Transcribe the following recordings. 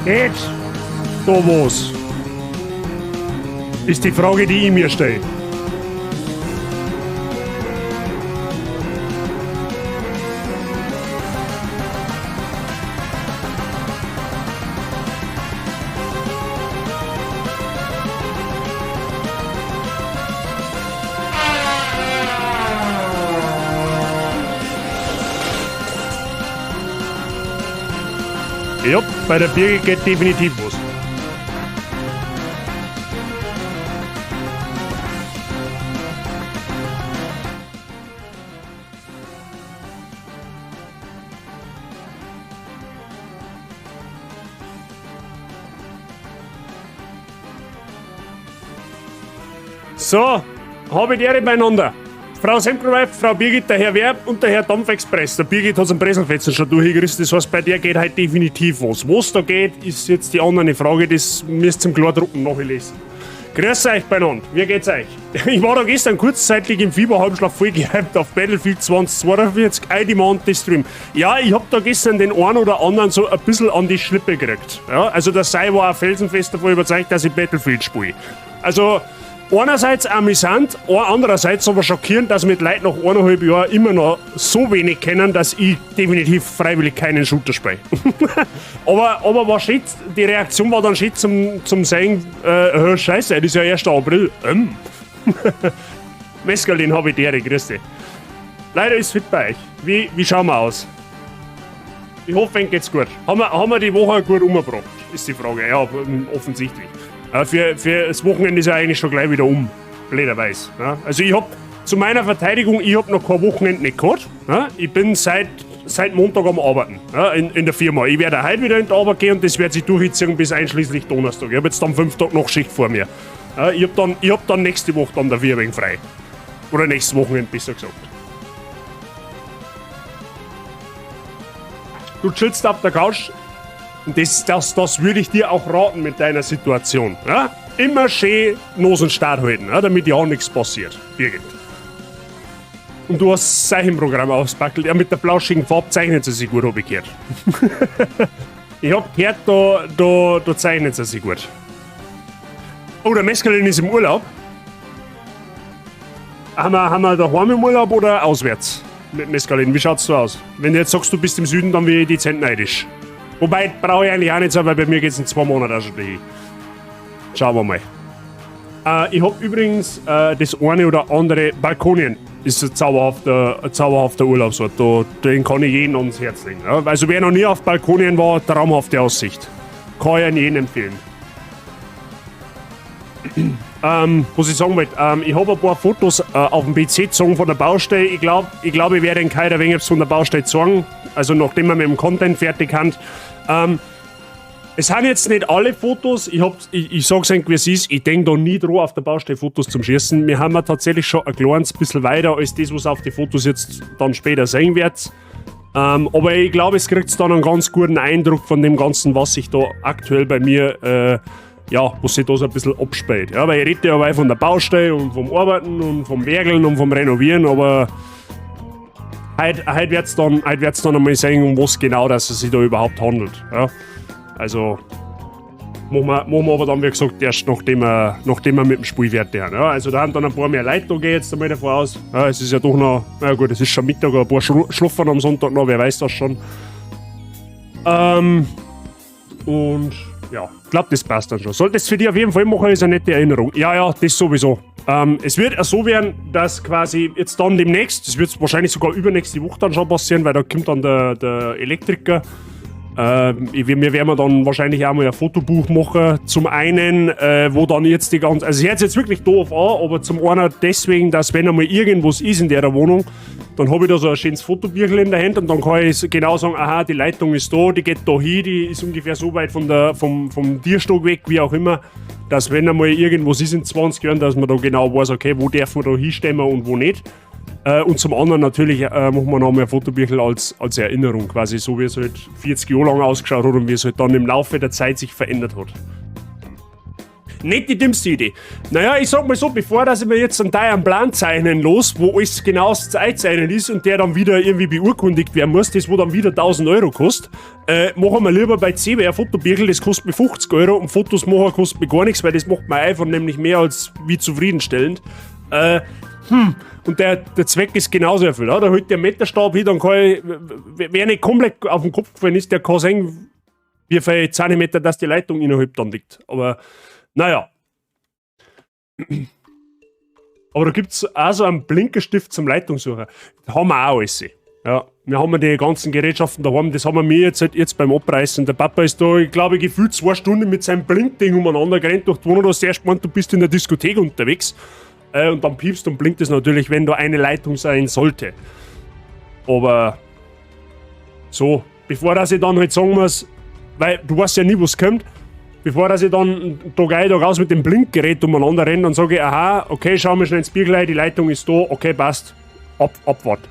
Geht da was? Ist die Frage, die ich mir stelle. Ja, bei der Birgit geht definitiv was. So, habe ich die Ehre beieinander. Frau Semkroweiff, Frau Birgit, der Herr Werb und der Herr Dampfexpress. Der Birgit hat einen Breselfetzen schon durchgerissen, das heißt, bei der geht halt definitiv was. Was da geht, ist jetzt die andere Frage, das müsst ihr im Klardrucken nachlesen. Grüß euch beieinander, wie geht's euch? Ich war da gestern kurzzeitig im Fieberhalbschlaf voll gehypt auf Battlefield 2042, I demand the stream. Ja, ich hab da gestern den einen oder anderen so ein bisschen an die Schlippe gekriegt. Ja, also der Sei war auch felsenfest davon überzeugt, dass ich Battlefield spiele. Also, einerseits amüsant, andererseits aber schockierend, dass mit Leuten nach 1,5 Jahren immer noch so wenig kennen, dass ich definitiv freiwillig keinen Shooter spiele. Aber war schön, die Reaktion war dann schön zum Sagen, scheiße, das ist ja 1. April. Mescalin habe ich dir, grüß dich. Leider ist fit bei euch. Wie schauen wir aus? Ich hoffe, Ihnen geht's gut. Haben wir die Woche gut umgebracht? Ist die Frage. Ja, offensichtlich. Für das Wochenende ist ja eigentlich schon gleich wieder um. Blöderweise. Ja. Also ich hab, zu meiner Verteidigung, ich hab noch kein Wochenende nicht gehabt. Ja. Ich bin seit Montag am Arbeiten, ja, in der Firma. Ich werde heute wieder in die Arbeit gehen und das wird sich durchziehen bis einschließlich Donnerstag. Ich hab jetzt dann 5 Tage noch Schicht vor mir. Ja, ich hab dann nächste Woche dann dafür ein wenig frei. Oder nächstes Wochenende, besser gesagt. Du chillst auf der Couch und das würde ich dir auch raten mit deiner Situation. Ja? Immer schön Nosenstart halten, ja, damit ja nichts passiert. Birgit. Und du hast das Zeichenprogramm auspackelt. Ja, mit der flauschigen Farbe zeichnet sie sich gut, hab ich gehört. Ich hab gehört, da zeichnet sie sich gut. Oh, der Mescalin ist im Urlaub. Haben wir daheim im Urlaub oder auswärts? Mit Mescalin, wie schaut's so aus? Wenn du jetzt sagst, du bist im Süden, dann bin ich dezent neidisch. Wobei, brauche ich eigentlich auch nicht so, weil bei mir geht's in 2 Monaten auch schon dahin. Schauen wir mal. Ich hab übrigens das eine oder andere. Balkonien ist ein zauberhafter Urlaubsort. Den kann ich jedem ans Herz legen. Ja? Also wer noch nie auf Balkonien war, traumhafte Aussicht. Kann ich jedem empfehlen. Was ich sagen wollte, ich habe ein paar Fotos auf dem PC gezogen von der Baustelle. Ich glaub, ich werde den Kai ein wenig von der Baustelle zeigen. Also nachdem wir mit dem Content fertig haben. Es sind jetzt nicht alle Fotos, ich sag's euch, wie es ist, ich denk da nie dran, auf der Baustelle Fotos zum Schießen. Wir haben ja tatsächlich schon ein kleines bisschen weiter als das, was auf die Fotos jetzt dann später sehen werdet. Aber ich glaube, es kriegt dann einen ganz guten Eindruck von dem Ganzen, was sich da aktuell bei mir, ja, was sich da so ein bisschen abspielt. Ja, weil ich rede ja von der Baustelle und vom Arbeiten und vom Werkeln und vom Renovieren, aber heute wird's dann einmal sehen, um was genau das es sich da überhaupt handelt. Ja. Also machen wir aber dann, wie gesagt, erst nachdem wir mit dem Spiel fertig sind. Ja, also da haben dann ein paar mehr Leute da, gehe ich jetzt einmal davon aus. Ja, es ist ja doch noch, na gut, es ist schon Mittag, ein paar schlafen am Sonntag noch, wer weiß das schon. Und ja, ich glaube, das passt dann schon. Solltest für dich auf jeden Fall machen, ist eine nette Erinnerung. Ja, das sowieso. Es wird so werden, dass quasi jetzt dann demnächst, das wird wahrscheinlich sogar übernächste Woche dann schon passieren, weil da kommt dann der Elektriker. Wir werden dann wahrscheinlich auch mal ein Fotobuch machen. Zum einen, wo dann jetzt die ganze. Also, es hört sich jetzt wirklich doof an, aber zum einen deswegen, dass, wenn einmal irgendwas ist in der Wohnung, dann habe ich da so ein schönes Fotobüchel in der Hand und dann kann ich genau sagen, aha, die Leitung ist da, die geht da hin, die ist ungefähr so weit vom Tierstock weg, wie auch immer, dass, wenn einmal irgendwas ist in 20 Jahren, dass man da genau weiß, okay, wo darf man da hinstemmen und wo nicht. Und zum anderen natürlich machen wir noch mal ein Fotobüchel als Erinnerung, quasi so, wie es halt 40 Jahre lang ausgeschaut hat und wie es halt dann im Laufe der Zeit sich verändert hat. Nicht die dümmste Idee. Naja, ich sag mal so, bevor dass ich mir jetzt einen teuren Plan zeichnen los, wo alles genau einzeichnen ist und der dann wieder irgendwie beurkundigt werden muss, das wo dann wieder 1000 Euro kostet, machen wir lieber bei CW ein Fotobirkel, das kostet mir 50 Euro und Fotos machen kostet mir gar nichts, weil das macht mein iPhone nämlich mehr als wie zufriedenstellend. Und der Zweck ist genauso erfüllt. Ja? Da holt der Meterstab hin, dann kann ich, wer nicht komplett auf den Kopf gefallen ist, der kann sehen, wie viel Zentimeter dass die Leitung innerhalb dann liegt. Aber naja. Aber da gibt es auch so einen Blinkerstift zum Leitungssucher. Da haben wir auch alles. Ja, wir haben die ganzen Gerätschaften daheim, das haben wir mir jetzt, halt jetzt beim Abreißen. Der Papa ist da, ich glaube, gefühlt 2 Stunden mit seinem Blinkding umeinander gerannt durch die Wohnung, da hast du erst gemeint, du bist in der Diskothek unterwegs. Und dann piepst und blinkt es natürlich, wenn da eine Leitung sein sollte. Aber so, bevor dass ich dann halt sagen muss, weil du weißt ja nie, was kommt, bevor dass ich dann Tag ein, Tag aus mit dem Blinkgerät umeinander renne, dann sage ich, aha, okay, schau mal schnell ins Spiegel, die Leitung ist da, okay, passt, Abfahrt.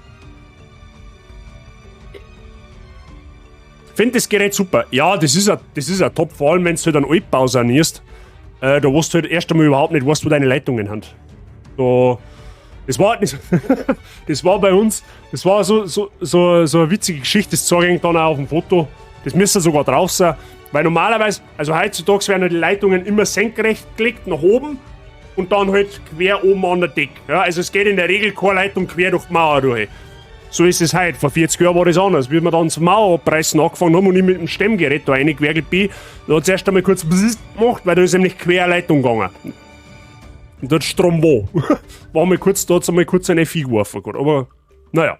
Finde das Gerät super. Ja, das ist ein Top, vor allem wenn du halt einen Altbau sanierst. Da weißt du halt erst einmal überhaupt nicht, weißt, wo deine Leitungen sind. Da, das war halt nicht so, das war bei uns, das war so eine witzige Geschichte, das zeige ich dann auch auf dem Foto. Das müsste sogar drauf sein, weil normalerweise, also heutzutage werden die Leitungen immer senkrecht gelegt nach oben und dann halt quer oben an der Decke. Ja, also es geht in der Regel keine Leitung quer durch die Mauer durch. So ist es heute. Vor 40 Jahren war das anders. Wie wir dann zum Mauerabreißen angefangen haben und ich mit dem Stemmgerät da reingewerkelt bin, da hat es erst einmal kurz gemacht, weil da ist nämlich quer Leitung gegangen. Und da hat Strom wo. War mal kurz, da hat es einmal kurz eine FI geworfen. Aber naja,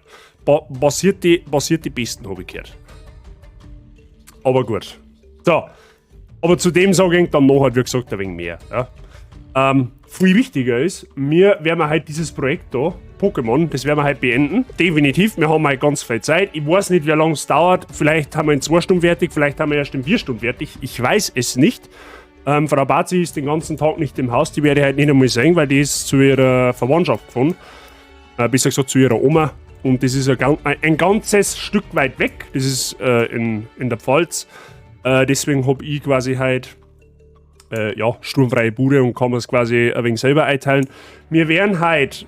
passiert die Besten, habe ich gehört. Aber gut. So. Aber zu dem sage ich dann nachher, wie gesagt, ein wenig mehr. Ja. Viel wichtiger ist, wir werden halt dieses Projekt da, Pokémon, das werden wir halt beenden. Definitiv, wir haben halt ganz viel Zeit. Ich weiß nicht, wie lange es dauert. Vielleicht haben wir in 2 Stunden fertig, vielleicht haben wir erst in 4 Stunden fertig. Ich weiß es nicht. Frau Bazi ist den ganzen Tag nicht im Haus, die werde ich halt nicht einmal sehen, weil die ist zu ihrer Verwandtschaft gefahren. Besser gesagt zu ihrer Oma. Und das ist ein ganzes Stück weit weg. Das ist in der Pfalz. Deswegen habe ich quasi halt ja, sturmfreie Bude und kann es quasi ein wenig selber einteilen. Wir werden halt,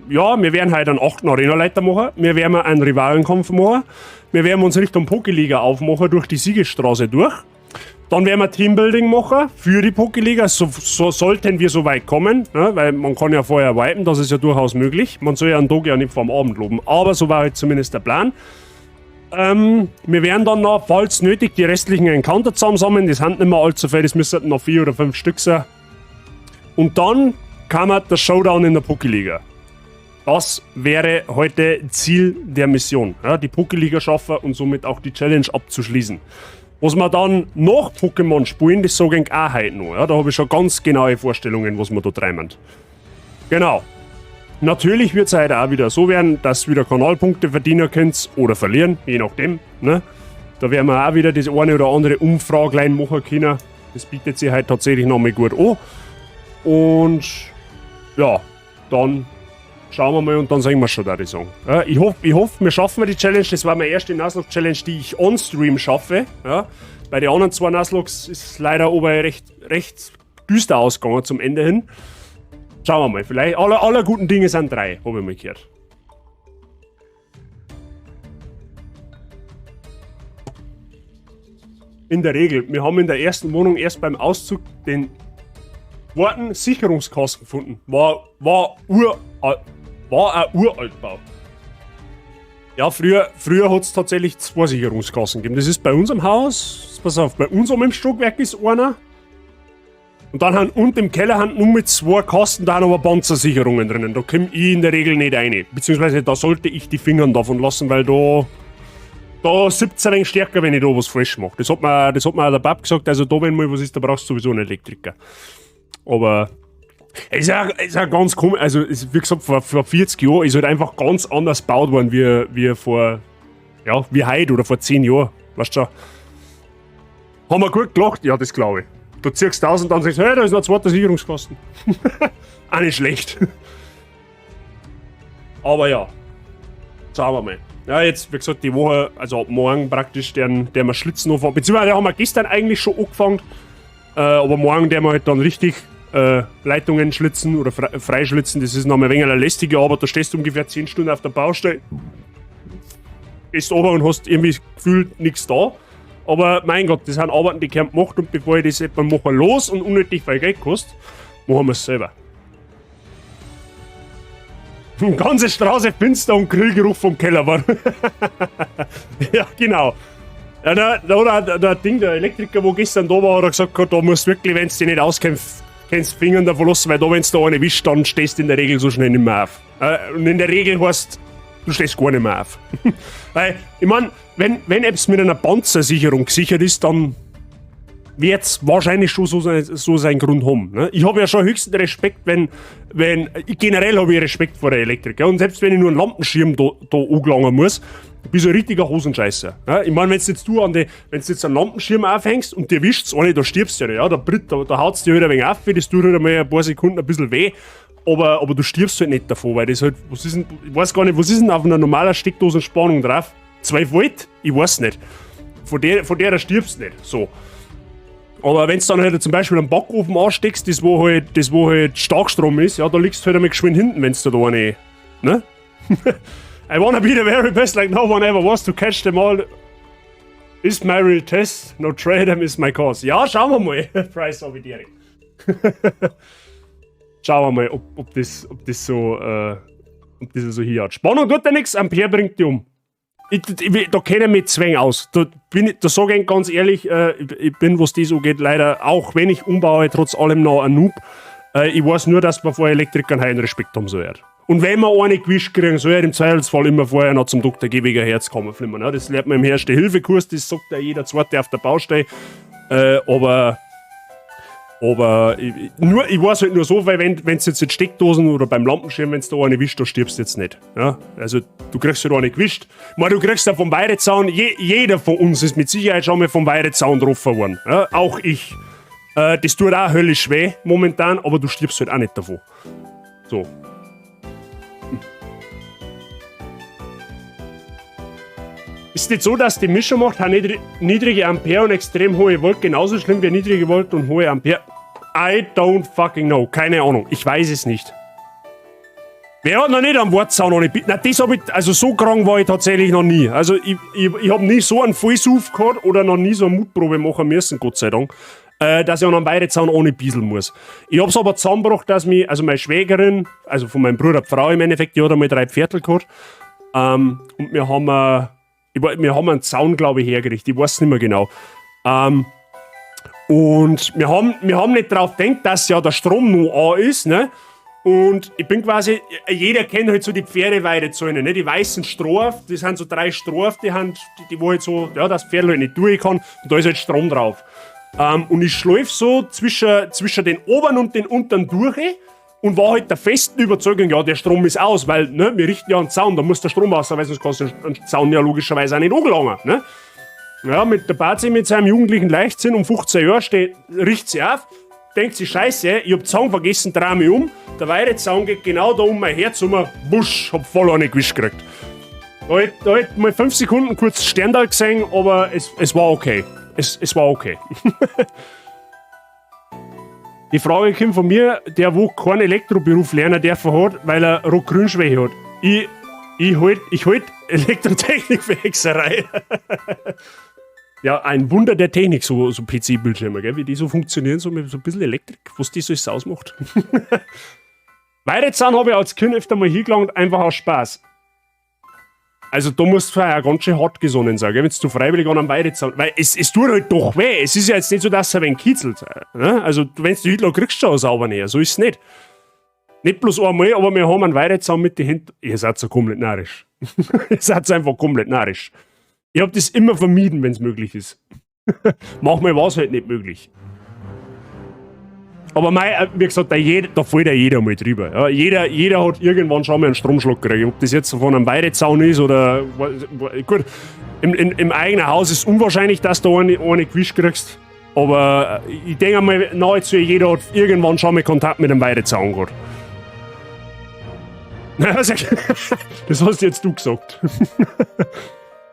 ja, wir werden halt einen 8. Arenaleiter machen. Wir werden einen Rivalenkampf machen. Wir werden uns Richtung Pokéliga aufmachen, durch die Siegesstraße durch. Dann werden wir Teambuilding machen für die Pokéliga, so sollten wir so weit kommen, ne? Weil man kann ja vorher wipen, das ist ja durchaus möglich. Man soll ja einen Tag ja nicht vorm Abend loben, aber so war halt zumindest der Plan. Wir werden dann noch, falls nötig, die restlichen Encounter zusammensammeln, das sind nicht mehr allzu viel, das müssten noch 4 oder 5 Stück sein. Und dann kam der Showdown in der Pokéliga. Das wäre heute Ziel der Mission, ja, die Pokéliga schaffen und somit auch die Challenge abzuschließen. Was wir dann nach Pokémon spielen, das sage ich auch heute noch. Ja, da habe ich schon ganz genaue Vorstellungen, was wir da treiben. Genau. Natürlich wird es heute auch wieder so werden, dass ihr wieder Kanalpunkte verdienen könnt oder verlieren, je nachdem. Ne? Da werden wir auch wieder das eine oder andere Umfraglein machen können. Das bietet sich halt tatsächlich nochmal gut an. Und ja, dann schauen wir mal und dann sehen wir schon, da ich sagen. Ja, ich hoff, wir schaffen die Challenge. Das war meine erste Nuzlocke-Challenge, die ich on-stream schaffe. Ja, bei den anderen 2 Nuzlockes ist es leider oben recht düster ausgegangen zum Ende hin. Schauen wir mal, vielleicht alle guten Dinge sind 3, habe ich mal gehört. In der Regel, wir haben in der ersten Wohnung erst beim Auszug den zweiten Sicherungskasten gefunden. War ein Uraltbau. Ja, früher hat es tatsächlich 2 Sicherungskassen gegeben. Das ist bei unserem Haus, pass auf, bei uns oben im Stockwerk ist einer. Und dann haben unten im Keller haben nur mit 2 Kasten, da haben aber Panzersicherungen drinnen. Da komme ich in der Regel nicht rein. Beziehungsweise da sollte ich die Finger davon lassen, weil da sieht's ein wenig stärker, wenn ich da was falsch mache. Das hat mir auch der Pap gesagt, also da, wenn mal was ist, da brauchst du sowieso einen Elektriker. Aber es ist ja ganz komisch, also es, wie gesagt, vor 40 Jahren ist halt einfach ganz anders gebaut worden, wie vor, ja, wie heute oder vor 10 Jahren. Weißt du schon? Haben wir gut gelacht? Ja, das glaube ich. Du ziehst 1000 und dann sagst du, hey, da ist noch ein zweiter Sicherungskasten. Auch nicht schlecht. Aber ja, schauen wir mal. Ja, jetzt, wie gesagt, die Woche, also ab morgen praktisch, der wir Schlitzen anfangen. Beziehungsweise haben wir gestern eigentlich schon angefangen. Aber morgen werden wir halt dann richtig Leitungen schlitzen oder freischlitzen. Das ist noch mal ein wenig eine lästige Arbeit. Da stehst du ungefähr 10 Stunden auf der Baustelle. Gehst runter und hast irgendwie gefühlt nichts da. Aber mein Gott, das sind Arbeiten, die gehören gemacht, und bevor ich das etwa mache los und unnötig viel Geld kostet, machen wir es selber. Ganze Straße finster und Grillgeruch vom Keller war. Ja, genau. Ja, da, da, der Ding, der Elektriker, wo gestern da war, hat er gesagt, da musst du wirklich, wenn du dich nicht auskennst, kannst Fingern davon lassen, weil da, wenn du da einen erwischt, dann stehst du in der Regel so schnell nicht mehr auf. Und in der Regel heißt, du stehst gar nicht mehr auf. Weil, ich mein, wenn etwas mit einer Panzersicherung gesichert ist, dann wird es wahrscheinlich schon so seinen Grund haben. Ne? Ich habe ja schon höchsten Respekt, wenn, wenn, generell habe ich Respekt vor der Elektrik. Ja? Und selbst wenn ich nur einen Lampenschirm da angelangen muss, bin ich so ein richtiger Hosenscheißer. Ja? Ich meine, wenn jetzt du an die, wenn du jetzt einen Lampenschirm aufhängst und dir wischt's eine, da stirbst du ja nicht, ja? Da haut's dir halt ein wenig auf, das tut halt einmal ein paar Sekunden ein bisschen weh. Aber du stirbst halt nicht davon, weil das halt, was ist denn, ich weiß gar nicht, was ist denn auf einer normalen Steckdosenspannung drauf? 12 Volt? Ich weiß nicht. Von der stirbst du nicht. So. Aber wenn du dann halt zum Beispiel einen Backofen ansteckst, das wo halt Starkstrom ist, ja, da liegst du halt einmal geschwind hinten, wenn du da eine, ne? I wanna be the very best like no one ever was, to catch them all is my real test, no trade them is my cause. Ja, schauen wir mal. Price habe ich direkt. Schauen wir mal, ob das so hier hat. Spannung tut ja nichts, Ampere bringt die um. Da kenne ich mich zu wenig aus. Da sage ich ganz ehrlich, ich bin, was das angeht, leider, auch wenn ich umbaue, trotz allem noch ein Noob. Ich weiß nur, dass man vor Elektrikern einen Respekt haben soll. Und wenn wir eine gewischt kriegen, soll er im Zweifelsfall immer vorher noch zum Dr. G wegen Herzkammerflimmern. Ne? Das lernt man im Erste-Hilfe-Kurs, das sagt ja jeder Zweite auf der Baustelle. Aber ich weiß halt nur so, weil wenn du jetzt in Steckdosen oder beim Lampenschirm, wenn du da eine wischt, da stirbst du jetzt nicht. Ja? Also du kriegst halt eine gewischt. Ich meine, du kriegst ja vom Weidezaun, jeder von uns ist mit Sicherheit schon mal vom Weidezaun getroffen worden. Ja? Auch ich. Das tut auch höllisch weh momentan, aber du stirbst halt auch nicht davon. So. Ist nicht so, dass die Mischung macht, niedrige Ampere und extrem hohe Volt genauso schlimm wie niedrige Volt und hohe Ampere? I don't fucking know. Keine Ahnung. Ich weiß es nicht. Wer hat noch nicht am Wortzaun noch nicht? Na, das hab ich, also so krank war ich tatsächlich noch nie. Also ich hab nie so einen Vollsuff gehabt oder noch nie so eine Mutprobe machen müssen, Gott sei Dank, dass ich an einem Weidezaun ohne bieseln muss. Ich hab's aber zusammengebracht, dass mich, also meine Schwägerin, also von meinem Bruder die Frau im Endeffekt, die hat einmal 3 Pferdl gehabt. Und wir haben einen Zaun, glaube ich, hergerichtet. Ich weiß nicht mehr genau. Und wir haben nicht drauf gedacht, dass ja der Strom noch an ist, ne? Und ich bin quasi, jeder kennt halt so die Pferdeweidezäune, ne? Die weißen Stroh, das sind so 3 Stroh, die haben, die, die wo halt so, ja, das Pferd halt nicht durch kann, und da ist halt Strom drauf. Und ich schläuf so zwischen den oberen und den unteren durch und war halt der festen Überzeugung, ja, der Strom ist aus, weil, ne, wir richten ja einen Zaun, da muss der Strom aus sein, weil sonst kannst du einen Zaun ja logischerweise auch nicht angelangen, ne? Ja, mit der Bazi mit seinem jugendlichen Leichtsinn um 15 Jahren steht, richtet sie auf, denkt sich, scheiße, ich hab Zaun vergessen, dreh mich um, der Weidezaun geht genau da um mein Herz um, wusch, hab voll eine gewischt gekriegt. Da hätt mal 5 Sekunden kurz Sterndal gesehen, aber es war okay. Es war okay. Die Frage kommt von mir, der wo keinen Elektroberuf lernen dürfen hat, weil er Rot-Grün-Schwäche hat. Ich halt Elektrotechnik für Hexerei. Ja, ein Wunder der Technik, so PC-Bildschirme, gell? Wie die so funktionieren, so mit so ein bisschen Elektrik, was die so alles ausmacht. Weidezaun habe ich als Kind öfter mal hingelangt, einfach aus Spaß. Also da musst du ja ganz schön hart gesonnen sein, gell? Wenn du freiwillig an einem Weidezaun. Weil es tut halt doch weh. Es ist ja jetzt nicht so, dass es ein wenig kitzelt. Ne? Also wenn du Hitler kriegst du schon sauber näher. So ist es nicht. Nicht bloß einmal, aber wir haben einen Weidezaun mit den Händen. Ihr seid so komplett narrisch. Ihr seid einfach komplett narrisch. Ich hab das immer vermieden, wenn's möglich ist. Manchmal war's halt nicht möglich. Aber mei, wie gesagt, da fällt ja jeder mal drüber. Ja, jeder hat irgendwann schon mal einen Stromschlag gekriegt. Ob das jetzt von einem Weidezaun ist oder. Gut, im eigenen Haus ist es unwahrscheinlich, dass du eine gewischt kriegst. Aber ich denke mal, nahezu jeder hat irgendwann schon mal Kontakt mit einem Weidezaun gehabt. Das hast jetzt du gesagt.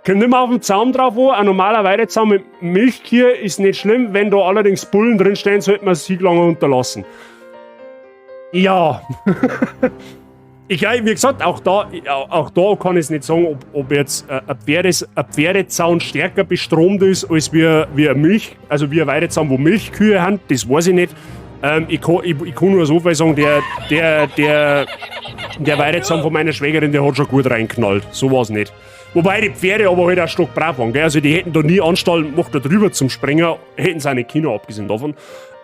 Kommt immer auf den Zaun drauf an. Ein normaler Weidezaun mit Milchkühe ist nicht schlimm. Wenn da allerdings Bullen drin stehen, sollte man es lange unterlassen. Ja. Ich, wie gesagt, auch da kann ich es nicht sagen, ob jetzt ein Pferdezaun stärker bestromt ist als wie ein Milch, also wie ein Weidezaun, wo Milchkühe haben, das weiß ich nicht. Ich kann nur so viel sagen, der Weidezaun von meiner Schwägerin, der hat schon gut reinknallt. So war's nicht. Wobei die Pferde aber halt auch stark brav waren, gell? Also die hätten da nie Anstalten gemacht, da drüber zum Springen, hätten sie auch nicht können, abgesehen davon.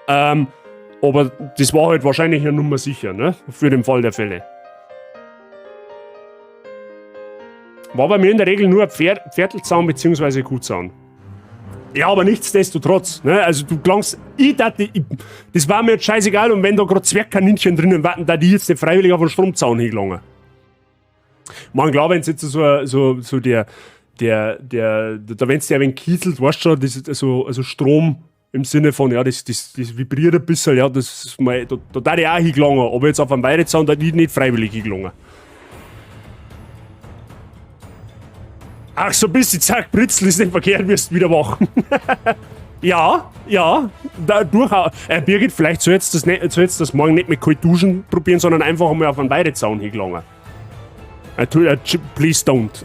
Aber das war halt wahrscheinlich eine Nummer sicher, ne? Für den Fall der Fälle. War bei mir in der Regel nur ein Pferdelzaun bzw. Kuhzaun. Ja, aber nichtsdestotrotz, ne? Also du klangst, das war mir jetzt scheißegal, und wenn da gerade Zwergkaninchen drinnen warten, da die jetzt nicht freiwillig auf den Stromzaun hingelangen. Man, klar, wenn es jetzt so der da wenn's der ein wenig kitzelt, weißt du schon, das ist so, also Strom im Sinne von, ja, das vibriert ein bisschen, ja, das ist mal, da da ich auch hingelangen, aber jetzt auf einem Weidezaun, da ich nicht freiwillig hingelangen. Ach, so ein bisschen, zack, Britzel ist nicht verkehrt, wirst du wieder machen. Ja, ja, da, durchaus. Birgit, vielleicht sollst du das morgen nicht mit kalt duschen probieren, sondern einfach einmal auf einen Weidezaun hingelangen. Please don't.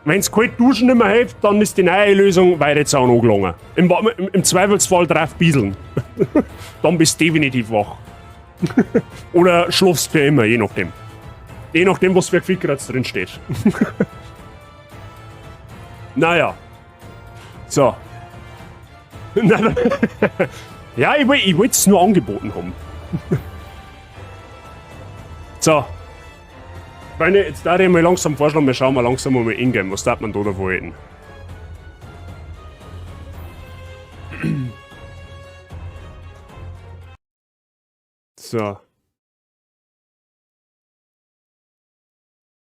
Wenn's kalt duschen nicht mehr hilft, dann ist die neue Lösung Weidezaun angelangen. Im Zweifelsfall drauf bieseln. Dann bist du definitiv wach. Oder schlafst für immer, je nachdem. Je nachdem, was für ein Fickkratz drin steht. Naja. So. Ja, ich wollte es nur angeboten haben. So. Freunde, jetzt darf ich mal langsam vorschlagen, wir schauen mal langsam mal in-game. Was darf man da davon halten? So.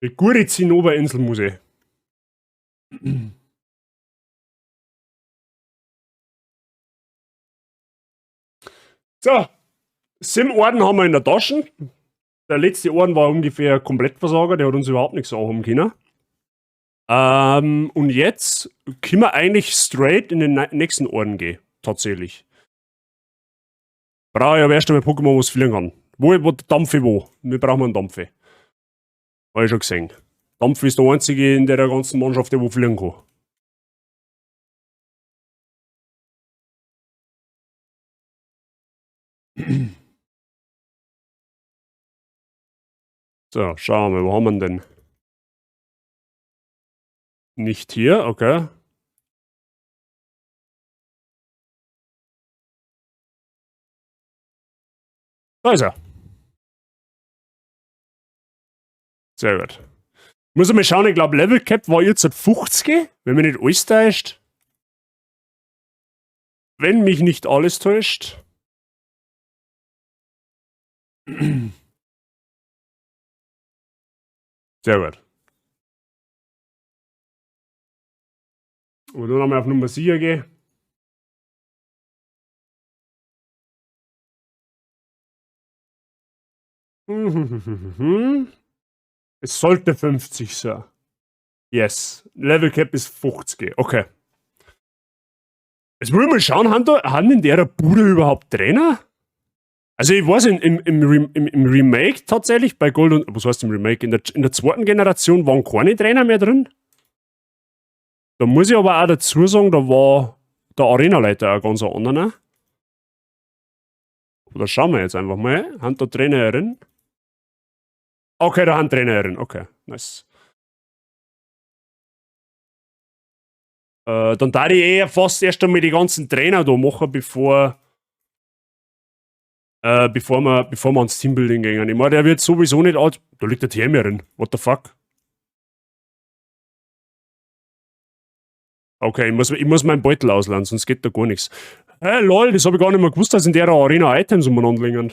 Die gute Zinnoberinsel muss ich. So, 7 Orden haben wir in der Tasche. Der letzte Orden war ungefähr Komplettversager, der hat uns überhaupt nichts anhaben können. Und jetzt können wir eigentlich straight in den nächsten Orden gehen, tatsächlich. Brauche ich aber erst einmal Pokémon, was fliegen kann. Wo Dampfe wo? Wir brauchen einen Dampfe. Hab ich schon gesehen. Dampfe ist der einzige in der ganzen Mannschaft, der wo fliegen kann. So, schauen wir mal, wo haben wir denn? Nicht hier, okay. Da ist er. Sehr gut. Muss ich mal schauen, ich glaube Level Cap war jetzt 50, wenn mich nicht alles täuscht. Wenn mich nicht alles täuscht. Sehr gut. Und dann nochmal auf Nummer sicher gehen. Es sollte 50 sein. Yes. Level Cap ist 50. Okay. Jetzt will ich mal schauen, haben in der Bude überhaupt Trainer? Also ich weiß, im Remake tatsächlich, bei Gold und... Was heißt im Remake? In der zweiten Generation waren keine Trainer mehr drin. Da muss ich aber auch dazu sagen, da war der Arenaleiter auch ganz ein anderer. Da schauen wir jetzt einfach mal. Haben da Trainerin? Okay, da haben Trainerin. Okay, nice. Dann darf ich eh fast erst einmal die ganzen Trainer da machen, bevor wir ans Teambuilding gehen. Ich meine, der wird sowieso nicht alt. Da liegt der Thermierin. What the fuck? Okay, ich muss meinen Beutel ausleihen, sonst geht da gar nichts. Hä, lol, das habe ich gar nicht mehr gewusst, dass in der Arena Items umeinander liegen.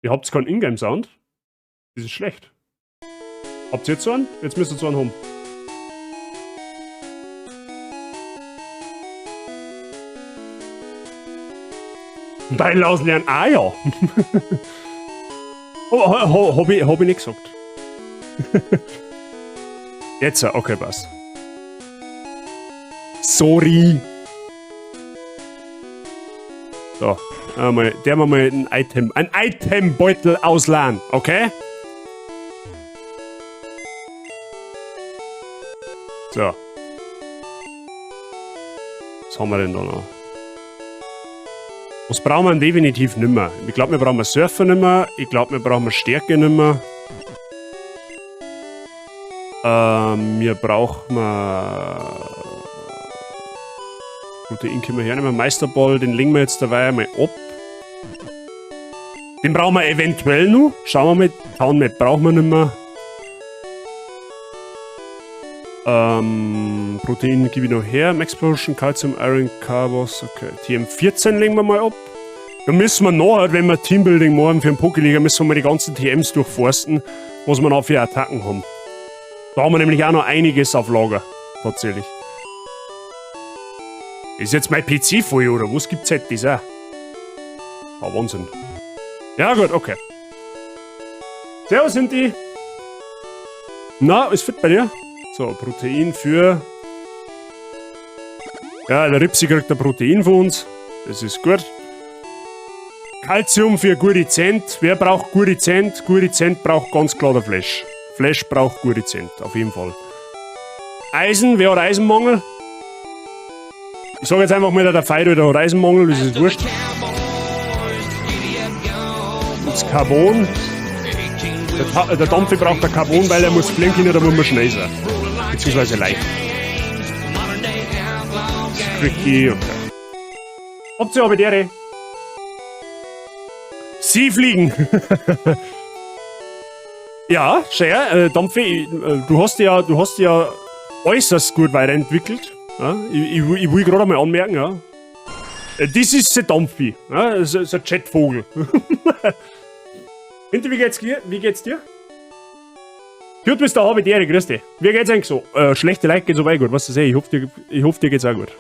Ihr habt keinen Ingame-Sound? Das ist schlecht. Habt ihr jetzt so einen? Jetzt müsst ihr so einen haben. Beil auslernen, ah ja. Hab ich nicht gesagt. Jetzt, okay, passt. Sorry. So, einmal, der mal ein Item, ein Itembeutel ausleihen, okay? So. Was haben wir denn da noch? Was brauchen wir denn definitiv nimmer? Ich glaub, wir brauchen Surfer nimmer. Ich glaub, wir brauchen Stärke nimmer. Wir brauchen Protein können wir hernehmen. Meisterball, den legen wir jetzt dabei einmal ab. Den brauchen wir eventuell noch. Schauen wir mal. Town Map brauchen wir nimmer. Protein gebe ich noch her. Max Potion, Calcium, Iron, Carbos. Okay. TM14 legen wir mal ab. Da müssen wir nachher, wenn wir Teambuilding machen für den Pokéliga, müssen wir mal die ganzen TMs durchforsten, was wir noch für Attacken haben. Da haben wir nämlich auch noch einiges auf Lager. Tatsächlich. Ist jetzt mein PC voll, oder was gibt's halt das auch? Ah, Wahnsinn. Ja gut, okay. Servus, Sinti. Na, ist fit bei dir? So, Protein für... Ja, der Ripsi kriegt ein Protein von uns. Das ist gut. Calcium für gute Zent. Wer braucht gute Zent? Gute Zent braucht ganz klar der Flash. Flash braucht gute Zent, auf jeden Fall. Eisen, wer hat Eisenmangel? Ich sag jetzt einfach mal, der Feido, der hat Eisenmangel, das ist wurscht. Das Carbon. Der Dampfi braucht ein Carbon, weil er muss fliegen können, da muss man schnell sein. Beziehungsweise leicht. Tricky, okay. Habt ihr aber dere? Sie fliegen! Ja, schön, Dampfi, du hast dich ja äußerst gut weiterentwickelt. Ja, ich will gerade einmal anmerken, ja. Das ist der Dampfi, ja, das ist ein Chatvogel. Hinti, wie geht's dir? Wie geht's dir? Gut, bist der habe ich grüß dich. Wie geht's eigentlich so? Schlechte Leute geht's aber auch gut, weißt du, ich hoffe, dir geht's auch gut.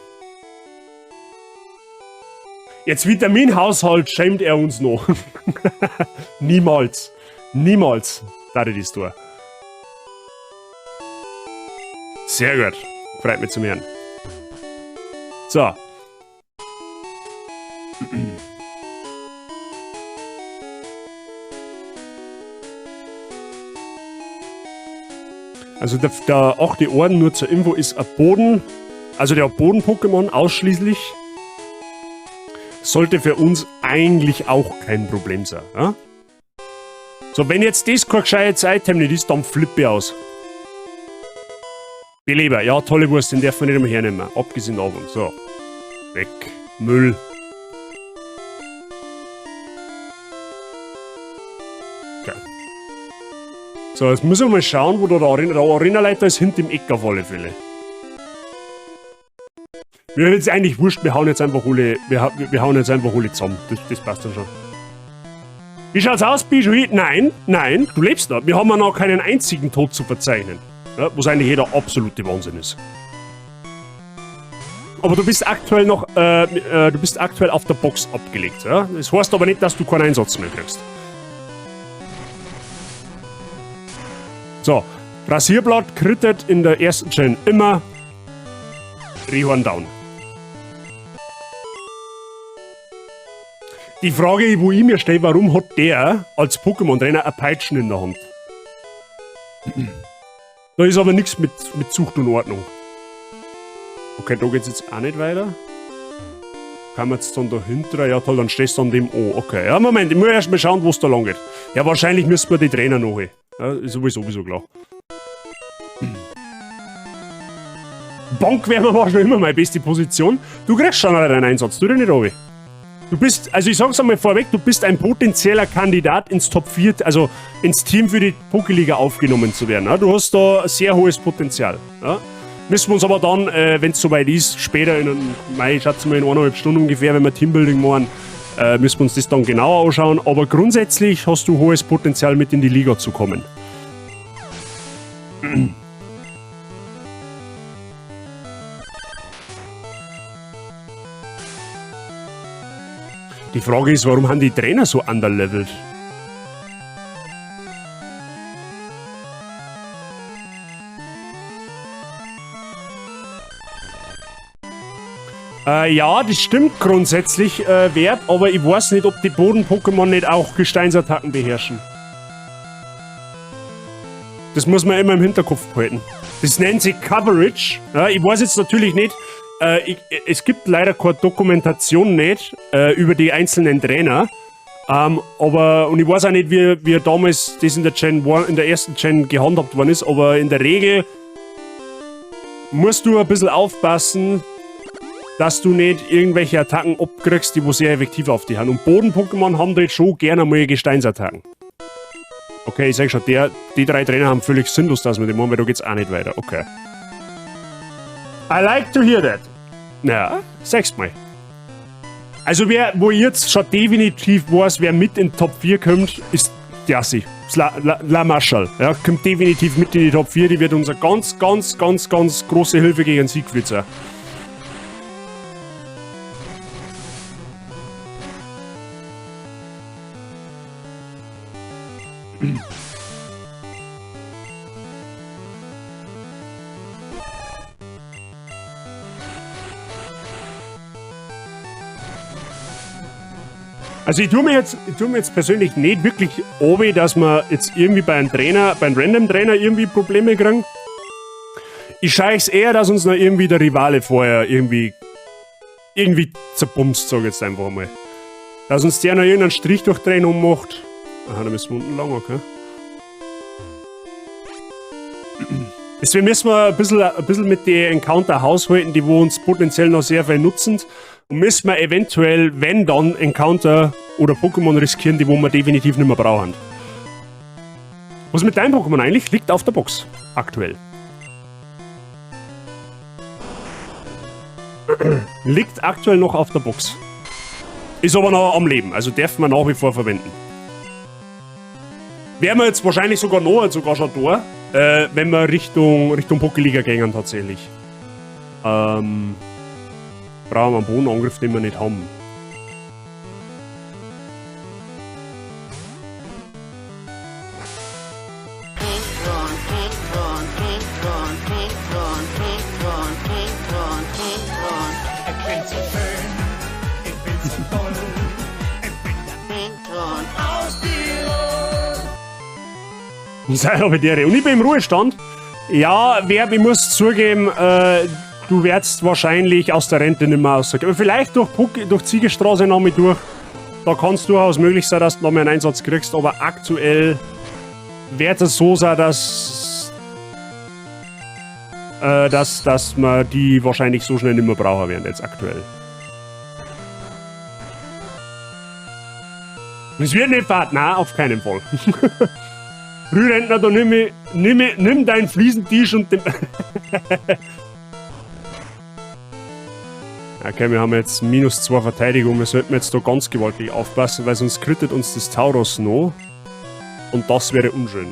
Jetzt Vitaminhaushalt schämt er uns noch. Niemals. Niemals. Da ich das tue. Sehr gut. Freut mich zum Hören. So. Also der 8. Orden, nur zur Info, ist ein Boden. Also der Boden-Pokémon ausschließlich. Sollte für uns eigentlich auch kein Problem sein. Ja? So, wenn jetzt das kein gescheites Item nicht ist, dann flippe ich aus. Beleber, ja, tolle Wurst, den darf man nicht einmal hernehmen. Abgesehen davon. So. Weg. Müll. Okay. So, jetzt müssen wir mal schauen, wo da der Arena, der Arenaleiter ist hinter dem Eck auf alle Fälle. Mir ist jetzt eigentlich wurscht, wir hauen jetzt einfach alle, wir hauen jetzt einfach alle zusammen. Das passt dann schon. Wie schaut's aus, Bijou? Nein, nein, du lebst noch. Wir haben ja noch keinen einzigen Tod zu verzeichnen. Ja, was eigentlich jeder absolute Wahnsinn ist. Aber du bist aktuell noch, du bist aktuell auf der Box abgelegt. Ja? Das heißt aber nicht, dass du keinen Einsatz mehr kriegst. So, Rasierblatt krittet in der ersten Gen immer. Rihorn down. Die Frage, wo ich mir stelle, warum hat der als Pokémon-Trainer eine Peitschen in der Hand? Da ist aber nichts mit Zucht und Ordnung. Okay, da geht's jetzt auch nicht weiter. Kann man jetzt dann dahinter? Ja toll, dann stehst du an dem O. Okay, ja Moment, ich muss erst mal schauen, wo's da lang geht. Ja, wahrscheinlich müssen wir die Trainer noch holen. Ja, ist sowieso klar. Bankwärmer war schon immer meine beste Position. Du kriegst schon einen Einsatz, tu dich nicht runter. Du bist, also ich sag's einmal vorweg, du bist ein potenzieller Kandidat ins Top 4, also ins Team für die Pokéliga aufgenommen zu werden. Ja? Du hast da sehr hohes Potenzial. Ja? Müssen wir uns aber dann, wenn's soweit ist, später in einem, mei, ich schätze mal in eineinhalb Stunden ungefähr, wenn wir Teambuilding machen, müssen wir uns das dann genauer anschauen. Aber grundsätzlich hast du hohes Potenzial, mit in die Liga zu kommen. Die Frage ist, warum haben die Trainer so underlevelt? Ja, das stimmt grundsätzlich, Verb, aber ich weiß nicht, ob die Boden-Pokémon nicht auch Gesteinsattacken beherrschen. Das muss man immer im Hinterkopf behalten. Das nennt sich Coverage. Ja, ich weiß jetzt natürlich nicht, es gibt leider keine Dokumentation nicht über die einzelnen Trainer. Aber, und ich weiß auch nicht, wie damals das in der Gen 1, in der ersten Gen gehandhabt worden ist, aber in der Regel musst du ein bisschen aufpassen, dass du nicht irgendwelche Attacken abkriegst, die wo sehr effektiv auf die haben. Und Boden-Pokémon haben da jetzt schon gerne mal Gesteinsattacken. Okay, ich sag schon, die drei Trainer haben völlig sinnlos, dass wir die machen, weil da geht's auch nicht weiter. Okay. I like to hear that. Ja, sag's mal. Also wer, wo ich jetzt schon definitiv weiß, wer mit in Top 4 kommt, ist Diassi. La, La, La Marshall. Ja, kommt definitiv mit in die Top 4. Die wird unsere ganz, ganz, ganz, ganz große Hilfe gegen Siegfried sein. Also ich tue mir jetzt persönlich nicht wirklich obi, dass wir jetzt irgendwie bei einem Trainer, beim Random Trainer irgendwie Probleme kriegen. Ich scheiß eher, dass uns noch irgendwie der Rivale vorher irgendwie zerbumst, sag ich jetzt einfach mal. Dass uns der noch irgendeinen Strich durch den ummacht. Aha, da müssen wir unten lang, okay. Deswegen müssen wir ein bisschen mit den Encounter haushalten, die wo uns potenziell noch sehr viel nutzen. Und müssen wir eventuell, wenn dann, Encounter oder Pokémon riskieren, die wo wir definitiv nicht mehr brauchen. Was mit deinem Pokémon eigentlich? Liegt auf der Box. Aktuell. Liegt aktuell noch auf der Box. Ist aber noch am Leben, also darf man nach wie vor verwenden. Wären wir jetzt wahrscheinlich sogar noch, sogar schon da, wenn wir Richtung Pokéliga gehen tatsächlich. Brauchen wir einen Bodenangriff, den wir nicht haben. Ich bin so schön, ich bin so toll, ich bin der aus Tirol. Sei aber der. Und ich bin im Ruhestand. Ja, wer, ich muss zugeben, du wirst wahrscheinlich aus der Rente nicht mehr rauskommen. Aber vielleicht durch Ziegestraße noch mal durch. Da kann es durchaus möglich sein, dass du noch mehr einen Einsatz kriegst. Aber aktuell wird es so sein, dass wir die wahrscheinlich so schnell nicht mehr brauchen werden jetzt aktuell. Es wird nicht fad, nein, auf keinen Fall. Frührentner, da nimm deinen Fliesentisch und den... Okay, wir haben jetzt minus 2 Verteidigung. Wir sollten jetzt da ganz gewaltig aufpassen, weil sonst krittet uns das Tauros noch. Und das wäre unschön.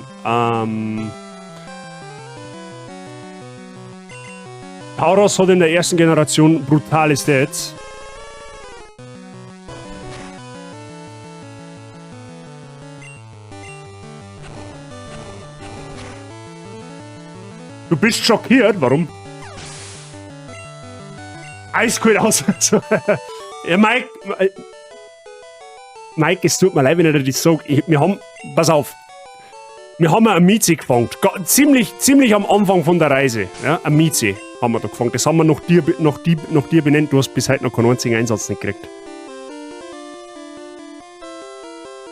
Tauros hat in der ersten Generation brutale Stats. Du bist schockiert? Warum? Eiskalt aus. Ja, Mike, es tut mir leid, wenn ich dir das sag. Ich, wir haben, pass auf. Wir haben eine Mieze gefangen. Ziemlich am Anfang von der Reise. Ja, eine Mieze haben wir da gefangen. Das haben wir noch dir benannt. Du hast bis heute noch keinen einzigen Einsatz nicht gekriegt.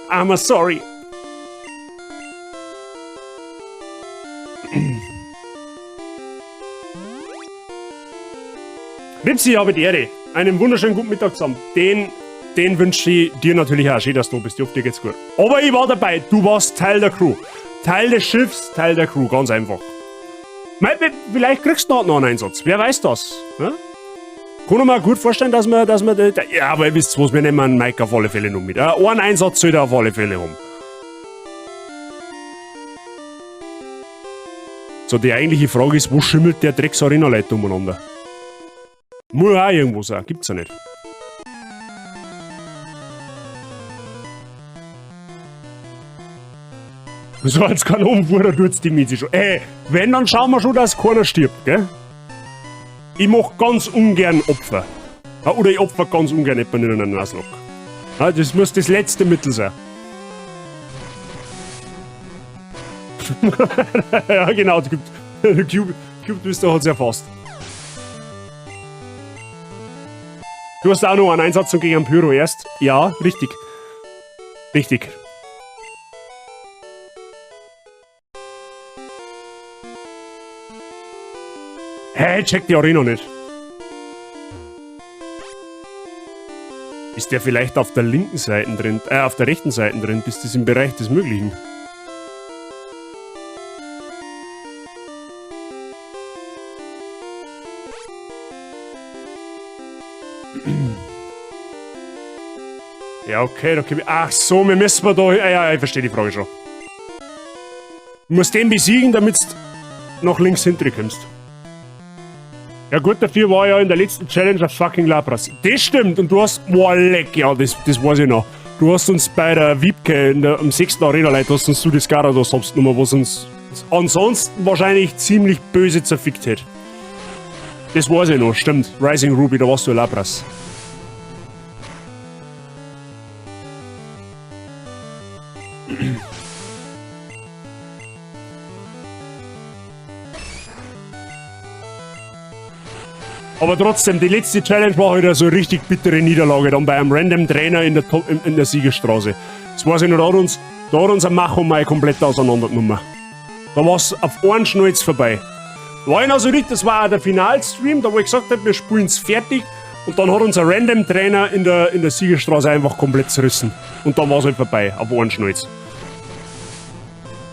I'm sorry. Ripsi, habe die Ehre. Einen wunderschönen guten Mittag zusammen. Den wünsche ich dir natürlich auch. Schön, dass du da bist. Ich hoffe, dir geht's gut. Aber ich war dabei. Du warst Teil der Crew. Teil des Schiffs, Teil der Crew. Ganz einfach. Vielleicht kriegst du noch einen Einsatz. Wer weiß das? Ja? Kann ich mir gut vorstellen, dass wir, dass wir da, ja, aber ihr wisst was, wir nehmen einen Mike auf alle Fälle noch mit. Einen Einsatz soll er auf alle Fälle haben. So, die eigentliche Frage ist, wo schimmelt der Drecks-Arena-Leute umeinander? Muss auch irgendwo sein, gibt's ja nicht. So als Kanonenfutter tut's die Miete schon. Ey, wenn, dann schauen wir schon, dass keiner stirbt, gell? Ich mach ganz ungern Opfer. Oder ich opfer ganz ungern jemanden in einer Nuzlocke. Das muss das letzte Mittel sein. Ja, genau, der Cube, Cube Twister hat's erfasst. Du hast auch noch einen Einsatz gegen einen Pyro erst. Ja, richtig. Richtig. Hä, check die Arena nicht. Ist der vielleicht auf der linken Seite drin, auf der rechten Seite drin? Bist das im Bereich des Möglichen? Ja, okay, da komm ich. Ach so, wir müssen da. Ja, ja, ich verstehe die Frage schon. Du musst den besiegen, damit du nach links hinten kommst. Ja gut, dafür war ja in der letzten Challenge ein fucking Lapras. Das stimmt, und du hast... Boah, leck, ja, das weiß ich noch. Du hast uns bei der Wiebke am 6. Arena, Leute, hast uns du das Garados habst genommen, was uns ansonsten wahrscheinlich ziemlich böse zerfickt hätte. Das weiß ich noch, stimmt. Rising Ruby, da warst du ein Lapras. Aber trotzdem, die letzte Challenge war wieder so eine richtig bittere Niederlage dann bei einem random Trainer in der, Top, in der Siegerstraße. Das weiß ich noch, da hat uns ein Machomai komplett auseinandergenommen. Da war's auf einen Schnalz vorbei. War ich noch so richtig, das war auch der Finalstream, da wo ich gesagt hab, wir spielen's fertig. Und dann hat uns ein random Trainer in der Siegerstraße einfach komplett zerrissen. Und dann war's halt vorbei, auf einen Schnalz.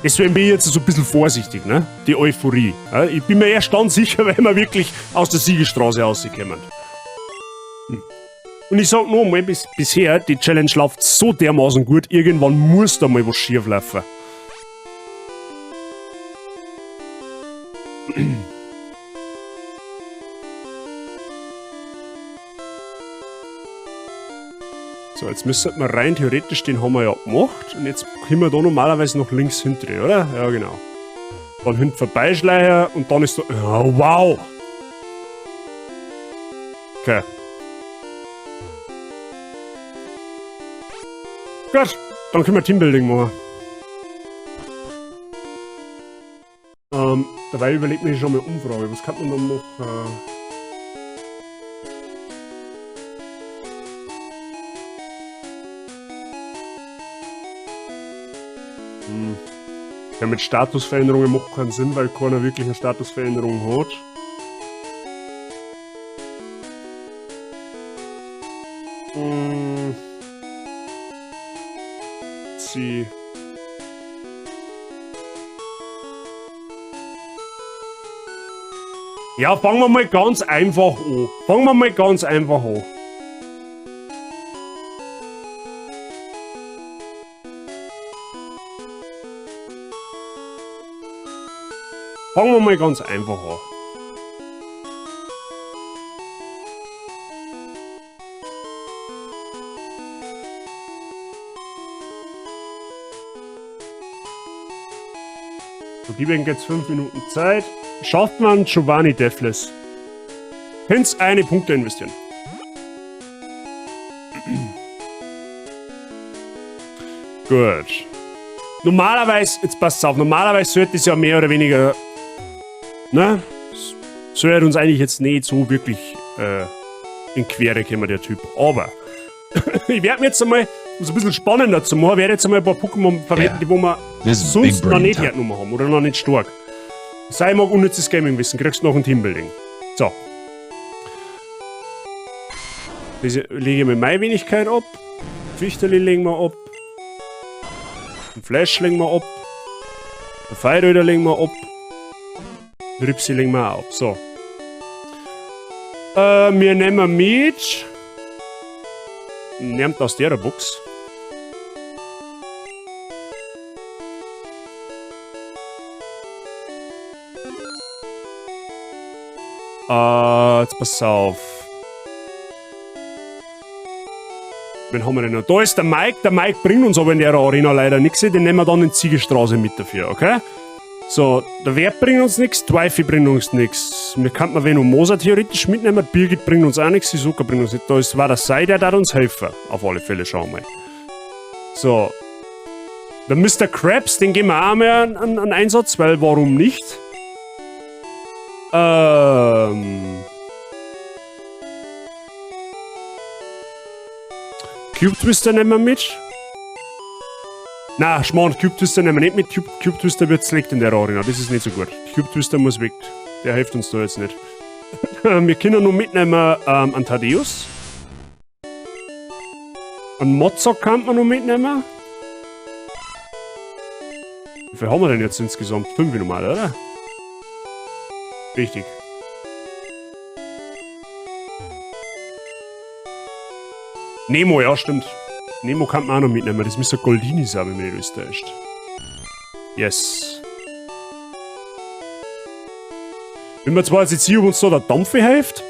Deswegen bin ich jetzt so ein bisschen vorsichtig, ne? Die Euphorie. Ja, ich bin mir erst dann sicher, wenn wir wirklich aus der Siegerstraße rauskommen. Und ich sag noch mal, bisher, die Challenge läuft so dermaßen gut, irgendwann muss da mal was schief laufen. So, jetzt müsste man rein theoretisch, den haben wir ja gemacht. Und jetzt können wir da normalerweise noch links hinten, oder? Ja, genau. Dann hinten vorbeischleichen und dann ist da... Oh, wow! Okay. Gut, dann können wir Teambuilding machen. Dabei überlegt mir schon mal Umfrage. Was kann man da machen? Ja, mit Statusveränderungen macht keinen Sinn, weil keiner wirklich eine Statusveränderung hat. Sie. Ja, fangen wir mal ganz einfach an. Fangen wir mal ganz einfach an. Fangen wir mal ganz einfach an. So, gib ihm jetzt 5 Minuten Zeit. Schafft man Giovanni Deathless? Könnt's eine Punkte investieren. Gut. Normalerweise, jetzt passt's auf, normalerweise sollte es ja mehr oder weniger, ne? Sollte uns eigentlich jetzt nicht so wirklich in Quere kommen, der Typ. Aber ich werde mir jetzt einmal, um es ein bisschen spannender zu machen, werde jetzt einmal ein paar Pokémon verwenden, die wo wir This is sonst big brain noch nicht time. hergenommen haben oder noch nicht stark. Sei mag unnützes Gaming-Wissen, kriegst du noch ein Teambuilding. So. Diese lege ich mir meine Wenigkeit ab. Fichterli legen wir ab. Ein Flash legen wir ab. Ein Feiröder legen wir ab. Ripsi legen wir auch ab. So. Wir nehmen mit. Nehmt aus der Box. Jetzt pass auf. Wen haben wir denn noch? Da ist der Mike. Der Mike bringt uns aber in der Arena leider nichts. Den nehmen wir dann in Ziegelstraße mit dafür, okay? So, der Wert bringt uns nichts, Twyfi bringt uns nichts. Wir könnten Venomosa theoretisch mitnehmen, Birgit bringt uns auch nichts, Hisoka bringt uns nichts. Da ist war der Sei, der darf uns helfen. Auf alle Fälle, schauen wir mal. So. Der Mr. Krabs, den geben wir auch mal einen Einsatz, weil warum nicht? Cube Twister nehmen wir mit. Na, Schmarrn, Cube Twister nehmen wir nicht mit. Cube Twister wird zerlegt in der Arena. Das ist nicht so gut. Cube Twister muss weg. Der hilft uns da jetzt nicht. Wir können nur mitnehmen einen Thaddeus. Einen Mozart kann man noch mitnehmen. Wie viel haben wir denn jetzt insgesamt? 5 normal, oder? Richtig. Nemo, ja, stimmt. Nemo kann man auch noch mitnehmen. Das müsste Goldini sein, wenn mich nicht alles täuscht. Yes. Wenn wir zwar jetzt hier, ob uns da der Dampf hilft.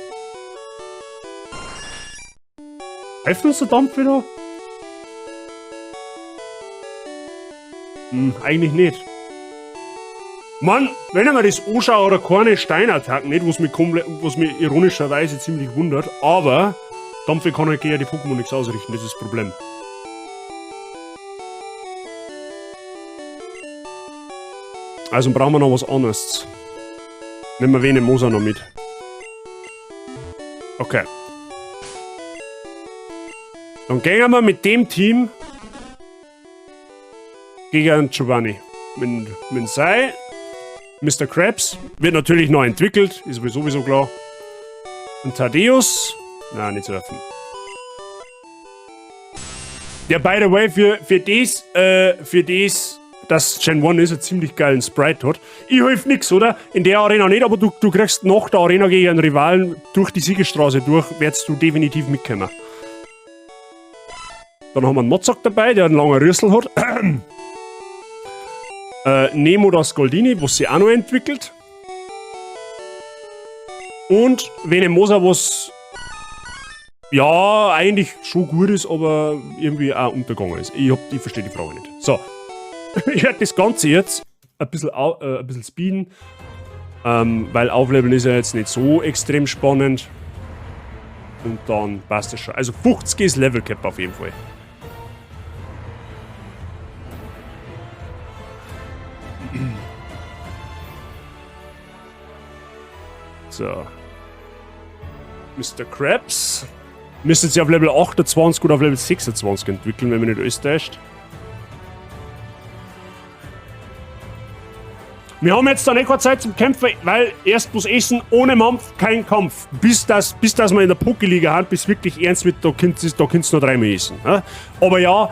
Hilft uns der Dampf wieder? Hm, eigentlich nicht. Mann, wenn ich mir das anschaue, oder keine Steinattacken nicht, was mich ironischerweise ziemlich wundert, aber Dampfe kann halt gegen die Pokémon nichts ausrichten, das ist das Problem. Also brauchen wir noch was anderes. Nehmen wir Venomosa noch mit. Okay. Dann gehen wir mit dem Team gegen Giovanni. Mit Sei, Mr. Krabs wird natürlich noch entwickelt, ist sowieso klar. Und Thaddeus, na, nicht surfen. Der, by the way, für das, dass Gen 1 ist, einen ziemlich geilen Sprite hat. Ich helf nix, oder? In der Arena nicht, aber du kriegst nach der Arena gegen einen Rivalen durch die Siegesstraße durch, wirst du definitiv mitkommen. Dann haben wir einen Mozart dabei, der einen langen Rüssel hat. Nemo das Goldini, was sie auch noch entwickelt. Und Venomosa, was ja eigentlich schon gut ist, aber irgendwie auch untergegangen ist. Ich verstehe die Frage nicht. So. Ich werde das Ganze jetzt ein bisschen speeden, weil Aufleveln ist ja jetzt nicht so extrem spannend. Und dann passt das schon. Also 50 ist Level Cap auf jeden Fall. So. Mr. Krabs. Müsste sich auf Level 28 oder auf Level 26 entwickeln, wenn man nicht alles täuscht. Wir haben jetzt dann eh keine Zeit zum Kämpfen, weil erst muss essen, ohne Mampf kein Kampf. Bis das wir in der Pokéliga haben, bis wirklich ernst wird, da könnt ihr noch dreimal essen. Ja? Aber ja,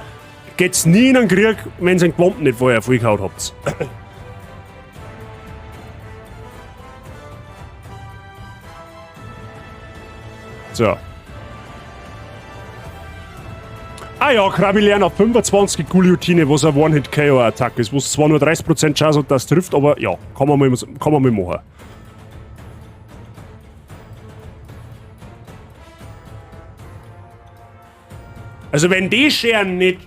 geht's nie in den Krieg, wenn ihr den Quampen nicht vorher vollgehauen habt. So. Ah ja, Krabi lernt auf 25 Guillotine, was eine One-Hit-K O-Attacke ist, wo es zwar nur 30% Chance hat, dass es trifft, aber ja, kann man mal machen. Also wenn die Scheren nicht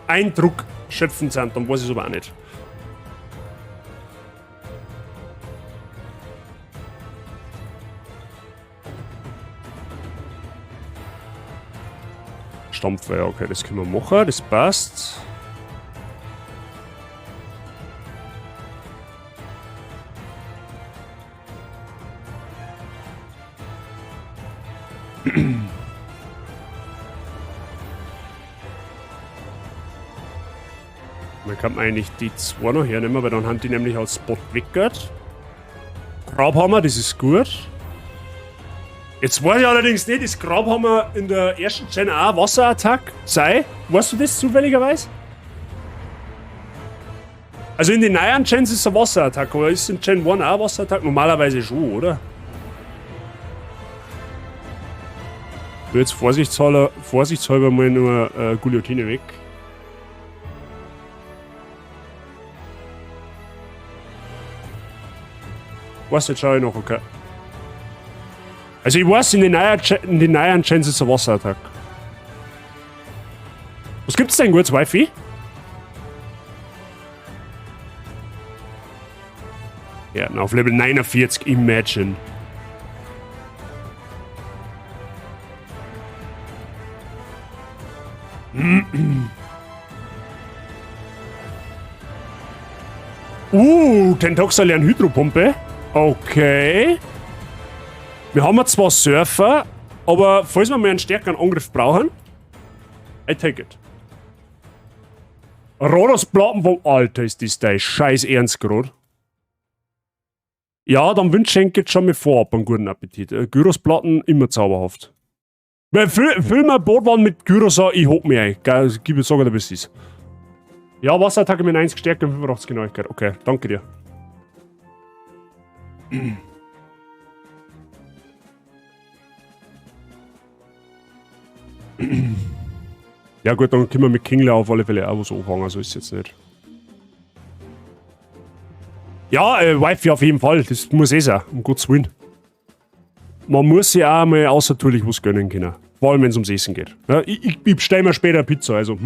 Eindruck schöpfend sind, dann weiß ich es aber auch nicht. Stampfer, ja, okay, das können wir machen, das passt. Dann kann man eigentlich die zwei noch hernehmen, weil dann haben die nämlich als Spot weggehört. Grabhammer, das ist gut. Jetzt weiß ich allerdings nicht, ist Grabhammer in der ersten Gen auch Wasserattack? Sei? Weißt du das zufälligerweise? Also in den neuen Gens ist es ein Wasserattack, aber ist in Gen 1 auch Wasserattack? Normalerweise schon, oder? Ich will jetzt vorsichtshalber mal nur Guillotine weg. Was, jetzt schau ich noch, okay. Also ich weiß, in den neuen Gens ist ein Wasserattack. Was gibt's denn gut, Wifi? Ja, auf Level 49, imagine. Tentoxa lernt Hydropumpe. Okay. Wir haben ja zwar Surfer, aber falls wir mal einen stärkeren Angriff brauchen, I take it. Rodos Platten vom Alter, ist das dein Scheiß Ernst grad? Ja, dann wünsche ich jetzt schon mal vorab einen guten Appetit. Gyrosplatten immer zauberhaft. Füll mal Botwand mit Gyros an, ich hock mich ein. Geil, gib mir sag dir, wie es ist. Ja, Wasserattacke mit 1 Stärke und 85 Genauigkeit. Okay, danke dir. Ja gut, dann können wir mit Kingler auf alle Fälle auch was anfangen, so ist es jetzt nicht. Ja, Wifi auf jeden Fall, das muss eh sein, um Gottes Willen. Man muss sich auch mal außertourlich was gönnen können. Vor allem, wenn es ums Essen geht. Ja, ich bestell mir später eine Pizza, also.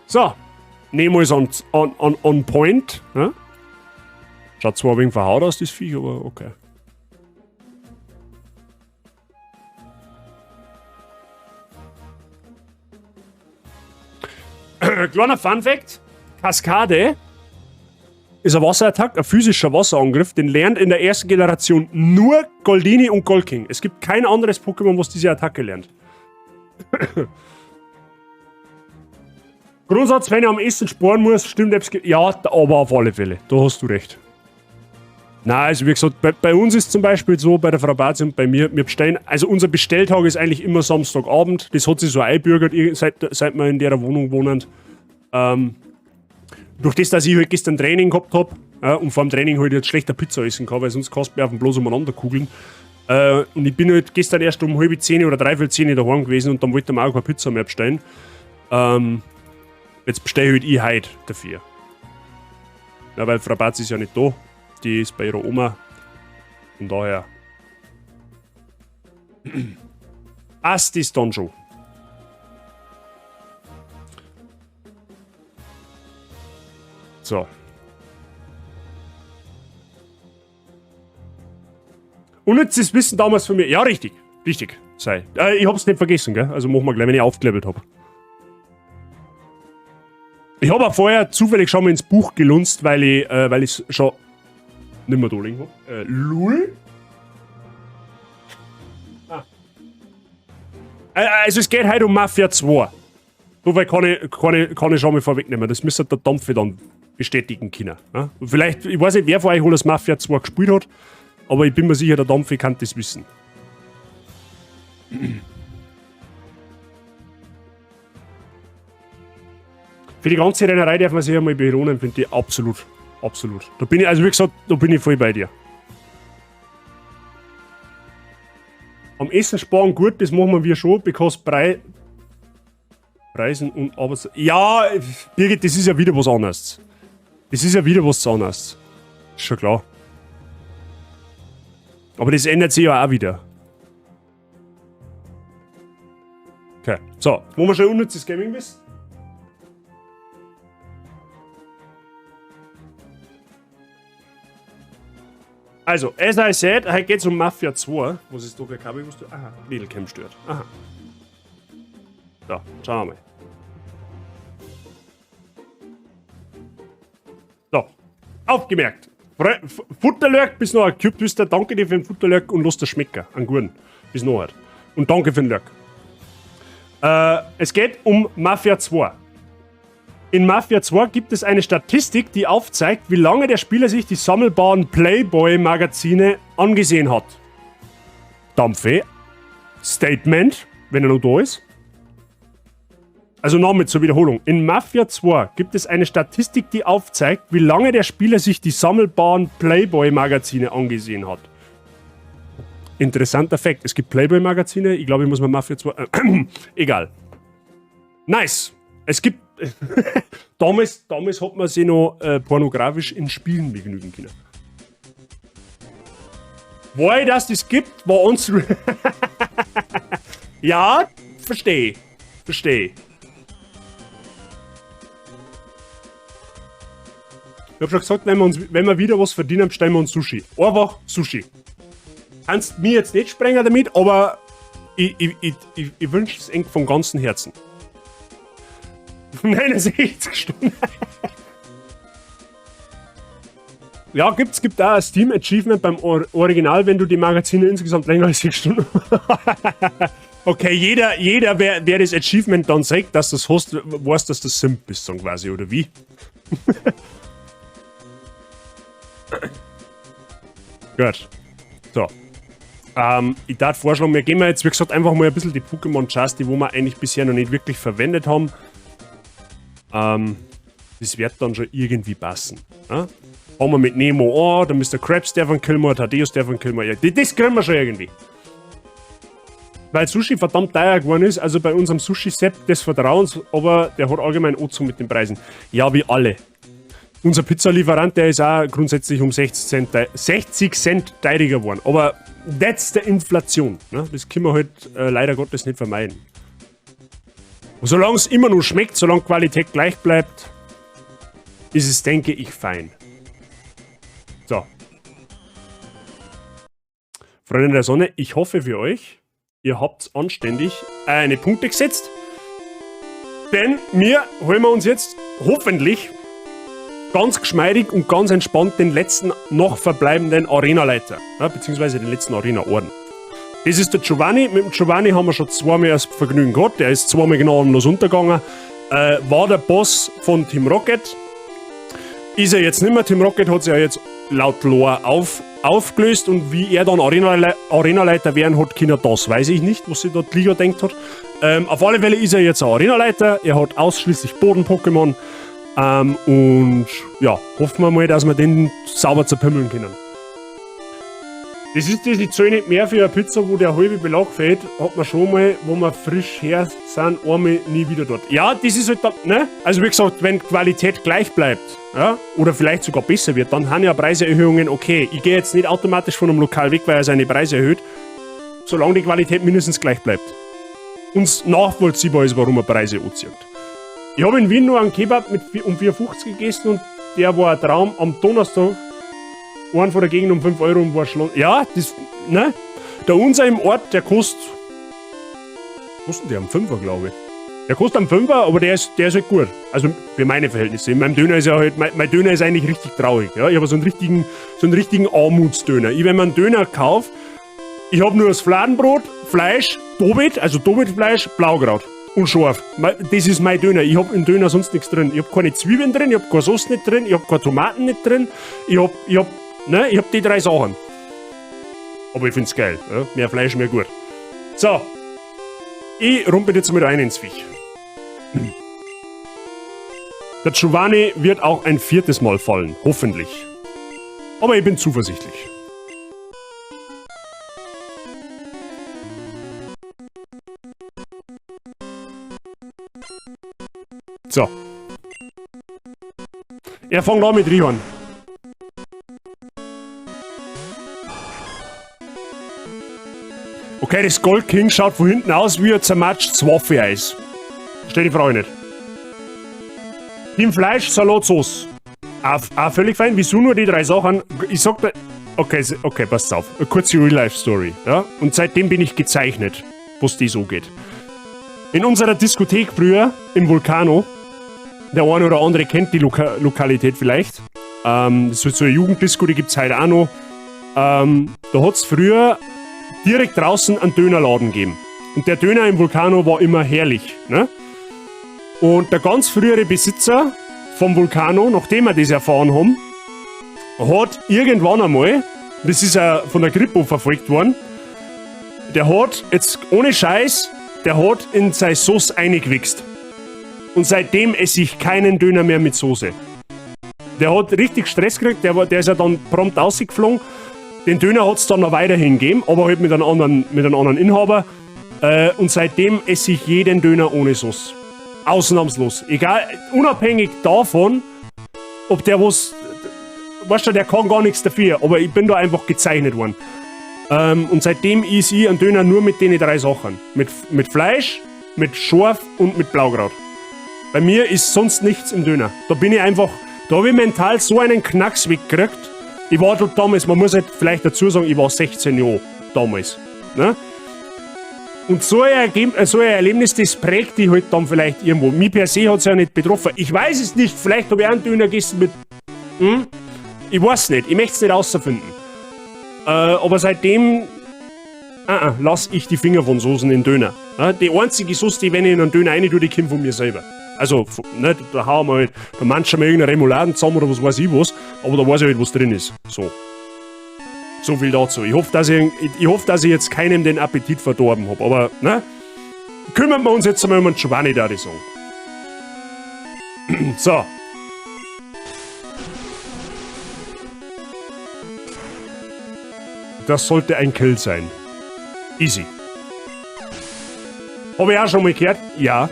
So, Nemo ist on point. Ne? Schaut zwar ein wenig verhaut aus, das Viech, aber okay. Kleiner Fun Fact: Kaskade ist ein Wasserattack, ein physischer Wasserangriff, den lernt in der ersten Generation nur Goldini und Golking. Es gibt kein anderes Pokémon, was diese Attacke lernt. Grundsatz, wenn ich am Essen sparen muss, stimmt etwas. Ja, aber auf alle Fälle. Da hast du recht. Nein, also wie gesagt, bei uns ist zum Beispiel so, bei der Frau Bazi und bei mir, wir bestellen, also unser Bestelltag ist eigentlich immer Samstagabend. Das hat sich so einbürgert, seit wir in der Wohnung wohnen. Durch das, dass ich halt gestern Training gehabt hab, und vor dem Training halt jetzt schlechter Pizza essen kann, weil sonst kannst du mir auf dem bloß umeinander kugeln. Und ich bin halt gestern erst um 9:30 oder 9:45 daheim gewesen und dann wollte ich mir auch keine Pizza mehr bestellen. Jetzt bestelle halt ich heute dafür. Ja, weil Frau Batz ist ja nicht da. Die ist bei ihrer Oma. Von daher. Passt das dann schon. So. Unnützes Wissen damals von mir. Ja, richtig. Richtig. Sei. Ich hab's nicht vergessen, gell? Also machen wir gleich, wenn ich aufgelevelt hab. Ich hab auch vorher zufällig schon mal ins Buch gelunzt, weil ich's schon nicht mehr da liegen hab. Lul? Ah. Also es geht heute um Mafia 2. So weit kann ich schon mal vorwegnehmen. Das müsste der Dampfe dann bestätigen können. Ja? Und vielleicht, ich weiß nicht, wer von euch alles Mafia 2 gespielt hat, aber ich bin mir sicher, der Dampfe kann das wissen. Für die ganze Rennerei darf man sich einmal belohnen, finde ich absolut. Absolut. Da bin ich, also wie gesagt, da bin ich voll bei dir. Am Essen sparen gut, das machen wir schon, because Preisen und Arbeits-, ja, Birgit, das ist ja wieder was anderes. Das ist ja wieder was anderes. Ist schon klar. Aber das ändert sich ja auch wieder. Okay, so. Wo wir schon unnützes Gaming wissen. Also, as I said, heute geht's um Mafia 2. Was ist da für Kabel? Was du? Aha, Needlecam stört. Aha. So, schauen wir mal. So, aufgemerkt. Futterlurk bis noch ein Cube Twister. Danke dir für den Futterlurk und lass dir schmecken. Einen guten. Bis noch halt. Und danke für den Lurk. Es geht um Mafia 2. In Mafia 2 gibt es eine Statistik, die aufzeigt, wie lange der Spieler sich die sammelbaren Playboy-Magazine angesehen hat. Dampfe. Statement, wenn er noch da ist. Also nochmal zur Wiederholung. In Mafia 2 gibt es eine Statistik, die aufzeigt, wie lange der Spieler sich die sammelbaren Playboy-Magazine angesehen hat. Interessanter Fakt. Es gibt Playboy-Magazine. Ich glaube, ich muss mir Mafia 2... egal. Nice. Es gibt... Damals hat man sich noch pornografisch in Spielen begnügen können. Weil das das gibt, war uns. Ja, verstehe. Verstehe. Ich hab schon gesagt, wenn wir wieder was verdienen, bestellen wir uns Sushi. Einfach Sushi. Kannst mir jetzt nicht sprengen damit, aber ich wünsche es eng von ganzem Herzen. 69 Stunden. Ja, gibt auch ein Steam Achievement beim Original, wenn du die Magazine insgesamt länger als 6 Stunden. Okay, jeder wer das Achievement dann sagt, dass das hast, weiß, dass das Simp ist, dann quasi, oder wie? Gut. So. Ich darf vorschlagen, wir gehen mal jetzt, wie gesagt, einfach mal ein bisschen die Pokémon-Chars, die wo wir eigentlich bisher noch nicht wirklich verwendet haben. Das wird dann schon irgendwie passen. Ja? Fangen wir mit Nemo an, dann Mister Krabs der von Kilmore, Thaddeus der von Kilmore. Ja, das kriegen wir schon irgendwie. Weil Sushi verdammt teuer geworden ist, also bei unserem Sushi-Sepp des Vertrauens, aber der hat allgemein angezogen mit den Preisen. Ja, wie alle. Unser Pizzalieferant, der ist auch grundsätzlich um 60 Cent teurer geworden. Aber that's the Inflation. Ne? Das können wir halt leider Gottes nicht vermeiden. Und solange es immer noch schmeckt, solange Qualität gleich bleibt, ist es, denke ich, fein. So. Freunde der Sonne, ich hoffe für euch, ihr habt anständig eine Punkte gesetzt. Denn wir holen wir uns jetzt hoffentlich ganz geschmeidig und ganz entspannt den letzten noch verbleibenden Arenaleiter, ja, beziehungsweise den letzten Arena-Orden. Das ist der Giovanni. Mit dem Giovanni haben wir schon zweimal das Vergnügen gehabt. Der ist zweimal gnadenlos untergegangen. War der Boss von Team Rocket. Ist er jetzt nicht mehr. Team Rocket hat sich ja jetzt laut Lore aufgelöst und wie er dann Arenaleiter werden hat können, das weiß ich nicht, was sich dort Liga denkt hat. Auf alle Fälle ist er jetzt ein Arenaleiter. Er hat ausschließlich Boden-Pokémon. Und ja, hoffen wir mal, dass wir den sauber zerpümmeln können. Das ist das, ich zahle nicht mehr für eine Pizza, wo der halbe Belag fehlt, hat man schon mal, wo wir frisch her sind, einmal nie wieder dort. Ja, das ist halt dann, ne? Also wie gesagt, wenn Qualität gleich bleibt, ja, oder vielleicht sogar besser wird, dann haben ja Preiserhöhungen okay. Ich gehe jetzt nicht automatisch von einem Lokal weg, weil er seine Preise erhöht, solange die Qualität mindestens gleich bleibt. Und nachvollziehbar ist, warum er Preise anzieht. Ich habe in Wien nur einen Kebab mit um 4,50 gegessen und der war ein Traum. Am Donnerstag, einen von der Gegend um 5 Euro und war schon. Ja, das, ne? Der unser im Ort, der kostet. Kostet der am 5er, glaube ich. Der kostet am 5er, aber der ist halt gut. Also für meine Verhältnisse. In meinem Döner ist ja halt, mein Döner ist eigentlich richtig traurig. Ja? Ich habe so einen richtigen Armutsdöner. Ich, wenn man einen Döner kauft, ich hab nur das Fladenbrot, Fleisch, Dobit, also Dobitfleisch, Blaukraut. Und scharf. Das ist mein Döner. Ich hab im Döner sonst nichts drin. Ich hab keine Zwiebeln drin, ich hab keine Soße nicht drin, ich hab keine Tomaten nicht drin. Ich hab die drei Sachen. Aber ich find's geil. Ja? Mehr Fleisch, mehr gut. So. Ich rumpel jetzt mal rein ins Viech. Der Giovanni wird auch ein viertes Mal fallen. Hoffentlich. Aber ich bin zuversichtlich. So. Er fängt an mit Rihorn. Okay, das Gold King schaut von hinten aus wie ein zermatschtes Waffeleis. Verstehe die Frage nicht. Team Fleisch, Salat, Sauce. Auch völlig fein. Wieso nur die drei Sachen? Ich sag da. Okay, okay, passt auf. Eine kurze Real-Life-Story. Ja? Und seitdem bin ich gezeichnet, was das so geht. In unserer Diskothek früher, im Vulcano, der eine oder andere kennt die Lokalität vielleicht. Das ist so eine Jugenddisco, die gibt's heute auch noch. Da hat's früher direkt draußen einen Dönerladen gegeben. Und der Döner im Vulcano war immer herrlich. Ne? Und der ganz frühere Besitzer vom Vulcano, nachdem wir das erfahren haben, hat irgendwann einmal, das ist ja von der Kripo verfolgt worden, der hat, jetzt ohne Scheiß, der hat in seine Sauce eingewichst. Und seitdem esse ich keinen Döner mehr mit Soße. Der hat richtig Stress gekriegt, der ist ja dann prompt rausgeflogen. Den Döner hat's dann noch weiterhin gegeben, aber halt mit einem anderen Inhaber. Und seitdem esse ich jeden Döner ohne Sauce. Ausnahmslos. Egal, unabhängig davon, ob der was... Weißt du, der kann gar nichts dafür, aber ich bin da einfach gezeichnet worden. Und seitdem is ich einen Döner nur mit den drei Sachen. Mit Fleisch, mit Schorf und mit Blaukraut. Bei mir ist sonst nichts im Döner. Da bin ich einfach, da habe ich mental so einen Knacks weggekriegt. Ich war dort damals, man muss halt vielleicht dazu sagen, ich war 16 Jahre damals. Ne? Und so ein Erlebnis, das prägt dich halt dann vielleicht irgendwo. Mich per se hat's ja nicht betroffen. Ich weiß es nicht, vielleicht habe ich auch einen Döner gegessen mit... Hm? Ich weiß nicht, ich möchte es nicht rausfinden. Aber seitdem lass ich die Finger von Soßen in Döner. Die einzige Soße, die, wenn ich in einen Döner rein tue, die kommt von mir selber. Also, ne, da hauen wir halt, da manchen wir irgendeine Remouladen zusammen oder was weiß ich was, aber da weiß ich halt, was drin ist. So. So viel dazu. Ich hoffe, dass ich jetzt keinem den Appetit verdorben hab, aber, ne? Kümmern wir uns jetzt einmal um den Giovanni, da ich sagen. So. Das sollte ein Kill sein. Easy. Hab ich auch schon mal gehört? Ja.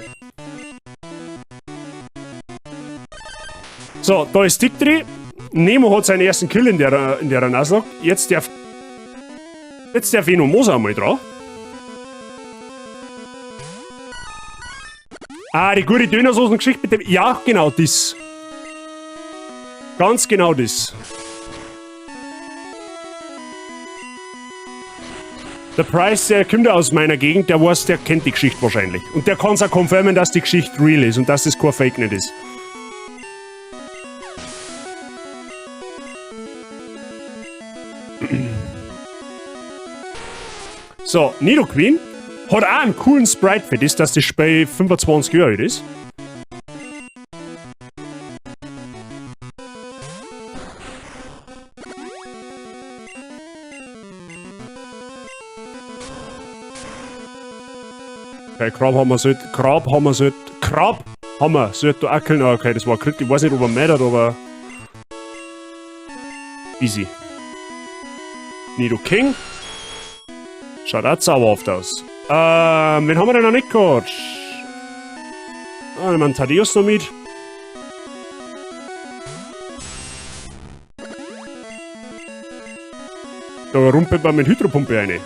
So, da ist Dick drin. Nemo hat seinen ersten Kill in der Nuzlocke. Jetzt darf Eno Moser einmal dran. Ah, die gute Dönersoßen-Geschichte mit dem... Ja, genau das. Ganz genau das. Der Price, der kommt ja aus meiner Gegend, der weiß, der kennt die Geschichte wahrscheinlich. Und der kann's auch confirmen, dass die Geschichte real ist und dass das kein Fake nicht ist. So, Nidoqueen hat auch einen coolen Sprite für das, dass das Spiel 25 Jahre alt ist. Okay, Krab haben wir sollte da auch killen. Okay, das war Crit. Ich weiß nicht, ob er mattert, aber... Easy. Nidoking. Schaut auch zauberhaft aus. Wen haben wir denn noch nicht gehabt? Ah, nehmen wir einen Thaddeus noch mit. Da rumpelt man mit Hydropumpe rein.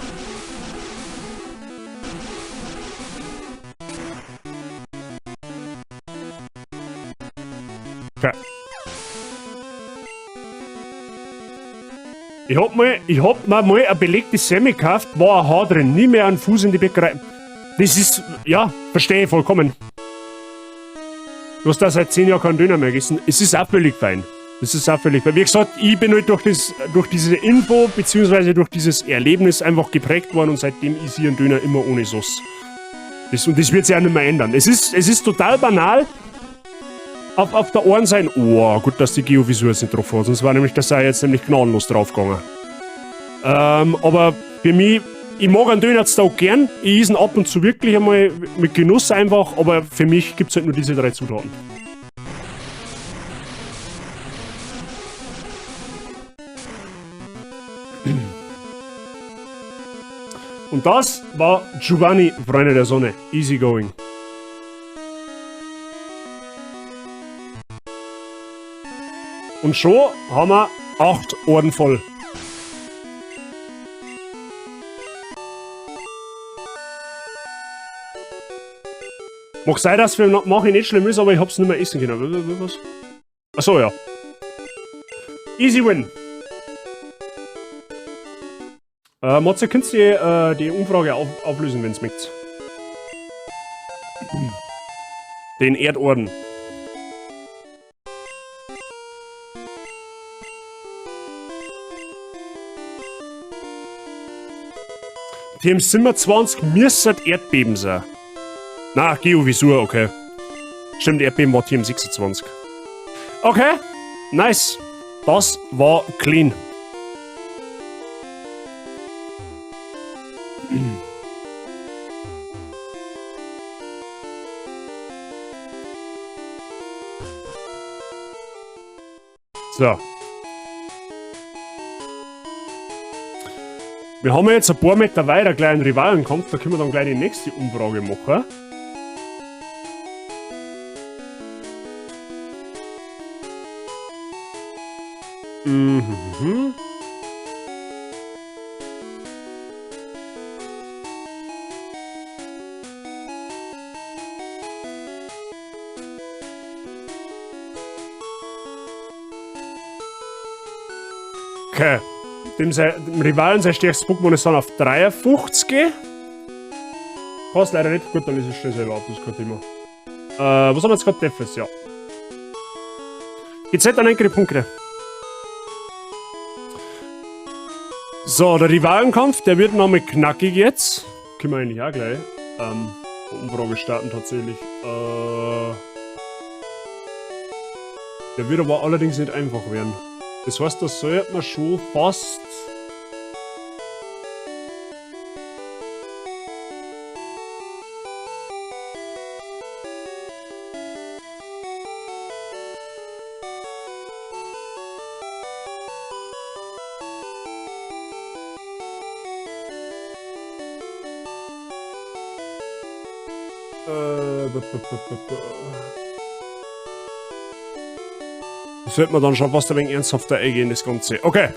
Okay. Ich hab mir mal eine belegte Semmel gekauft, war ein Haar drin, nie mehr einen Fuß in die Bäckerei. Das ist, ja, verstehe ich vollkommen. Du hast da seit 10 Jahren keinen Döner mehr gegessen. Es ist auch völlig fein. Das ist auch völlig fein. Wie gesagt, ich bin halt durch diese Info, beziehungsweise durch dieses Erlebnis einfach geprägt worden und seitdem ist hier ein Döner immer ohne Sauce. Und das wird sich auch nicht mehr ändern. Es ist total banal. Auf der Ohren sein. Oh, gut, dass die Geovisur jetzt nicht drauf hat. Sonst war nämlich das sei jetzt nämlich gnadenlos draufgegangen. Aber für mich, ich mag einen Döner jetzt auch gern. Ich esse ihn ab und zu wirklich einmal mit Genuss einfach. Aber für mich gibt's halt nur diese drei Zutaten. Und das war Giovanni, Freunde der Sonne. Easy going. Und schon haben wir 8 Orden voll. Mag sein, dass für mach ich nicht schlimm ist, aber ich hab's nicht mehr essen können. Was? Achso, ja. Easy win. Matze, könntest du die Umfrage auflösen, wenn's möchtest? Den Erdorden. TM 27 müsste Erdbeben sein. Na, Geovisur, okay. Stimmt, Erdbeben war TM 26. Okay, nice. Das war clean. So. Wir haben jetzt ein paar Meter weiter gleich einen Rivalenkampf, da können wir dann gleich die nächste Umfrage machen. Mhm. Okay. Dem Rivalen sein stärkstes Pokémon ist dann auf 53. Passt leider nicht. Gut, dann ist es schnell selber auf, das ist kein Thema. Was haben wir jetzt gerade? Defes, ja. GZ an einige Punkte. So, der Rivalenkampf, der wird nochmal knackig jetzt. Können wir eigentlich auch gleich. Umfrage starten tatsächlich. Der wird aber allerdings nicht einfach werden. Das heißt, das sollte man schon fast... Das sollte man dann schon fast ein wenig ernsthafter eingehen, das Ganze. Okay.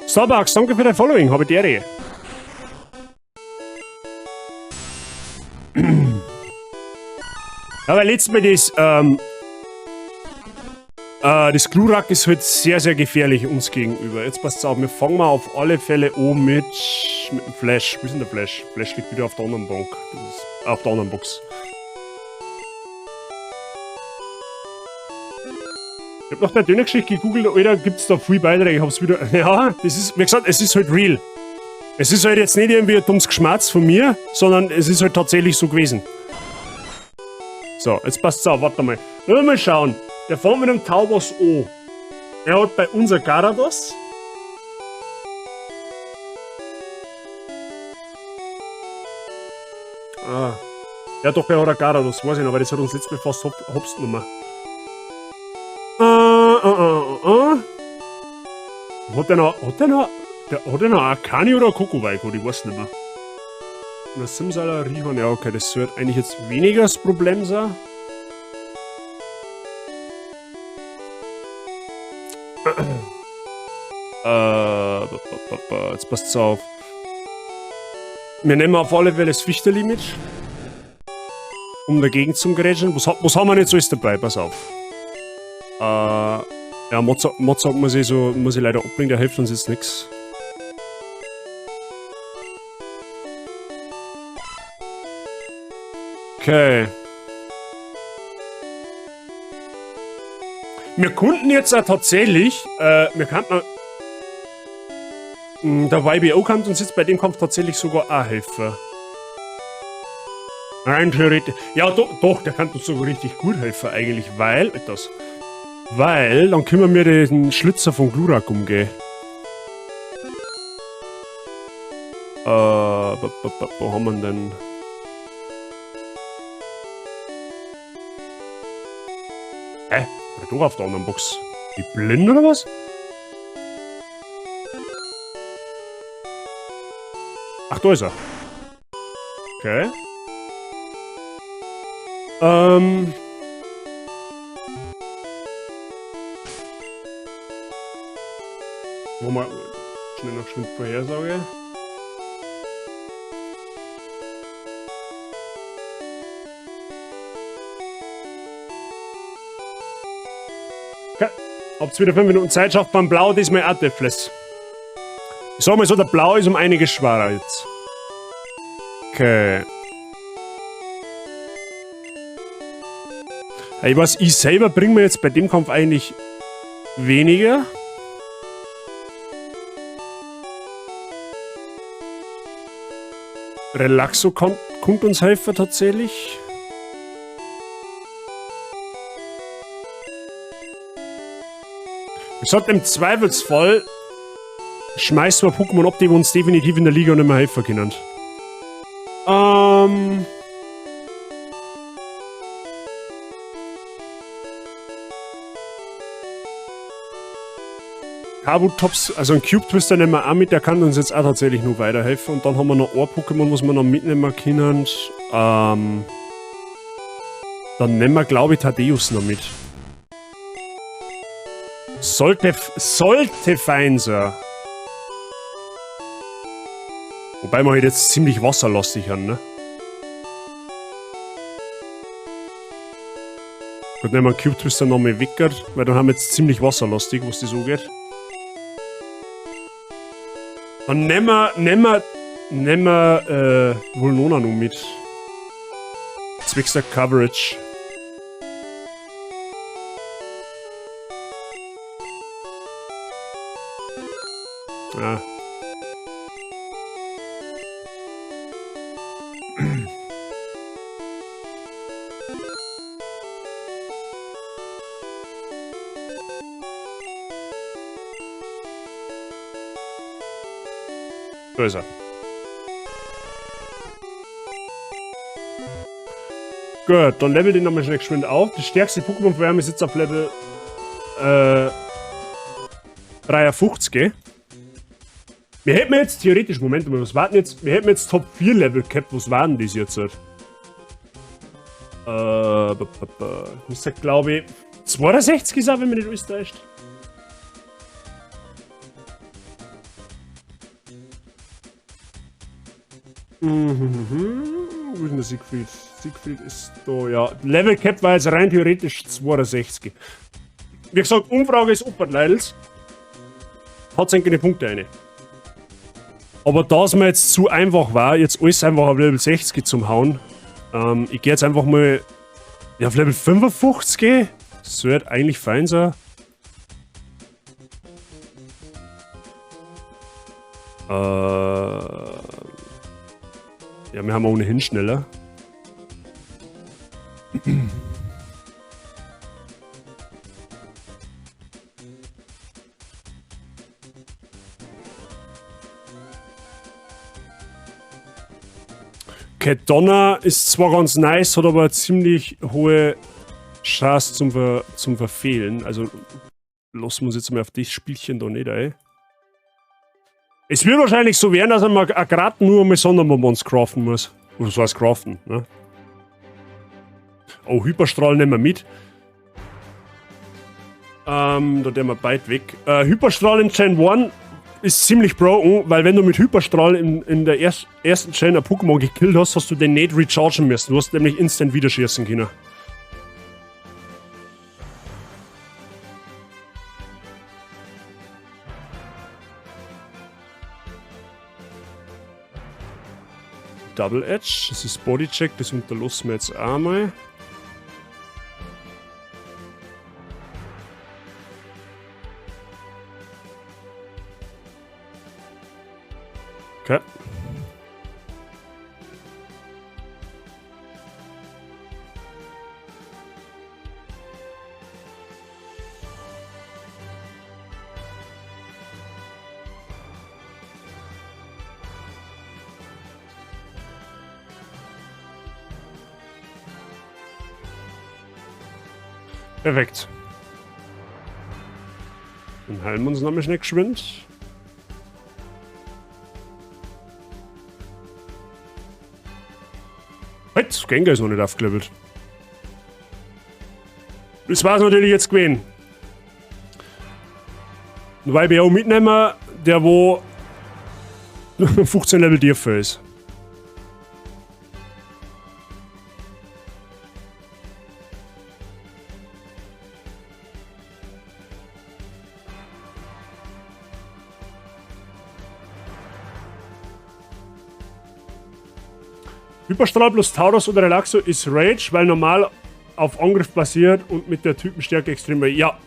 Starbucks, danke für dein Following, habe die Ehre. Ja, weil letztes Mal das Glurak ist halt sehr, sehr gefährlich uns gegenüber. Jetzt passt's auf, wir fangen mal auf alle Fälle an mit dem Flash. Wo ist denn der Flash? Flash liegt wieder auf der anderen Bank. Das ist auf der anderen Box. Ich hab nach der Dönergeschichte gegoogelt, Alter, gibt's da viel Beiträge. Ich hab's wieder. Ja, das ist, wie gesagt, es ist halt real. Es ist halt jetzt nicht irgendwie ein dummes Geschmatz von mir, sondern es ist halt tatsächlich so gewesen. So, jetzt passt's auf, warte mal. Wollen wir mal schauen. Der fährt mit dem Taubos O. Der hat bei uns ein Garados. Ah. Ja doch, er hat ein Garados, weiß ich noch, aber das hat uns letztes Mal fast hops genommen. Hat der noch Arkani oder Kokowai gehabt? Ich weiß nicht mehr. Und das Simsala Rihorn, ja okay, das sollte eigentlich jetzt weniger das Problem sein. Jetzt passt's auf. Wir nehmen auf alle Fälle das Fichterli mit. Um dagegen zu grätschen. Was haben wir nicht so alles dabei? Pass auf. Ja, Mozart muss ich leider abbringen, der hilft uns jetzt nix. Okay. Wir konnten jetzt auch tatsächlich, wir könnten, der YBO kann uns jetzt bei dem Kampf tatsächlich sogar auch helfen. Rein theoretisch. Ja, doch, der kann uns sogar richtig gut helfen eigentlich, weil, weil, dann können wir den Schlitzer von Glurak umgehen. Wo haben wir denn? Hä? Doch auf der anderen Box. Die blind oder was? Ach, da ist er. Okay. Wo mal schnell noch geschwind Vorhersage. Okay. Habt's wieder 5 Minuten Zeit, schafft beim Blau diesmal auch Defles. Ich sag mal so, der Blau ist um einiges schwerer jetzt. Okay. Ich weiß, ich selber bring mir jetzt bei dem Kampf eigentlich weniger. Relaxo kommt uns helfen tatsächlich. Ich sag, im Zweifelsfall schmeißen wir Pokémon ab, die uns definitiv in der Liga nicht mehr helfen können. Kabutops, also ein Cube Twister nehmen wir auch mit, der kann uns jetzt auch tatsächlich nur weiterhelfen. Und dann haben wir noch ein Pokémon, was wir noch mitnehmen können. Dann nehmen wir, glaube ich, Thaddeus noch mit. Sollte fein sein. Wobei wir halt jetzt ziemlich wasserlastig haben, ne? Gut, nehmen wir einen Cube Twister nochmal weg, weil dann haben wir jetzt ziemlich wasserlastig, was das angeht. Dann nehmen wir Vulnona noch mit. Zwecks der Coverage. Ah. Da ist er. Gut, dann level den nochmal schnell geschwind auf. Das stärkste Pokémon von ihm ist jetzt auf Level 53. Gell? Wir hätten jetzt theoretisch, Moment mal, was war denn jetzt? Wir hätten jetzt Top 4 Level gehabt, was waren das jetzt? Ich sag, glaube ich, 62 ist auch, wenn mich nicht alles täuscht. Wo ist denn der Siegfried? Siegfried ist da, ja. Level Cap war jetzt rein theoretisch 62. Wie gesagt, Umfrage ist offen, Leidels. Hat seine Punkte eine. Aber da es mir jetzt zu einfach war, jetzt alles einfach auf Level 60 zum Hauen, ich gehe jetzt einfach mal, ja, auf Level 55. Sollte eigentlich fein sein. Ja, wir haben ohnehin schneller. Okay, Donner ist zwar ganz nice, hat aber eine ziemlich hohe Chance zum Verfehlen. Also lassen wir uns jetzt mal auf das Spielchen da nicht ein. Es wird wahrscheinlich so werden, dass man gerade nur mal Sonderbonbons craften muss. Oder so heißt craften, ne? Oh, Hyperstrahl nehmen wir mit. Da der wir weit weg. Hyperstrahl in Gen 1 ist ziemlich broken, weil wenn du mit Hyperstrahl in der ersten Gen ein Pokémon gekillt hast, hast du den nicht rechargen müssen. Du hast nämlich instant wieder schießen können. Double Edge, das ist Bodycheck, das unterlassen wir jetzt einmal. Okay. Perfekt. Dann heilen wir uns nochmal schnell geschwind. Halt, Gengar ist noch nicht aufgelevelt. Das war's natürlich jetzt gewesen. Weil wir auch mitnehmen, der wo 15 Level tiefer ist. Hyperstrahl plus Tauros oder Relaxo ist Rage, weil normal auf Angriff basiert und mit der Typenstärke extrem. Ja.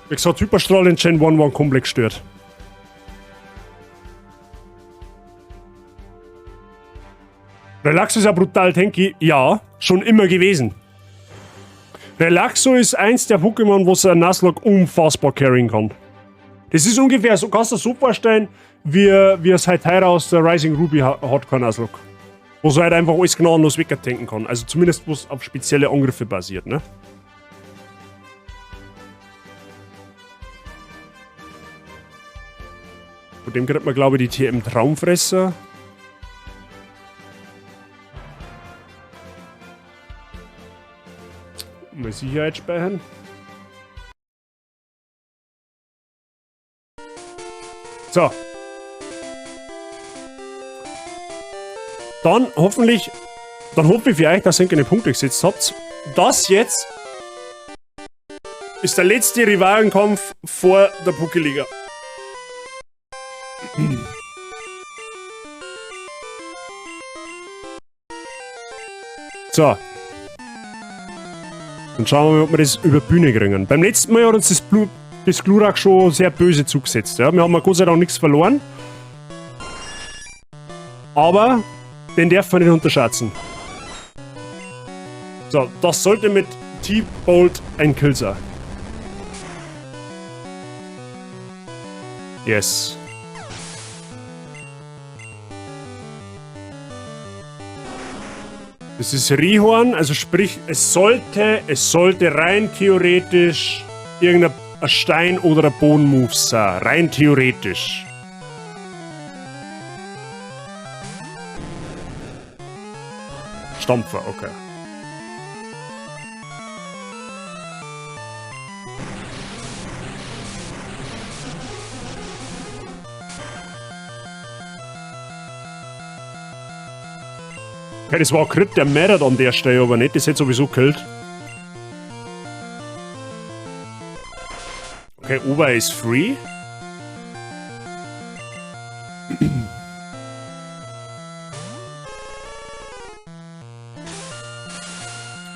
Wie gesagt, Hyperstrahl in Gen 1 war komplett gestört. Relaxo ist ja brutal tanky. Ja, schon immer gewesen. Relaxo ist eins der Pokémon, wo ein Nuzlocke unfassbar carryen kann. Das ist ungefähr so, kannst du dir so vorstellen, wie es halt heute aus der Rising Ruby hat, kein Nuzlocke. Wo es halt einfach alles gnadenlos wegtanken kann. Also zumindest, wo es auf spezielle Angriffe basiert, ne? Von dem kriegt man, glaube ich, die TM Traumfresser. Mal Sicherheit speichern. So. Dann hoffentlich, dann hoffe ich für euch, dass ihr keine Punkte gesetzt habt. Das jetzt ist der letzte Rivalenkampf vor der Pokéliga. So. Dann schauen wir mal, ob wir das über die Bühne kriegen. Beim letzten Mal hat uns das Glurak schon sehr böse zugesetzt. Ja? Wir haben ja Gott sei Dank nichts verloren. Aber den darf man nicht unterschätzen. So, das sollte mit T-Bolt ein Kill sein. Yes. Das ist Rihorn, also sprich, es sollte rein theoretisch irgendein Stein oder ein Boden-Move sein. Rein theoretisch. Stampfer, okay. Okay, das war ein Crit, der mattert an der Stelle aber nicht, das hätte sowieso gekillt. Okay, Ober ist free.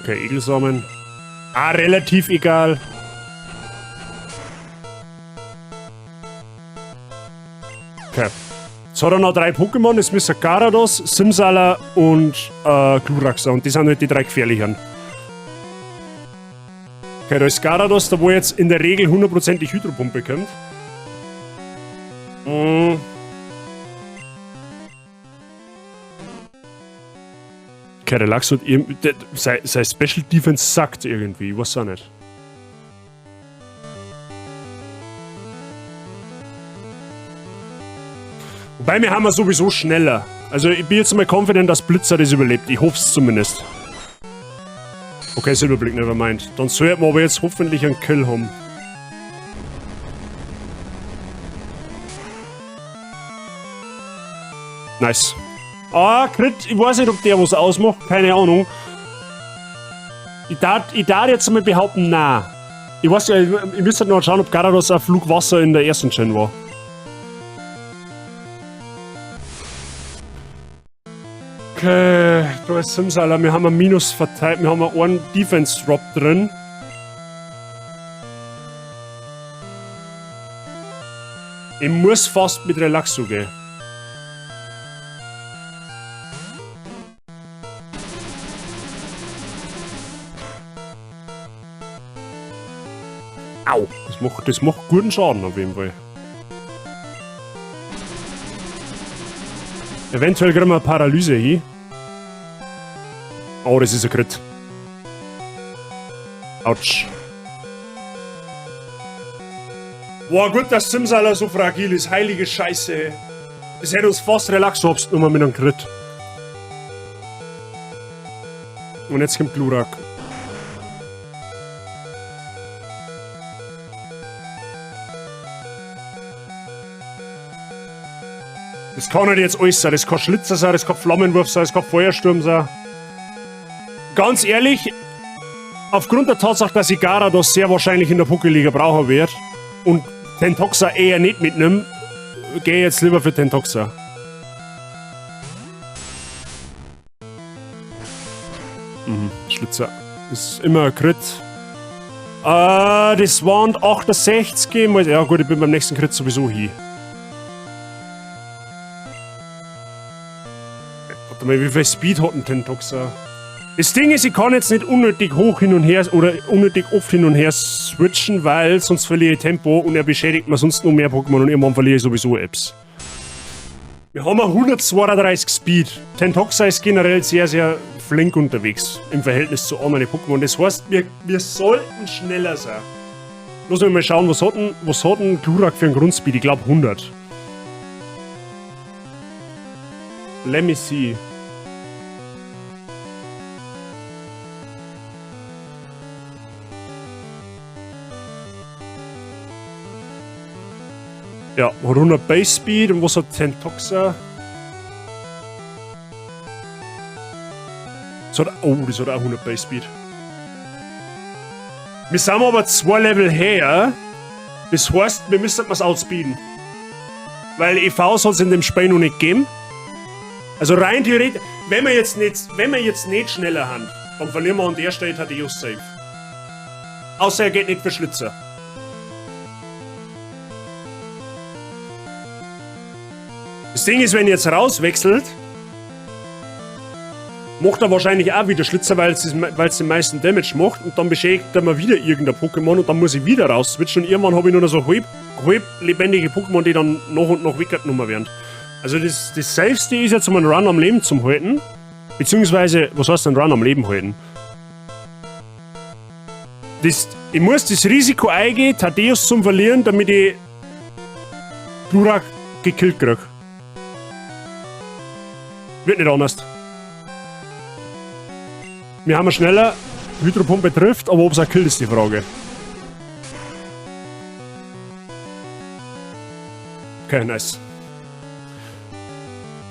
Okay, Egelsamen. Ah, relativ egal. Okay. Jetzt hat er noch 3 Pokémon, das müssen Garados, Simsala und Glurak sein. Und die sind halt die 3 gefährlichen. Okay, da ist Garados, da wo jetzt in der Regel hundertprozentig Hydropumpe kommt. Okay, der Lachs hat sein Special Defense sackt irgendwie, ich weiß auch nicht. Wobei, wir haben ja sowieso schneller. Also ich bin jetzt mal confident, dass Blitzer das überlebt. Ich hoff's zumindest. Okay, Silberblick, nevermind. Dann sollten wir aber jetzt hoffentlich einen Kill haben. Nice. Ah, Crit, ich weiß nicht, ob der was ausmacht. Keine Ahnung. Ich darf jetzt mal behaupten, na. Ich weiß ja, ich müsste halt noch schauen, ob Garados ein Flugwasser in der ersten Gen war. Okay, da ist Simsala, wir haben ein Minus verteilt, wir haben einen Defense Drop drin. Ich muss fast mit Relaxo gehen. Au, das macht guten Schaden auf jeden Fall. Eventuell kriegen wir eine Paralyse hin. Oh, das ist ein Crit. Autsch. Boah, gut, dass Simsala so fragil ist. Heilige Scheiße. Das hätte uns fast Relaxo genommen mit einem Crit. Und jetzt kommt Glurak. Das kann halt jetzt alles sein. Das kann Schlitzer sein, das kann Flammenwurf sein, das kann Feuersturm sein. Ganz ehrlich, aufgrund der Tatsache, dass ich Garados sehr wahrscheinlich in der Pokéliga brauchen werde und Tentoxa eher nicht mitnehme, gehe ich jetzt lieber für Tentoxa. Schlitzer. Das ist immer ein Crit. Das waren 68. Ja gut, ich bin beim nächsten Crit sowieso hin. Warte mal, wie viel Speed hat denn Tentoxa? Das Ding ist, ich kann jetzt nicht unnötig hoch hin und her oder unnötig oft hin und her switchen, weil sonst verliere ich Tempo und er beschädigt mir sonst noch mehr Pokémon und irgendwann verliere ich sowieso Apps. Wir haben 132 Speed. Tentoxa ist generell sehr, sehr flink unterwegs im Verhältnis zu anderen Pokémon. Das heißt, wir sollten schneller sein. Lass mich mal schauen, was hat denn Glurak für einen Grundspeed? Ich glaub 100. Let me see. Ja, hat 100 Base Speed und was hat Tentoxa? Das hat, oh, das hat auch 100 Base Speed. Wir sind aber 2 Level her. Das heißt, wir müssen was outspeeden. Weil EVs hat es in dem Spiel noch nicht gegeben. Also rein theoretisch, wenn wir jetzt nicht schneller haben, dann verlieren wir an der Stelle Thaddeus safe. Außer er geht nicht für Schlitzer. Das Ding ist, wenn er jetzt rauswechselt, macht er wahrscheinlich auch wieder Schlitzer, weil es den meisten Damage macht. Und dann beschädigt er mal wieder irgendein Pokémon und dann muss ich wieder raus switchen. Und irgendwann habe ich nur noch so halb lebendige Pokémon, die dann nach und nach weggenommen werden. Also das Safeste ist jetzt, um einen Run am Leben zu halten. Beziehungsweise, was heißt ein Run am Leben halten? Ich muss das Risiko eingehen, Thaddeus zum Verlieren, damit ich Glurak gekillt krieg. Wird nicht anders. Wir haben schneller, Hydropumpe trifft, aber ob es auch killt, ist die Frage. Okay, nice.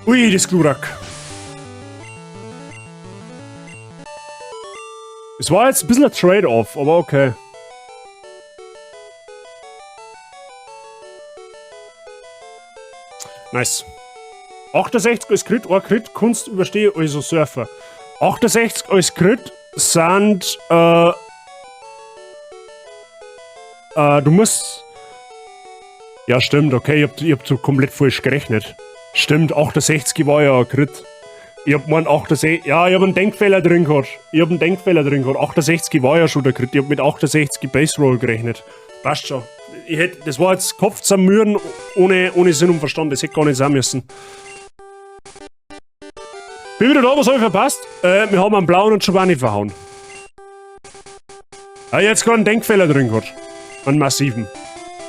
Ui, das Glurak. Es war jetzt ein bisschen ein Trade-off, aber okay. Nice. 68 als Crit, ein Crit, Kunst überstehe, also Surfer. 68 als Crit sind, du musst... Ja, stimmt, okay, ich hab so komplett falsch gerechnet. Stimmt, 68 war ja ein Crit. Ich hab meinen 68, ja, ich hab einen Denkfehler drin gehabt. 68 war ja schon der Crit. Ich hab mit 68 Base Roll gerechnet. Passt schon. Das war jetzt Kopf zermühren ohne Sinn und Verstand. Das hätte gar nicht sein müssen. Bin wieder da, was hab ich verpasst? Wir haben einen blauen und Giovanni verhauen. Ja, jetzt gerade einen Denkfehler drin gehabt. Einen massiven.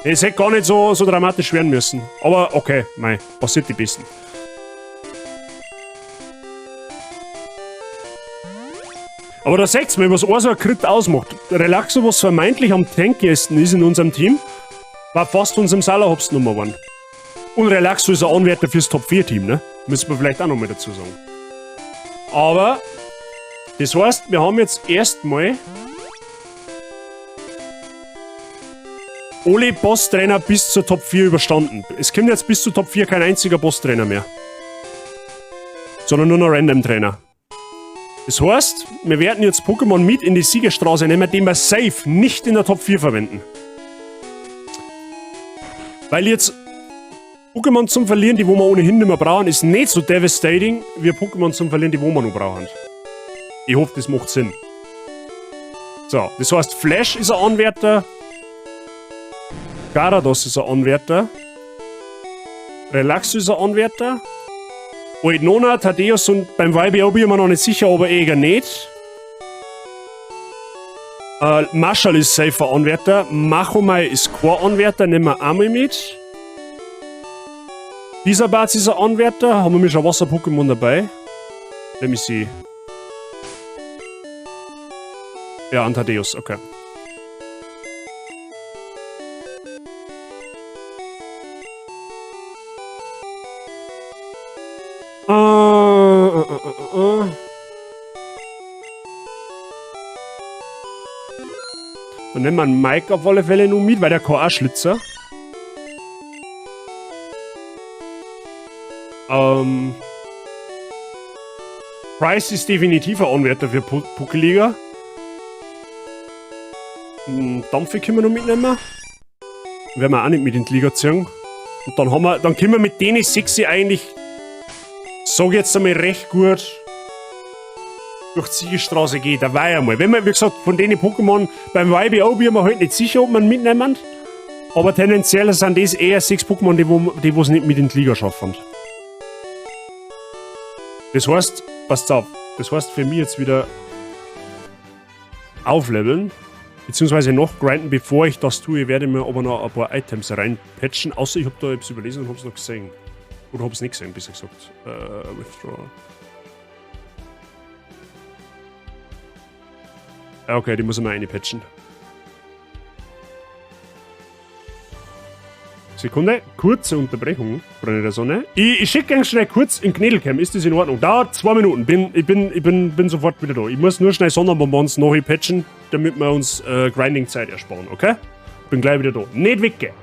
Es hätte gar nicht so dramatisch werden müssen. Aber okay, mei, passiert die Besten. Aber da seht's mal, was so ein Crit ausmacht. Relaxo, was vermeintlich am tankiesten ist in unserem Team, war fast unserem Salahops Nummer 1. Und Relaxo ist ein Anwärter fürs Top 4 Team, ne? Müssen wir vielleicht auch noch mal dazu sagen. Aber das heißt, wir haben jetzt erstmal alle Boss-Trainer bis zur Top 4 überstanden. Es kommt jetzt bis zur Top 4 kein einziger Boss-Trainer mehr. Sondern nur noch Random-Trainer. Das heißt, wir werden jetzt Pokémon mit in die Siegerstraße nehmen, den wir safe nicht in der Top 4 verwenden. Weil jetzt Pokémon zum Verlieren, die wo wir ohnehin nicht mehr brauchen, ist nicht so devastating wie Pokémon zum Verlieren, die wo wir noch brauchen. Ich hoffe, das macht Sinn. So, das heißt, Flash ist ein Anwärter. Garados ist ein Anwärter. Relaxo ist ein Anwärter. Oidnona, Thaddeus und beim YBO bin ich mir noch nicht sicher, aber eher nicht. Marshall ist safe ein Anwärter. Machomai ist kein Anwärter, nehmen wir einmal mit. Dieser Bart ist ein Anwärter. Haben wir schon Wasser-Pokémon dabei? Let me see. Ja, und Thaddeus, okay. Dann nehmen wir einen Mike auf alle Fälle noch mit, weil der kann auch Schlitzer. Price ist definitiv ein Anwärter für Pokéliga. Dampfe können wir noch mitnehmen. Werden wir auch nicht mit in die Liga ziehen. Und dann haben wir, dann können wir mit denen 6 eigentlich, sag ich jetzt einmal, recht gut durch die Siegerstraße gehen. Da war ja mal. Wenn wir, wie gesagt, von denen Pokémon beim YBO bin wir halt nicht sicher, ob man mitnehmen. Aber tendenziell sind das eher 6 Pokémon, die es nicht mit in die Liga schaffen. Das heißt, passt auf, das heißt für mich jetzt wieder aufleveln, beziehungsweise noch grinden, bevor ich das tue, werde ich mir aber noch ein paar Items reinpatchen, außer ich habe da etwas überlesen und hab's noch gesehen. Oder hab's nicht gesehen, besser gesagt. Withdraw. Okay, die muss ich mal reinpatchen. Sekunde, kurze Unterbrechung, Freunde der Sonne. Ich schicke ganz schnell kurz in Knädelcam, ist das in Ordnung? Dauert 2 Minuten, ich bin sofort wieder da. Ich muss nur schnell Sonderbonbons noch patchen, damit wir uns Grinding-Zeit ersparen, okay? Bin gleich wieder da. Nicht weggehen!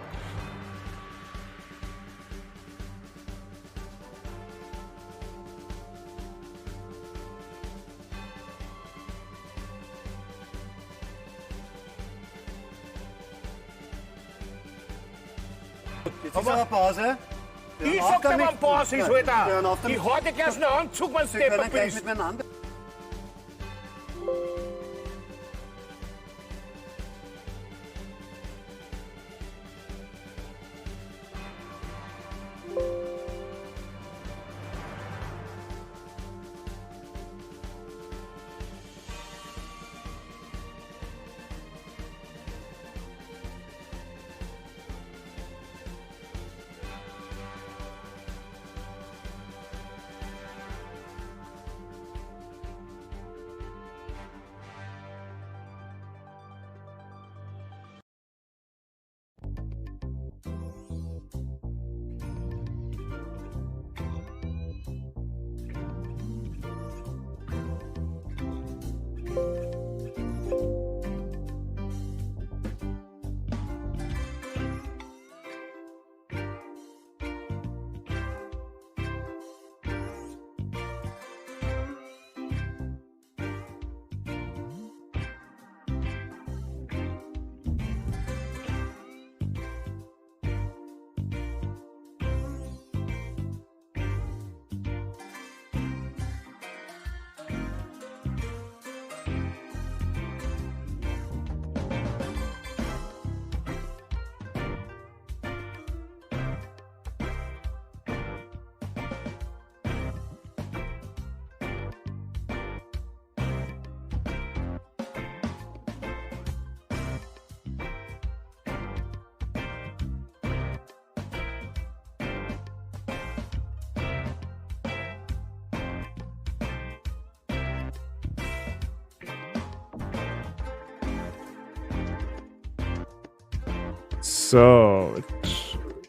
Jetzt ist aber Pause. Wir Ich hören auf sag dir, damit. wann Pause ist, Nein, wir hören Alter. auf damit. Ich hau dir gleich noch Anzug, wenn du Sie können deppert gleich bist. miteinander. So,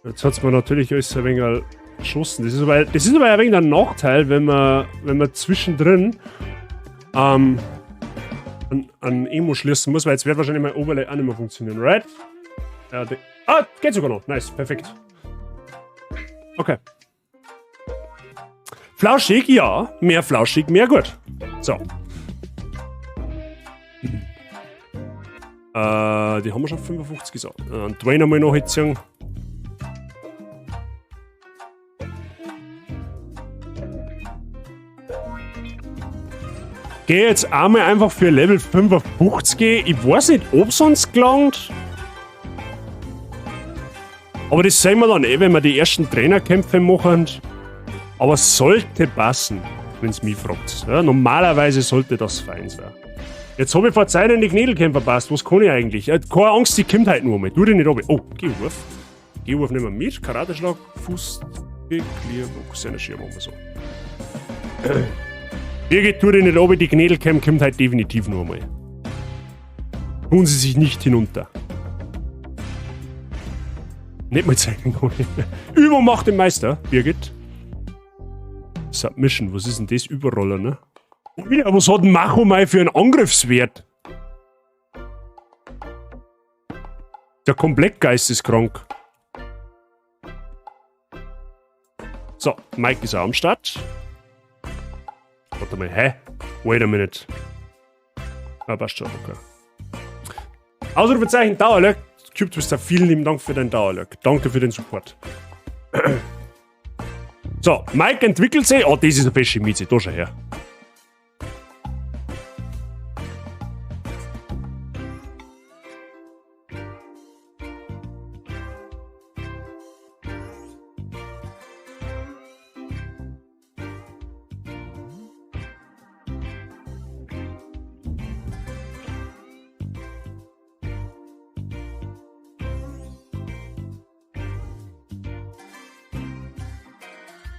jetzt hat's mir natürlich alles ein wenig geschossen. Das ist aber ein wenig ein Nachteil, wenn man zwischendrin an Emo schließen muss, weil jetzt wird wahrscheinlich mein Overlay auch nicht mehr funktionieren, right? Ja, geht sogar noch. Nice, perfekt. Okay. Flauschig, ja. Mehr flauschig, mehr gut. So. Die haben wir schon 55 gesagt. Und Dwayne einmal noch hinziehen. Geh jetzt einmal einfach für Level 55. Ich weiß nicht, ob's uns gelangt. Aber das sehen wir dann eh, wenn wir die ersten Trainerkämpfe machen. Aber es sollte passen, wenn's mich fragt. Ja, normalerweise sollte das fein sein. Jetzt hab ich vor Zeiten die Knädelkämpfer verpasst. Was kann ich eigentlich? Keine Angst, die kommt halt nur mal. Tu dich nicht runter. Oh, Gehwurf. Gehwurf nehmen wir mit. Karateschlag, Fuß, Clearbox, Energie machen wir so. Birgit, tu dich nicht runter. Die Knädelkämpfer kommt halt definitiv nur mal. Tun sie sich nicht hinunter. Nicht mal zeigen, Conny. Übung macht den Meister, Birgit. Submission, was ist denn das? Überroller, ne? Wieder, was hat denn Machomai für einen Angriffswert? Der komplett geisteskrank. So, Mike ist auch am Start. Warte mal, hä? Wait a minute. Ah, passt schon, okay. Ausrufezeichen Dauerlurk. Cube Twister, vielen lieben Dank für deinen Dauerlurk. Danke für den Support. So, Mike entwickelt sich. Oh, das ist eine fesche Mieze. Da schau her.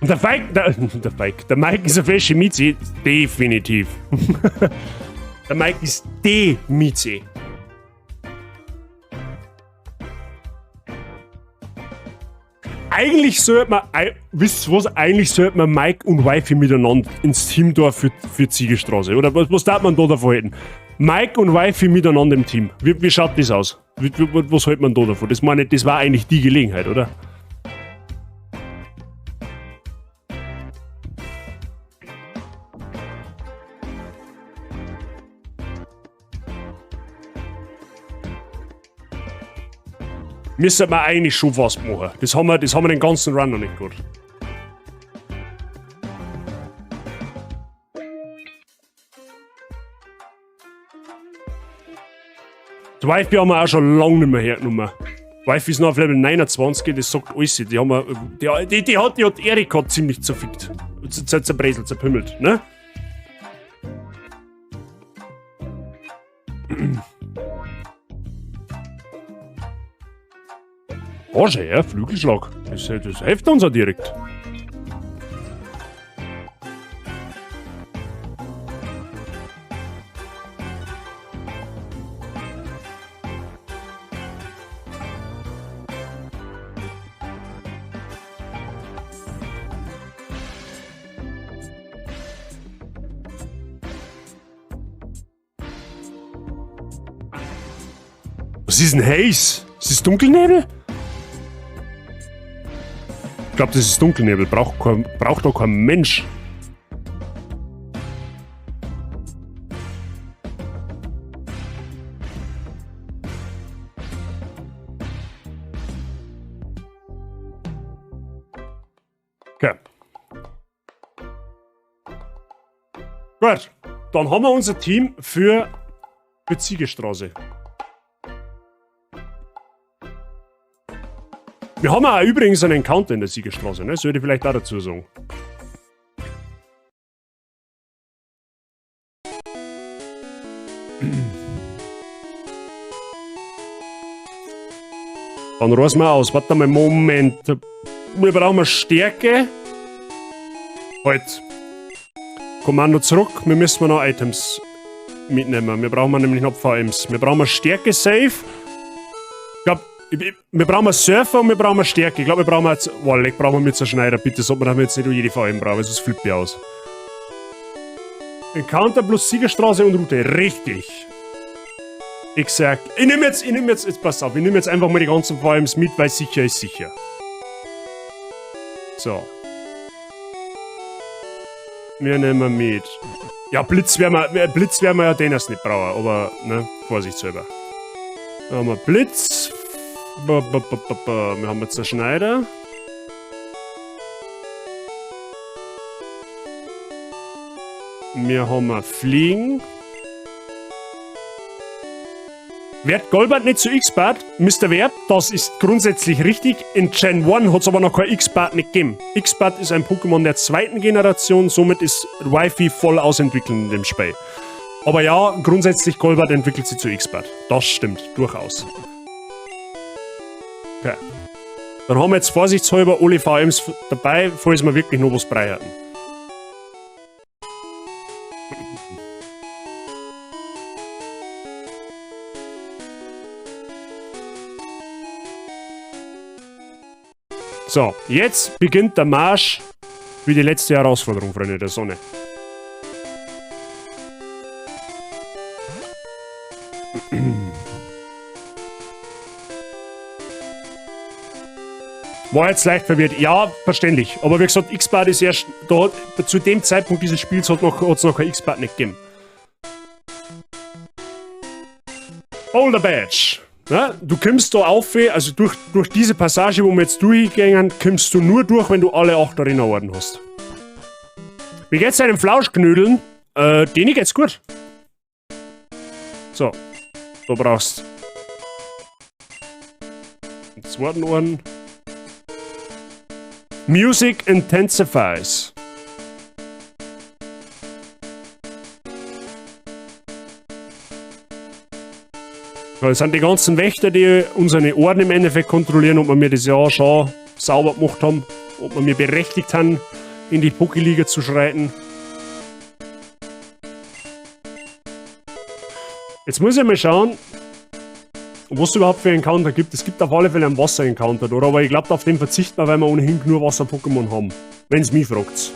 Und der Mike, der, der Mike, der Mike ist eine fesche Mieze, definitiv. Der Mike ist die Mieze. Eigentlich sollte man, wisst ihr was, eigentlich sollte man Mike und Wifey miteinander ins Team da für Ziegelstraße. Oder was darf man da davon halten? Mike und Wifey miteinander im Team. Wie schaut das aus? Was hält man da davon? Das meine ich, das war eigentlich die Gelegenheit, oder? Müssen wir eigentlich schon was machen. Das haben wir den ganzen Run noch nicht gut. Die Wifey haben wir auch schon lange nicht mehr hergenommen. Wifey ist noch auf Level 29, das sagt alles. Die, haben wir, die, die, die, hat, die hat Erika ziemlich zerfickt. Zerbröselt, zerpümmelt, ne? Oh, ja, Flügelschlag. Das hilft uns auch direkt. Was ist denn Haze? Ist das Dunkelnebel? Ich glaube, das ist Dunkelnebel. Braucht doch kein Mensch. Okay. Gut. Dann haben wir unser Team für Ziegestraße. Wir haben auch übrigens einen Encounter in der Siegerstraße, ne? Sollte ich vielleicht auch dazu sagen. Dann reißen wir aus. Warte mal, Moment. Wir brauchen Stärke. Halt. Kommando zurück. Wir müssen noch Items mitnehmen. Wir brauchen nämlich noch VMs. Wir brauchen Stärke Safe. Ich glaube, wir brauchen Surfer und wir brauchen Stärke. Ich glaube, wir brauchen jetzt. Boah, leck, brauchen wir mit Zerschneider. Bitte, sollte man jetzt nicht jede VM brauchen, sonst flippt ich aus. Encounter plus Siegerstraße und Route. Richtig. Exakt. Ich nehme jetzt, pass auf, ich nehme jetzt einfach mal die ganzen VMs mit, weil sicher ist sicher. So. Wir nehmen mit. Ja, Blitz werden wir ja den erst nicht brauchen, aber, ne, vorsichtshalber. Da haben wir Blitz. Wir haben jetzt Zerschneider. Wir haben Fliegen. Wird Golbat nicht zu X-Bart? Mr. Verb, das ist grundsätzlich richtig. In Gen 1 hat es aber noch kein X-Bart nicht gegeben. X-Bart ist ein Pokémon der zweiten Generation, somit ist Wi-Fi voll ausentwickelt in dem Spiel. Aber ja, grundsätzlich Golbat entwickelt sich zu X-Bart. Das stimmt, durchaus. Okay. Dann haben wir jetzt vorsichtshalber alle VMs dabei, falls wir wirklich noch was brauchen. So, jetzt beginnt der Marsch für die letzte Herausforderung, Freunde der Sonne. War jetzt leicht verwirrt. Ja, verständlich. Aber wie gesagt, X-Bart ist erst... Da hat, zu dem Zeitpunkt dieses Spiels hat es noch kein X-Bart nicht gegeben. Boulder Badge. Ja, du kommst da auf, also durch diese Passage, wo wir jetzt durchgehen, kommst du nur durch, wenn du alle 8 Arena-Orden hast. Wie geht's deinem Flauschknödeln? Denen geht's gut. So. Du brauchst einen zweiten Orden. Music intensifies. Das sind die ganzen Wächter, die unsere Orden im Endeffekt kontrollieren, ob wir mir das ja schon sauber gemacht haben, ob wir mir berechtigt haben, in die Pokéliga zu schreiten. Jetzt muss ich mal schauen. Und was es überhaupt für Encounter gibt. Es gibt auf alle Fälle einen Wasser-Encounter, oder? Aber ich glaube, auf den verzichten wir, weil wir ohnehin nur Wasser-Pokémon haben. Wenn's mich fragt.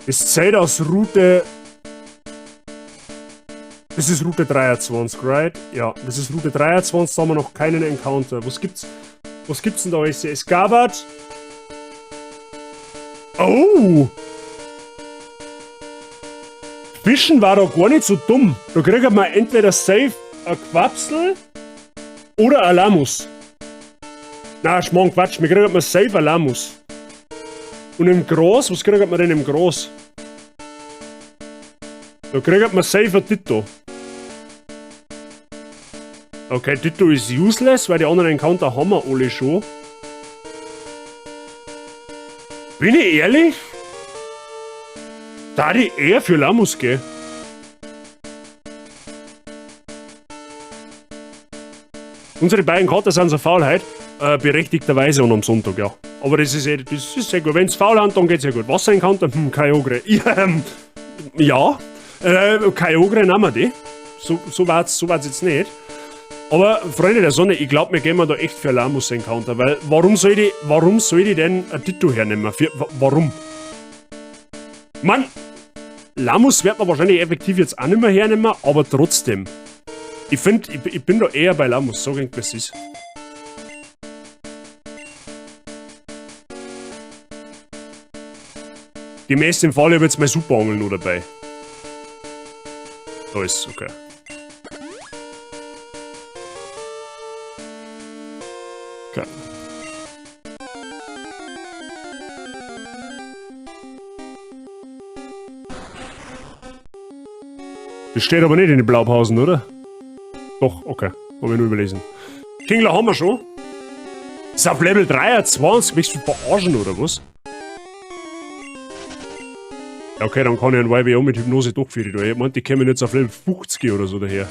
Es zählt aus Route. Das ist Route 23, right? Ja, das ist Route 23, da haben wir noch keinen Encounter. Was gibt's? Was gibt's denn da alles? Es gab halt. Oh! Fischen war da gar nicht so dumm. Da kriegt man entweder safe ein Quapsel oder ein Lamus. Na, Schmarrn, Quatsch, wir kriegen safe ein Lamus. Und im Gras, was kriegt man denn im Gras? Da kriegt man safe ein Ditto. Okay, Ditto ist useless, weil die anderen Encounter haben wir alle schon. Bin ich ehrlich? Da die eher für Lamus gehen. Unsere beiden Kater sind so faul heute. Berechtigterweise und am Sonntag, ja. Aber das ist, eh, das ist sehr gut. Wenn es faul haben, dann geht's ja gut. Wasser-Encounter, Kyogre. Ja, Kyogre nehmen wir die. So war's, so war's jetzt nicht. Aber, Freunde der Sonne, ich glaub, wir gehen da echt für Lamus Encounter, weil warum soll ich denn ein Ditto hernehmen? Warum? Mann, Lamus wird man wahrscheinlich effektiv jetzt auch nicht mehr hernehmen, aber trotzdem. Ich find, ich bin da eher bei Lamus, sag ich, was ist. Gemäß dem Fall, ich hab jetzt mein Superangeln noch dabei. Da ist okay. Okay. Das steht aber nicht in den Blaupausen, oder? Doch, okay. Hab ich nur überlesen. Kingler haben wir schon. Ist auf Level 23. Willst du verarschen, oder was? Ja, okay, dann kann ich ein YWO mit Hypnose durchführen. Ich meinte, die kämen jetzt auf Level 50 oder so daher.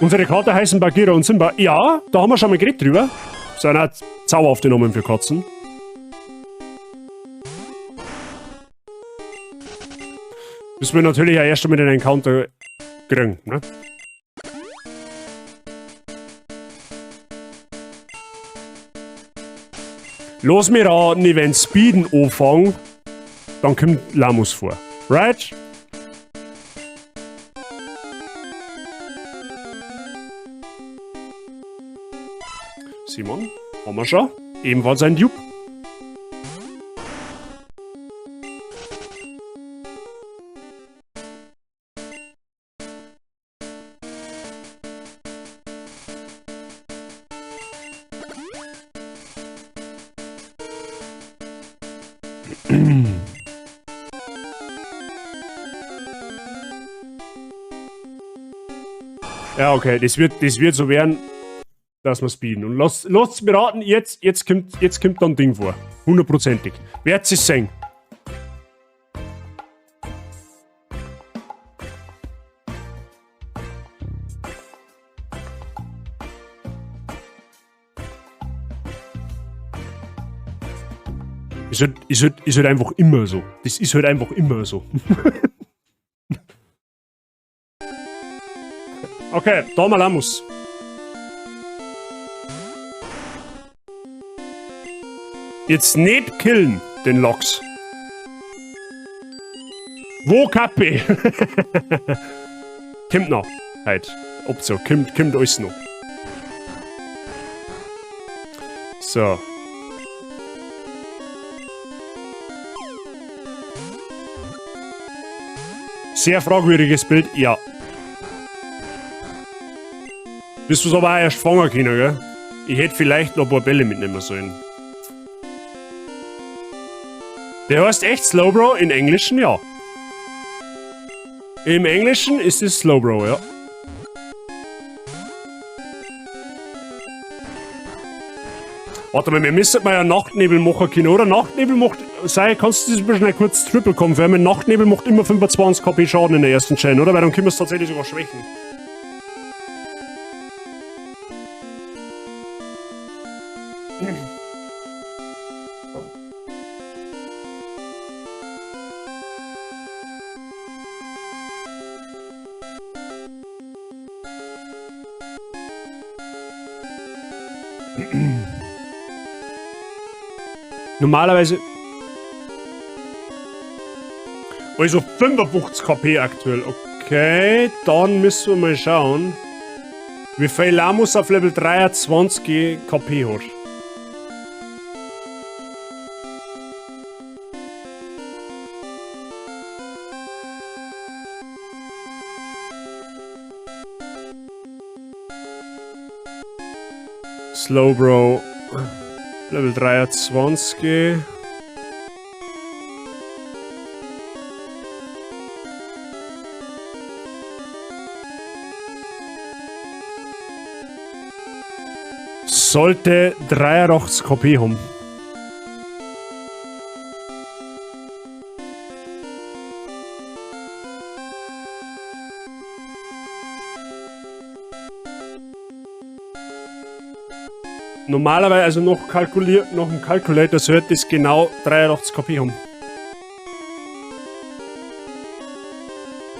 Unsere Kater heißen Bagheera und Simba. Ja, da haben wir schon mal geredet drüber. Sind auch zauberhafte Namen für Katzen. Müssen wir natürlich auch erst einmal den Encounter kriegen, ne? Lass mich raten, ich wenn Speeden anfange, dann kommt Lamus vor. Right? Simon, haben wir schon. Ebenfalls ein Dupe. Ja, okay, das wird so werden, dass wir speeden. Und lasst mich raten, jetzt kommt dann Ding vor. Hundertprozentig. Werdet ihr sehen. Ist halt einfach immer so. Das ist halt einfach immer so. Okay, da mal Lamus. Jetzt nicht killen, den Lox. Wo Kappe? Kommt noch. Halt. Ob so, kommt alles noch. So. Sehr fragwürdiges Bild, ja. Bist du's aber auch erst fangen können, gell? Ich hätte vielleicht noch ein paar Bälle mitnehmen sollen. Der heißt echt Slowbro, in Englischen, ja. Im Englischen ist es Slowbro, ja. Warte mal, wir müssen mal ja Nachtnebel machen können, oder? Nachtnebel macht... Sei, kannst du das ein bisschen kurz Triple confirmen? Nachtnebel macht immer 25 KP Schaden in der ersten Chain, oder? Weil dann können wir es tatsächlich sogar schwächen. Normalerweise... Also 55 KP aktuell. Okay, dann müssen wir mal schauen, wie viel Lamus auf Level 23 KP hat. Slowbro. Level 23. Sollte 83 KP haben. Normalerweise, also noch kalkuliert, noch im Calculator sollte es genau 83 KP haben.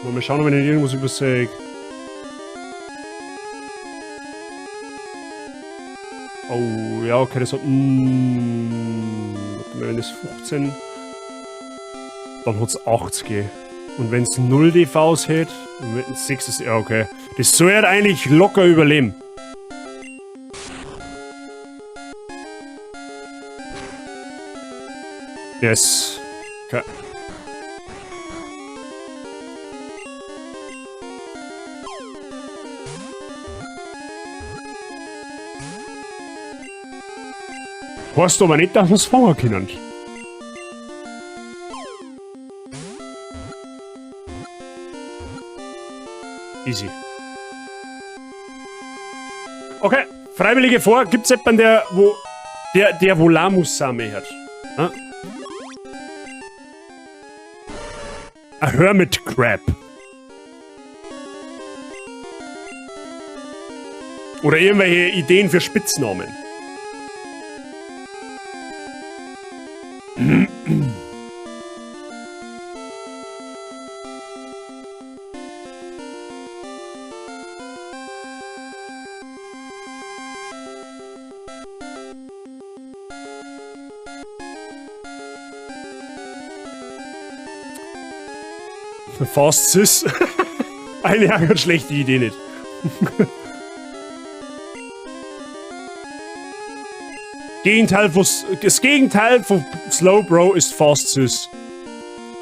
Mal schauen, ob ich nicht irgendwas übersehe. Oh, ja, okay, das hat... wenn es 15... Dann hat's 80. Und wenn es 0 DVs hat, und wenn es 6 ist... Ja, okay. Das soll halt eigentlich locker überleben. Yes. Okay. Heißt aber nicht, dass wir es fangen können. Easy. Okay, Freiwillige vor. Gibt's jemanden, der wo Lamus sammeln hat? Hm? A Hermit Crab. Oder irgendwelche Ideen für Spitznamen. Fast Sis. Eine ganz schlechte Idee nicht. Das Gegenteil von Slowbro ist Fast Sis.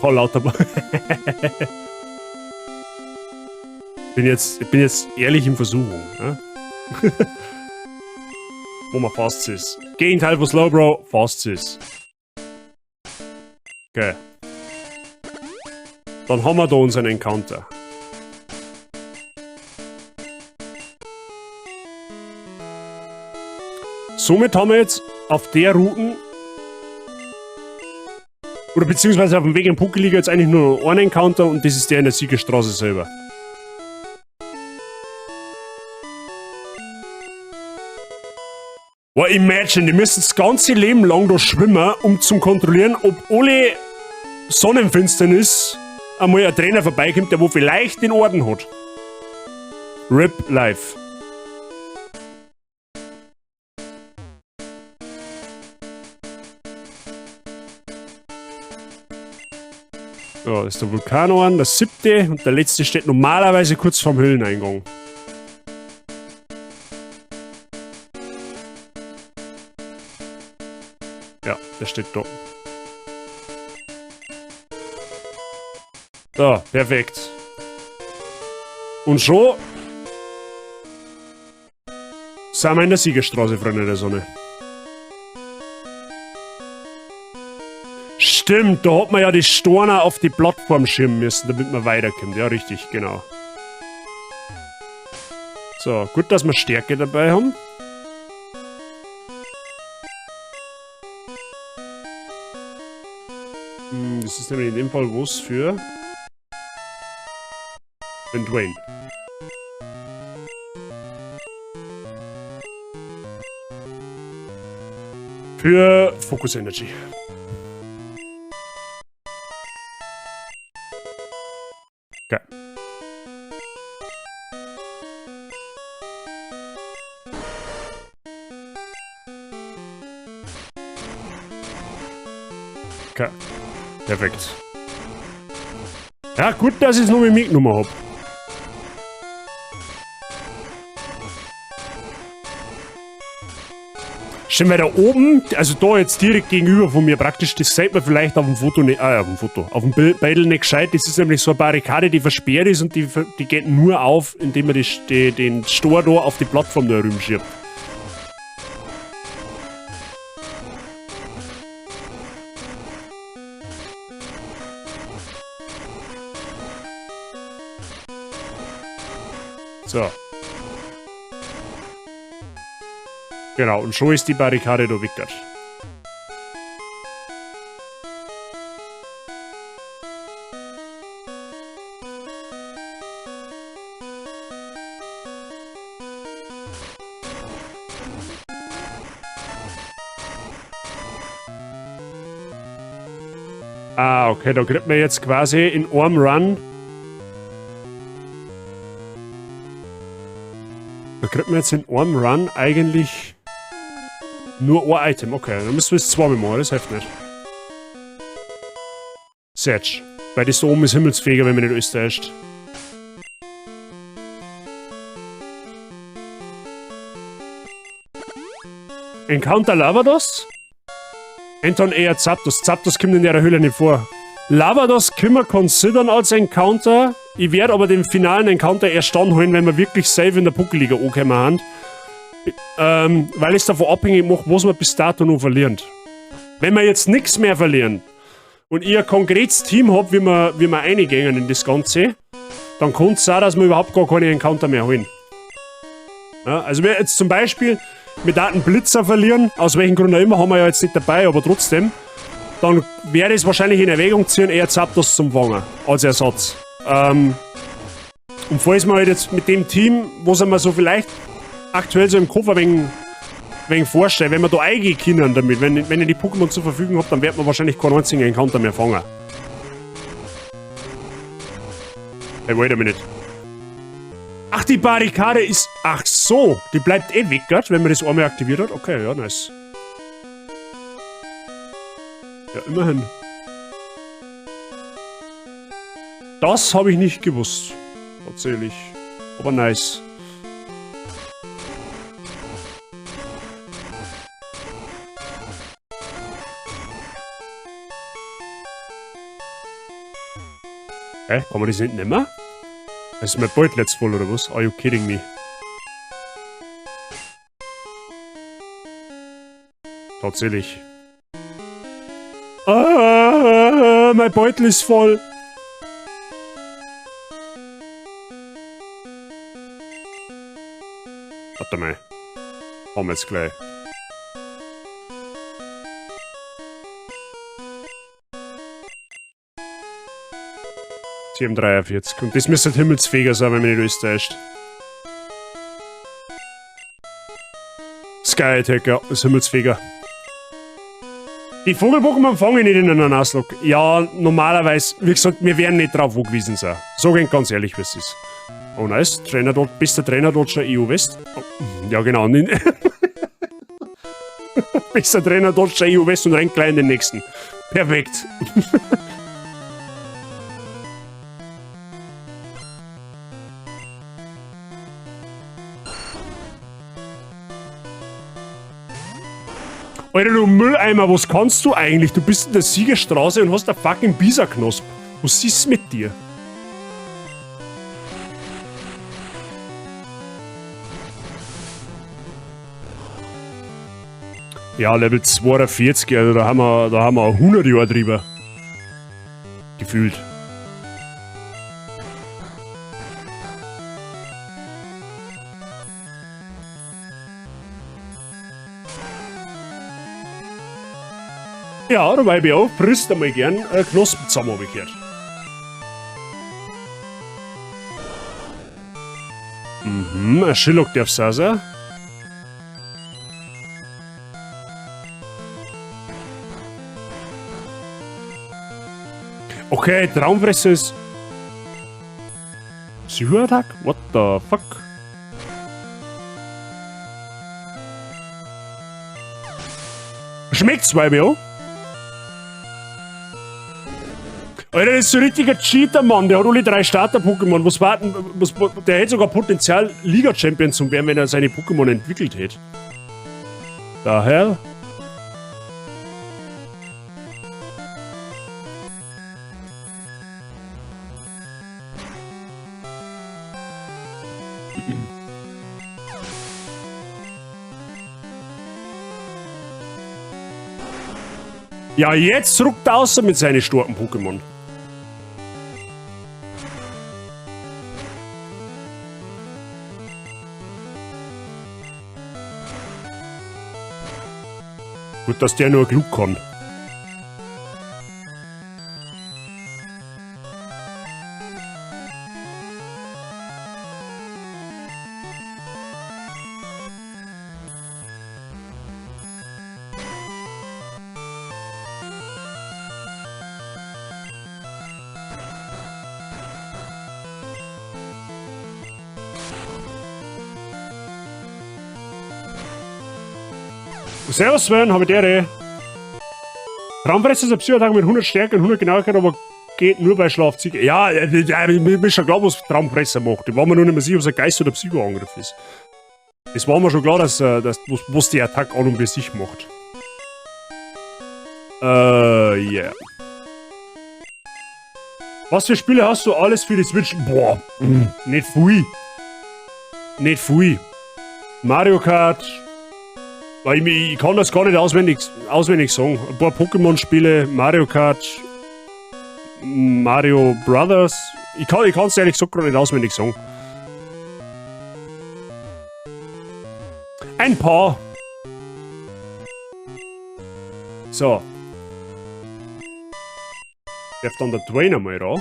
Karl Lauterbach. Ich bin jetzt ehrlich in Versuchung. Ne? Wo man Fast Sis. Gegenteil von Slowbro, Fast Sis. Okay. Dann haben wir da unseren Encounter. Somit haben wir jetzt auf der Route, oder beziehungsweise auf dem Weg in Pokéliga jetzt eigentlich nur noch einen Encounter und das ist der in der Siegerstraße selber. Boah, imagine, die müssen das ganze Leben lang da schwimmen, um zu kontrollieren, ob alle Sonnenfinsternis einmal ein Trainer vorbeikommt, der wo vielleicht den Orden hat. RIP Life. So, das ist der Vulkanorden, der 7. und der letzte steht normalerweise kurz vorm Höhleneingang. Ja, der steht da. So, perfekt. Und schon sind wir in der Siegerstraße, Freunde der Sonne. Stimmt, da hat man ja die Storner auf die Plattform schirmen müssen, damit man weiterkommt. Ja, richtig, genau. So, gut, dass wir Stärke dabei haben. nämlich in dem Fall was für den Dwayne. Für Focus Energy. Okay. Okay. Perfekt. Ja, gut, dass ich es noch mit mitgenommen hab. Stimmt, weil da oben, also da jetzt direkt gegenüber von mir praktisch, das sieht man vielleicht auf dem Foto nicht, auf dem Foto, auf dem Bild nicht gescheit, das ist nämlich so eine Barrikade, die versperrt ist und die geht nur auf, indem man den Stor da auf die Plattform da drüben schiebt. So. Genau, und schon ist die Barrikade da weg. Ah, okay, da kriegt man jetzt quasi in einem Run. Da kriegt man jetzt in einem Run eigentlich nur ein Item. Okay, dann müssen wir es zweimal machen, das hilft nicht. Search. Weil das da oben ist himmelsfähiger, wenn man nicht alles täuscht. Encounter Lavados? Anton eher Zapdos. Zapdos kommt in der Höhle nicht vor. Lavados können wir considern als Encounter. Ich werde aber den finalen Encounter erst dann holen, wenn wir wirklich safe in der Pokéliga angekommen haben. Weil ich es davon abhängig mache, was wir bis dato noch verlieren. Wenn wir jetzt nichts mehr verlieren und ich ein konkretes Team hab, wie wir reingehen in das Ganze, dann kann es sein, dass wir überhaupt gar keine Encounter mehr holen. Ja, also wir jetzt zum Beispiel mit Daten Blitzer verlieren, aus welchem Grund auch immer, haben wir ja jetzt nicht dabei, aber trotzdem, dann wäre es wahrscheinlich in Erwägung ziehen, eher Zapdos zum Fangen als Ersatz. Und falls wir halt jetzt mit dem Team, was wir so vielleicht aktuell so im Kopf ein wenig vorstellen, wenn wir da eingehen können damit, wenn ich die Pokémon zur Verfügung hab, dann wird man wahrscheinlich keinen einzigen Encounter mehr fangen. Hey, wait a minute. Ach, die Barrikade ist... Ach so, die bleibt eh weg, gell, wenn man das einmal aktiviert hat. Okay, ja, nice. Ja, immerhin. Das habe ich nicht gewusst. Tatsächlich. Aber nice. Hä? Kann man das nicht nehmen? Das ist mein Beutel jetzt voll, oder was? Are you kidding me? Tatsächlich. Ah, mein Beutel ist voll. Warte mal. Haben wir jetzt gleich. 7,43. Und das müsste halt himmelsfähiger sein, wenn mich nicht alles täuscht. Sky Attack, ja, ist himmelsfähiger. Die Vogel-Pokémon fange ich nicht in einer Nuzlocke. Ja, normalerweise, wie gesagt, wir werden nicht drauf angewiesen sein. Sag ich ganz ehrlich, wie es ist. Oh nice, Trainer dort, bester Trainer dort schon EU West. Oh, ja genau. Bester Trainer dort schon EU West und rennt gleich in den nächsten. Perfekt. Alter, du Mülleimer, was kannst du eigentlich? Du bist in der Siegerstraße und hast eine fucking Bisa-Knosp. Was ist mit dir? Ja, Level 42, also da haben wir 100 Jahre drüber. Gefühlt. Ja, da war ich auch. Frisst einmal gern Knospen zusammen, hab ich gehört. Mhm, ein Schillock darf's auch sein. Okay, Traumfresser ist... Psychoattack? What the fuck? Schmeckt's, YBO? Alter, das ist so ein richtiger Cheater, Mann. Der hat alle 3 Starter-Pokémon. Was warten, was, der hätte sogar Potenzial, Liga-Champion zu werden, wenn er seine Pokémon entwickelt hätte. Daher. Ja, jetzt ruckt er außer mit seinen starken Pokémon. Gut, dass der nur klug kann. Servus Sven, hab ich die. Traumfresser ist ein Psychoattack mit 100 Stärke und 100 Genauigkeit, aber geht nur bei Schlafziege. Ja, mir ist schon klar, was Traumfresser macht. Ich war mir nur nicht mehr sicher, ob es ein Geist- oder Psychoangriff ist. Es war mir schon klar, dass was die Attacke an und für sich macht. Yeah. Was für Spiele hast du alles für die Switch? Boah, nicht viel. Nicht viel. Mario Kart. Weil ich kann das gar nicht auswendig sagen. Ein paar Pokémon-Spiele, Mario Kart, Mario Brothers. Ich kann's ehrlich gesagt gar nicht auswendig sagen. Ein paar. So. Darf dann der Dwayne einmal da.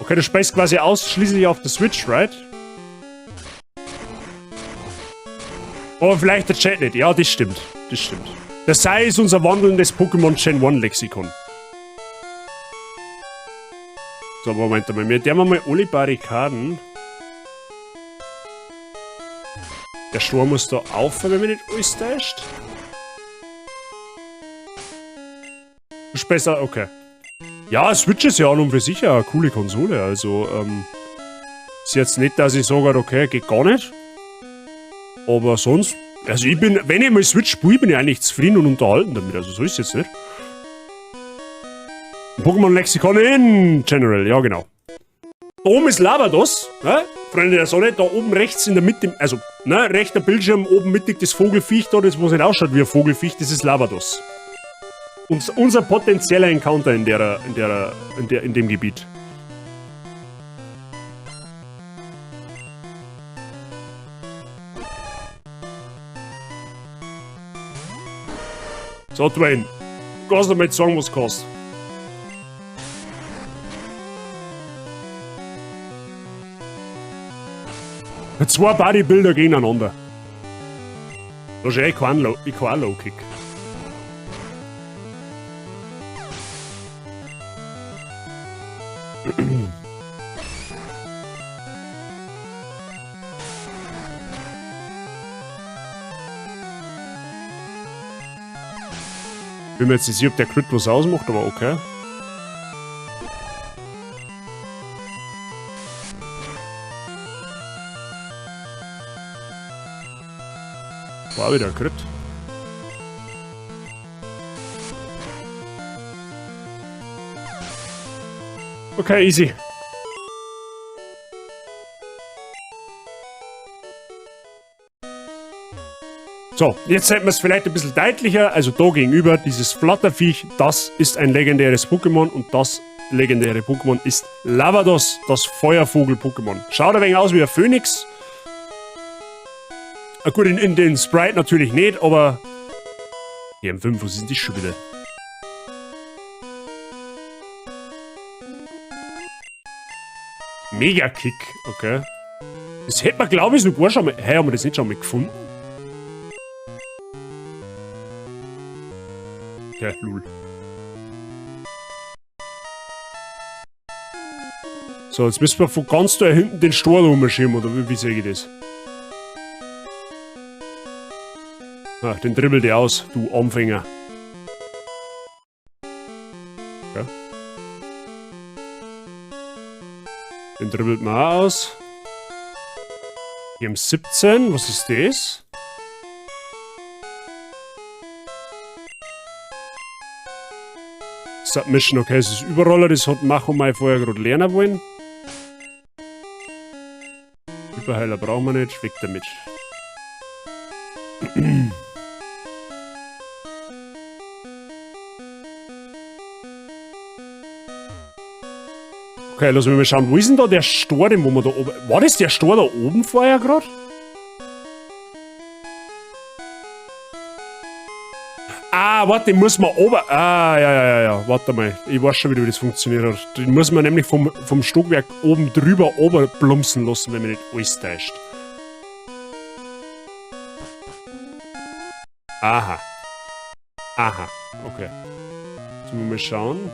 Okay, du spielst quasi ausschließlich auf der Switch, right? Aber vielleicht der Chat nicht. Ja, das stimmt. Das stimmt. Der Sai ist unser wandelndes Pokémon Gen 1 Lexikon. So, Moment einmal. Wir dürfen mal alle Barrikaden. Der Sturm muss da auf, wenn mich nicht alles täuscht. Du spielst auch, okay. Ja, Switch ist ja an und für sich eine coole Konsole, also, ist jetzt nicht, dass ich sage, okay, geht gar nicht. Aber sonst, also ich bin, wenn ich mal Switch spiele, bin ich eigentlich zufrieden und unterhalten damit, also so ist es jetzt nicht. Pokémon Lexikon in general, ja genau. Da oben ist Lavados, ne? Freunde der Sonne, da oben rechts in der Mitte, also, ne, rechter Bildschirm, oben mittig das Vogelfiech da, das was nicht ausschaut wie ein Vogelfiech, das ist Lavados. Und unser potenzieller Encounter in dem Gebiet. So, Dwayne. Du kannst doch mal sagen, was kostet. Zwei Bodybuilder gegeneinander. Da ist eh kein Low-Kick. Bin mir jetzt nicht sicher, ob der Crit was ausmacht, aber okay. War wieder ein Crit. Okay, easy. So, jetzt sieht man's vielleicht ein bisschen deutlicher. Also da gegenüber, dieses Flatterviech, das ist ein legendäres Pokémon und das legendäre Pokémon ist Lavados, das Feuervogel-Pokémon. Schaut ein wenig aus wie ein Phönix. Gut, in den Sprite natürlich nicht, aber... TM5, was ist denn das schon wieder? Mega Kick, okay. Das hätte man, glaube ich, sogar schon mal... Hey, haben wir das nicht schon mal gefunden? Okay, lul. So, jetzt müssen wir von ganz da hinten den Stor rumschieben, oder wie sehe ich das? Ah, den dribbelt der aus, du Anfänger. Okay. Den dribbelt man auch aus. Hier haben 17, was ist das? Submission, okay, es ist Überroller, das hat Machomai vorher gerade lernen wollen. Überheiler brauchen wir nicht, weg damit. Okay, lass mich mal schauen, wo ist denn da der Stor, den wo wir da oben... War das der Stor da oben vorher gerade? Ah, warte, den muss man oben... Ah, ja, warte mal. Ich weiß schon wieder, wie das funktioniert hat. Den muss man nämlich vom Stockwerk oben drüber oben plumpsen lassen, wenn man nicht alles täuscht. Aha. Aha, okay. Jetzt müssen wir mal schauen.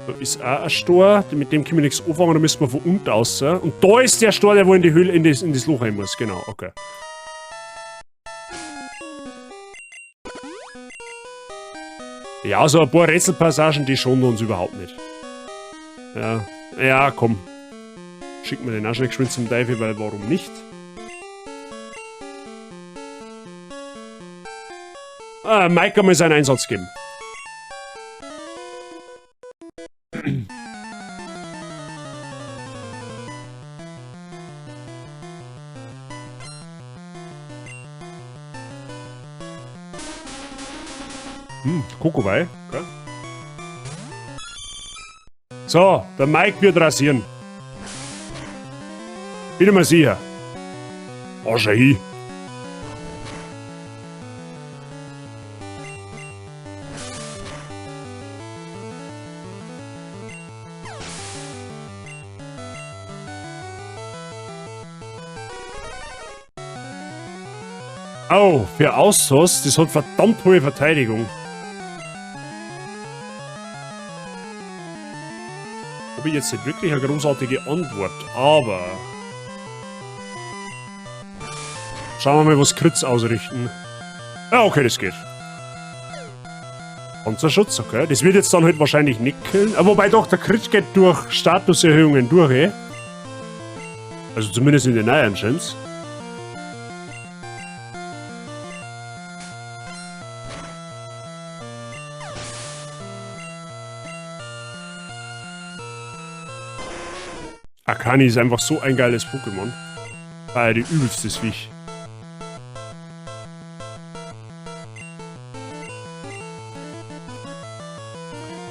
Da ist auch ein Stor, mit dem können wir nichts anfangen, da müssen wir von unten raus. Und da ist der Stor, der wo in die Höhle, in das Loch rein muss. Genau, okay. Ja, so ein paar Rätselpassagen, die schonen uns überhaupt nicht. Ja, ja, komm. Schicken wir den auch schnell geschwind zum Teufel, weil warum nicht? Ah, Mike kann mir seinen Einsatz geben. Kokowei, okay. So, der Mike wird rasieren. Bin ich mir sicher. Oh, schau hin. Oh, für Ausschuss, das hat verdammt hohe Verteidigung. Habe ich jetzt nicht wirklich eine großartige Antwort, aber... Schauen wir mal, was Crits ausrichten. Ja, okay, das geht. Panzerschutz, okay. Das wird jetzt dann halt wahrscheinlich nicht killen. Aber wobei doch, der Crit geht durch Statuserhöhungen durch, eh? Also zumindest in den neuen Gens. Arkani ist einfach so ein geiles Pokémon. War ja die übelste Viech.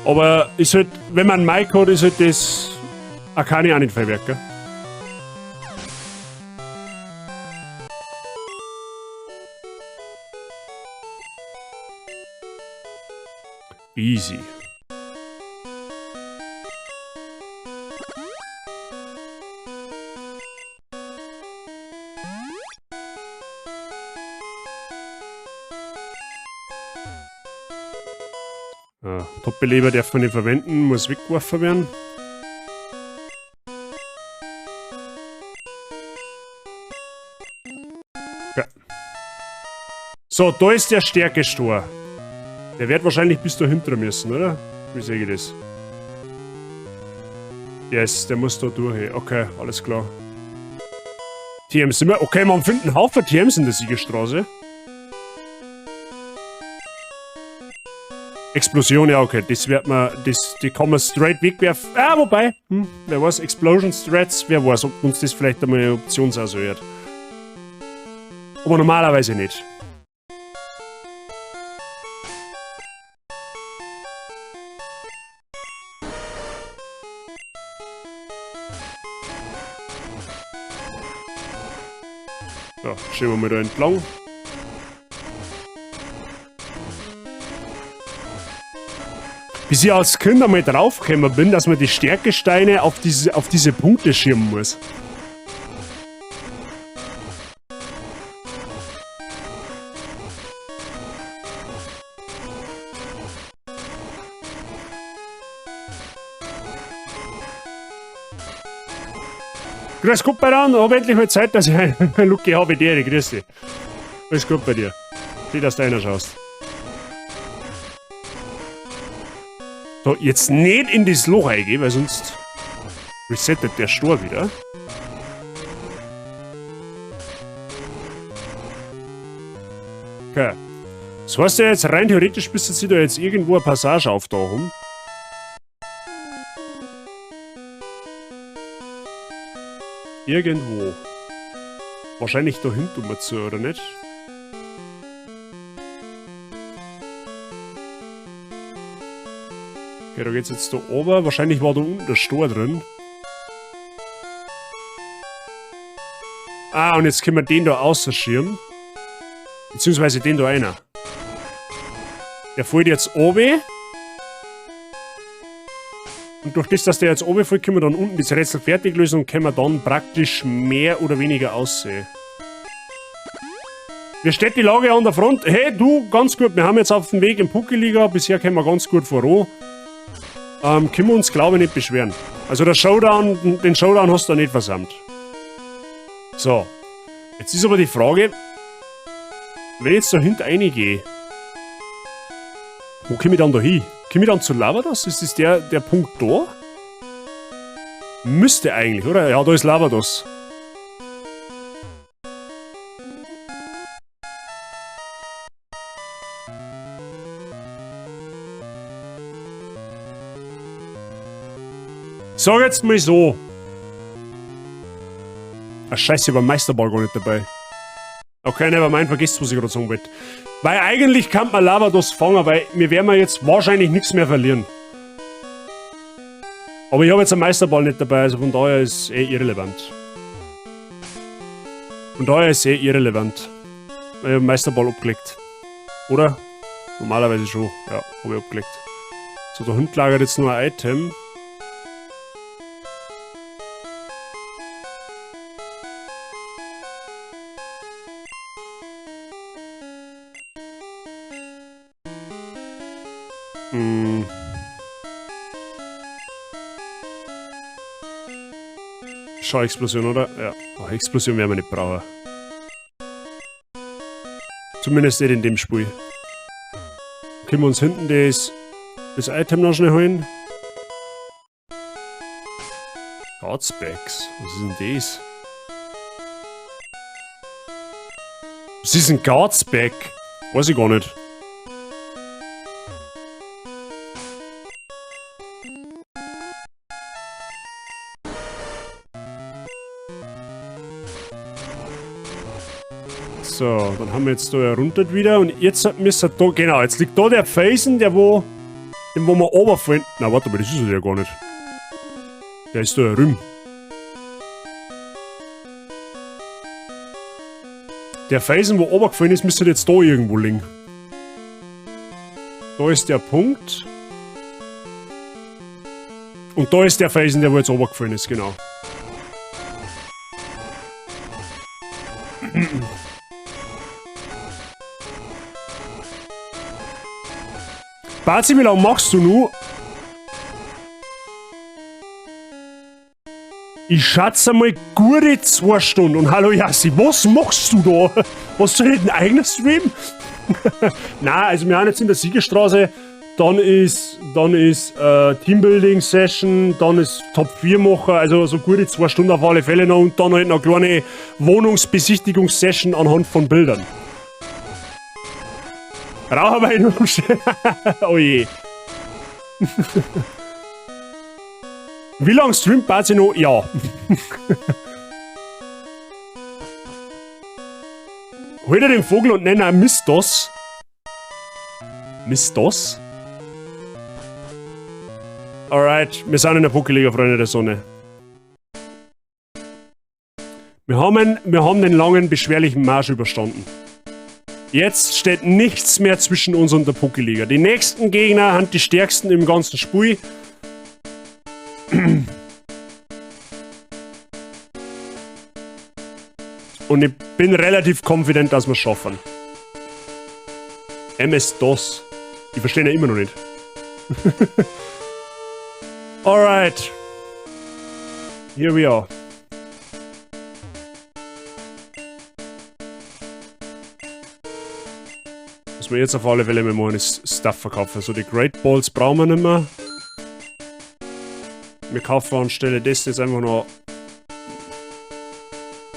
Aber ist halt, wenn man Mike hat, ist halt das Arkani auch nicht viel wert, gell? Easy. Top-Beleber darf man nicht verwenden, muss weggeworfen werden. Okay. So, da ist der Stärkestor. Der wird wahrscheinlich bis dahinter müssen, oder? Wie sehe ich das? Yes, der muss da durch. Okay, alles klar. TMs sind wir. Okay, man findet einen Haufen TMs in der Siegerstraße. Explosion, ja, okay, das wird man, das, die kann man straight wegwerfen. Ah, wobei, wer weiß, Explosion Strats, wer weiß, ob uns das vielleicht einmal eine Option aushört. Aber normalerweise nicht. So, schauen wir mal da entlang. Bis ich als Kind einmal draufgekommen bin, dass man die Stärkesteine auf diese Punkte schirmen muss. Grüß Gott beieinander, hab endlich mal Zeit, dass ich einen Lucky habe, die grüß dich. Alles gut bei dir. Sieh, dass du einer schaust. So, jetzt nicht in das Loch reingehen, weil sonst resettet der Stor wieder. Okay. Das heißt ja jetzt rein theoretisch müsste sich da jetzt irgendwo eine Passage auftauchen. Irgendwo. Wahrscheinlich da hinten mal zu, oder nicht? Okay, da geht's jetzt da oben. Wahrscheinlich war da unten der Stor drin. Ah, und jetzt können wir den da außerschirmen. Beziehungsweise den da einer. Der fällt jetzt oben. Und durch das, dass der jetzt oben fällt, können wir dann unten das Rätsel fertig lösen und können wir dann praktisch mehr oder weniger aussehen. Wie steht die Lage an der Front? Hey, du, ganz gut. Wir haben jetzt auf dem Weg in Pokéliga. Bisher kommen wir ganz gut voran. Können wir uns, glaube ich, nicht beschweren. Also der Showdown, den Showdown hast du nicht versammelt. So. Jetzt ist aber die Frage, wenn ich jetzt da hinten reingehe, wo komme ich dann da hin? Komme ich dann zu Lavados? Ist das der Punkt da? Müsste eigentlich, oder? Ja, da ist Lavados. Sag jetzt mal so. Ach scheiße, ich war Meisterball gar nicht dabei. Okay, never mind, vergesst, was ich gerade sagen wollte. Weil eigentlich kann man Lavados fangen, weil wir werden jetzt wahrscheinlich nichts mehr verlieren. Aber ich habe jetzt einen Meisterball nicht dabei, also von daher ist eh irrelevant. Von daher ist eh irrelevant. Weil ich habe einen Meisterball abgelegt. Oder? Normalerweise schon. Ja, habe ich abgelegt. So, da hinten lagert jetzt nur ein Item. Schau, Explosion, oder? Ja. Oh, Explosion werden wir nicht brauchen. Zumindest nicht in dem Spiel. Können wir uns hinten das Item noch schnell holen? Guardspecs. Was ist denn das? Was ist ein Guardsback? Weiß ich gar nicht. So, dann haben wir jetzt da herunter wieder und jetzt müsste da, genau, jetzt liegt da der Felsen, der wo, den wo wir runterfallen. Na, warte mal, das ist er ja gar nicht. Der ist da drüben. Der Felsen, wo runtergefallen ist, müsste jetzt da irgendwo liegen. Da ist der Punkt. Und da ist der Felsen, der wo jetzt runtergefallen ist, genau. Bazi, wie lange machst du nu? Ich schätze mal gute 2 Stunden. Und hallo Yassi, was machst du da? Was soll ich denn eigener Stream? Nein, also wir haben jetzt in der Siegerstraße, dann ist Teambuilding-Session, dann ist Top 4 machen, also so gute 2 Stunden auf alle Fälle noch und dann halt noch eine kleine Wohnungsbesichtigungssession anhand von Bildern. Raucherwein umstellen. Oh je. Wie lange streamt Bazi noch? Ja. Hol dir den Vogel und nenn ihn Mistos. Mistos? Alright, wir sind in der Pokéliga, Freunde der Sonne. Wir haben den langen, beschwerlichen Marsch überstanden. Jetzt steht nichts mehr zwischen uns und der Pokéliga. Die nächsten Gegner sind die stärksten im ganzen Spiel. Und ich bin relativ confident, dass wir es schaffen. MS-DOS. Ich verstehe ja immer noch nicht. Alright. Here we are. Was wir jetzt auf alle Fälle mal machen, ist Stuff verkaufen. Also die Great Balls brauchen wir nicht mehr. Wir kaufen anstelle dessen jetzt einfach noch.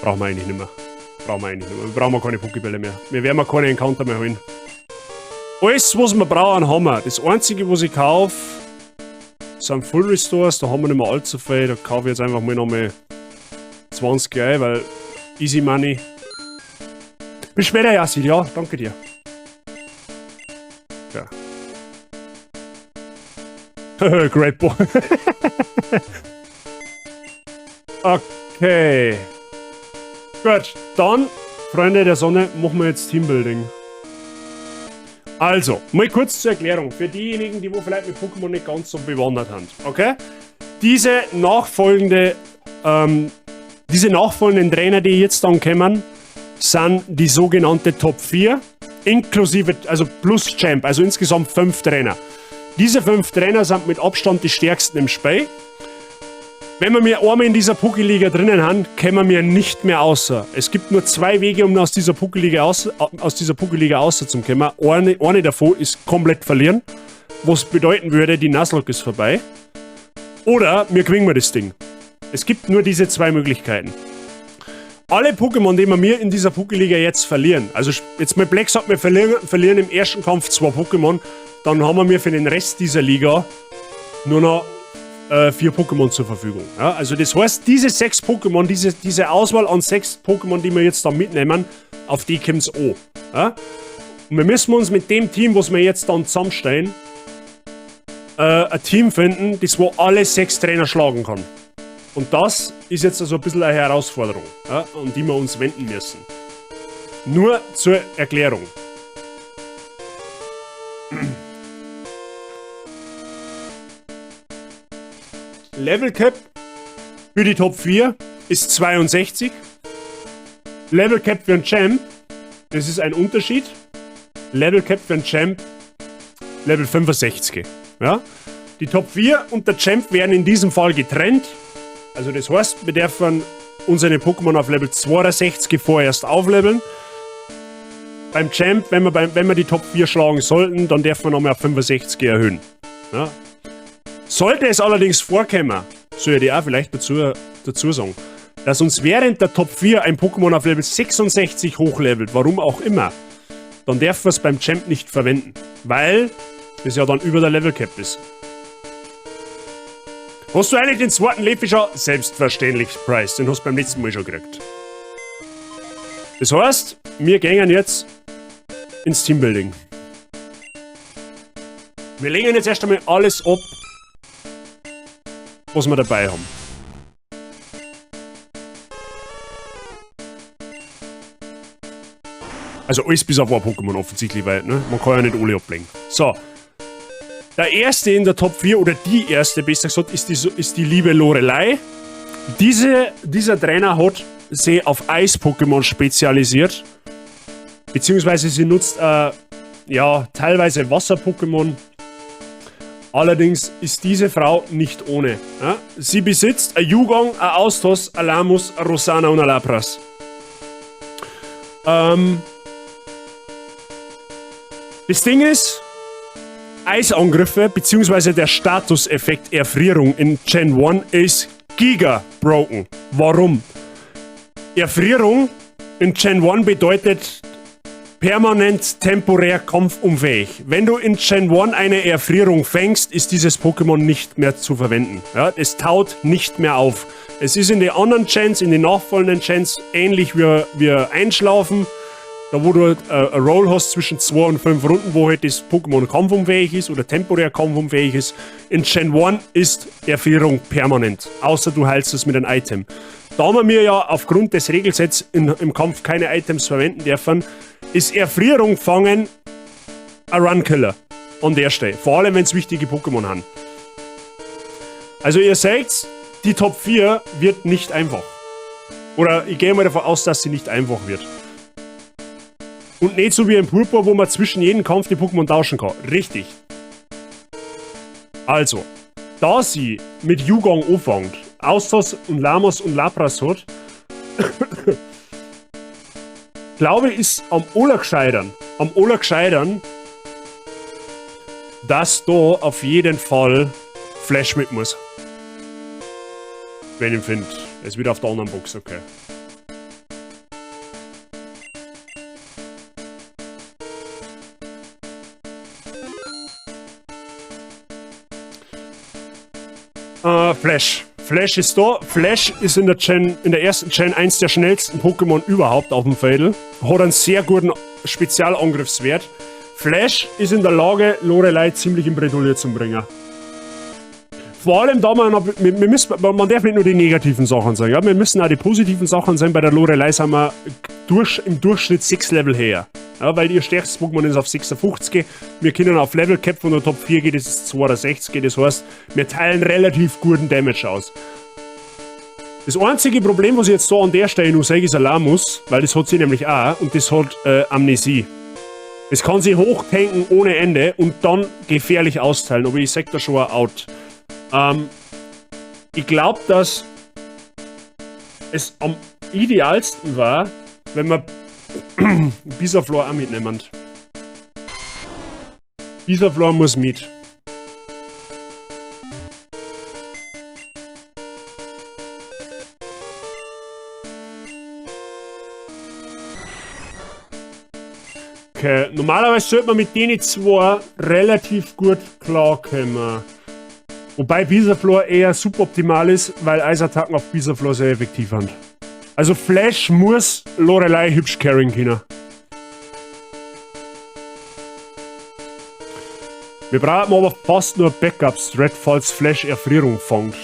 Brauchen wir eigentlich nicht mehr. Brauchen wir eigentlich nicht mehr. Wir brauchen keine Pokébälle mehr. Wir werden keine Encounter mehr holen. Alles, was wir brauchen, haben wir. Das Einzige, was ich kaufe, sind Full Restores. Da haben wir nicht mehr allzu viel. Da kaufe ich jetzt einfach mal nochmal 20 ein, weil easy money. Bis später, Yassi. Ja, danke dir. Ja. Great Ball. Okay. Gut, dann, Freunde der Sonne, machen wir jetzt Teambuilding. Also, mal kurz zur Erklärung für diejenigen, die wo vielleicht mit Pokémon nicht ganz so bewandert sind. Okay? Diese nachfolgenden Trainer, die jetzt dann kommen, sind die sogenannte Top 4, inklusive, also plus Champ, also insgesamt 5 Trainer. Diese 5 Trainer sind mit Abstand die stärksten im Spiel. Wenn wir mir einmal in dieser Pokéliga drinnen haben, kommen wir nicht mehr außer. Es gibt nur 2 Wege, um aus dieser Pokéliga rauszukommen. Eine davon ist komplett verlieren, was bedeuten würde, die Nuzlocke ist vorbei. Oder wir gewinnen wir das Ding. Es gibt nur diese 2 Möglichkeiten. Alle Pokémon, die wir mir in dieser Pokéliga jetzt verlieren, also jetzt mal Black sagt, wir verlieren im ersten Kampf 2 Pokémon, dann haben wir mir für den Rest dieser Liga nur noch 4 Pokémon zur Verfügung. Ja, also das heißt, diese 6 Pokémon, diese Auswahl an 6 Pokémon, die wir jetzt da mitnehmen, auf die kommt's an. Ja? Und wir müssen uns mit dem Team, was wir jetzt dann zusammenstellen, ein Team finden, das wo alle 6 Trainer schlagen kann. Und das ist jetzt also ein bisschen eine Herausforderung, ja, an die wir uns wenden müssen. Nur zur Erklärung. Level Cap für die Top 4 ist 62. Level Cap für einen Champ, das ist ein Unterschied. Level Cap für einen Champ, Level 65. Ja? Die Top 4 und der Champ werden in diesem Fall getrennt. Also das heißt, wir dürfen unsere Pokémon auf Level 62 vorerst aufleveln. Beim Champ, wenn wir die Top 4 schlagen sollten, dann dürfen wir nochmal auf 65 erhöhen. Ja? Sollte es allerdings vorkommen, soll ich auch vielleicht dazu sagen, dass uns während der Top 4 ein Pokémon auf Level 66 hochlevelt, warum auch immer, dann dürfen wir es beim Champ nicht verwenden, weil es ja dann über der Level Cap ist. Hast du eigentlich den zweiten Lefi schon? Selbstverständlich, Price, den hast du beim letzten Mal schon gekriegt. Das heißt, wir gehen jetzt ins Teambuilding. Wir legen jetzt erst einmal alles ab, was wir dabei haben. Also alles bis auf ein Pokémon offensichtlich, weil, ne? Man kann ja nicht alle ablegen. So. Der erste in der Top 4, oder die erste, besser gesagt, ist die liebe Lorelei. Dieser Trainer hat sich auf Eis-Pokémon spezialisiert. Beziehungsweise sie nutzt ja, teilweise Wasser-Pokémon. Allerdings ist diese Frau nicht ohne. Ja? Sie besitzt ein Jugong, ein Austos, ein Lamus, ein Rossana und ein Lapras. Das Ding ist, Eisangriffe beziehungsweise der Statuseffekt Erfrierung in Gen 1 ist giga broken. Warum? Erfrierung in Gen 1 bedeutet permanent temporär kampfunfähig. Wenn du in Gen 1 eine Erfrierung fängst, ist dieses Pokémon nicht mehr zu verwenden. Ja, es taut nicht mehr auf. Es ist in den anderen Gens, in den nachfolgenden Gens, ähnlich wie Einschlafen. Da wo du eine Roll hast zwischen 2 und 5 Runden, wo halt das Pokémon kampfunfähig ist oder temporär kampfunfähig ist. In Gen 1 ist Erfrierung permanent, außer du heilst es mit einem Item. Da wir ja aufgrund des Regelsets im Kampf keine Items verwenden dürfen, ist Erfrierung fangen ein Run-Killer an der Stelle. Vor allem, wenn es wichtige Pokémon haben. Also ihr seht, die Top 4 wird nicht einfach. Oder ich gehe mal davon aus, dass sie nicht einfach wird. Und nicht so wie im Purpur, wo man zwischen jedem Kampf die Pokémon tauschen kann. Richtig. Also, da sie mit Yugong anfängt, Austos und Lamos und Lapras hat, glaube ich, ist am allergescheitern, dass da auf jeden Fall Flash mit muss. Wenn ich ihn finde. Er ist wieder auf der anderen Box, okay. Flash. Flash ist da. Flash ist in der ersten Gen eins der schnellsten Pokémon überhaupt auf dem Feld. Hat einen sehr guten Spezialangriffswert. Flash ist in der Lage, Lorelei ziemlich in Bredouille zu bringen. Vor allem da man, wir, wir müssen, man darf nicht nur die negativen Sachen sagen, ja? Wir müssen auch die positiven Sachen sagen. Bei der Lorelei sind wir im Durchschnitt 6 Level her. Ja, weil ihr stärkstes Pokémon ist auf 56, wir können auf Level Cap von der Top 4 gehen, das ist 62, das heißt, wir teilen relativ guten Damage aus. Das einzige Problem, was ich jetzt da an der Stelle nur sage, ist ein Lamus, weil das hat sie nämlich auch und das hat Amnesie. Es kann sie hochtanken ohne Ende und dann gefährlich austeilen, aber ich sag da schon ein Out. Ich glaub, dass es am idealsten war, wenn man Bisaflor auch mitnehmen. Bisaflor muss mit. Okay, normalerweise sollte man mit denen zwei relativ gut klarkommen. Wobei Bisaflor eher suboptimal ist, weil Eisattacken auf Bisaflor sehr effektiv sind. Also Flash muss Lorelei hübsch carryen können. Wir brauchen aber fast nur Backup-Strat, falls Flash Erfrierung fängt.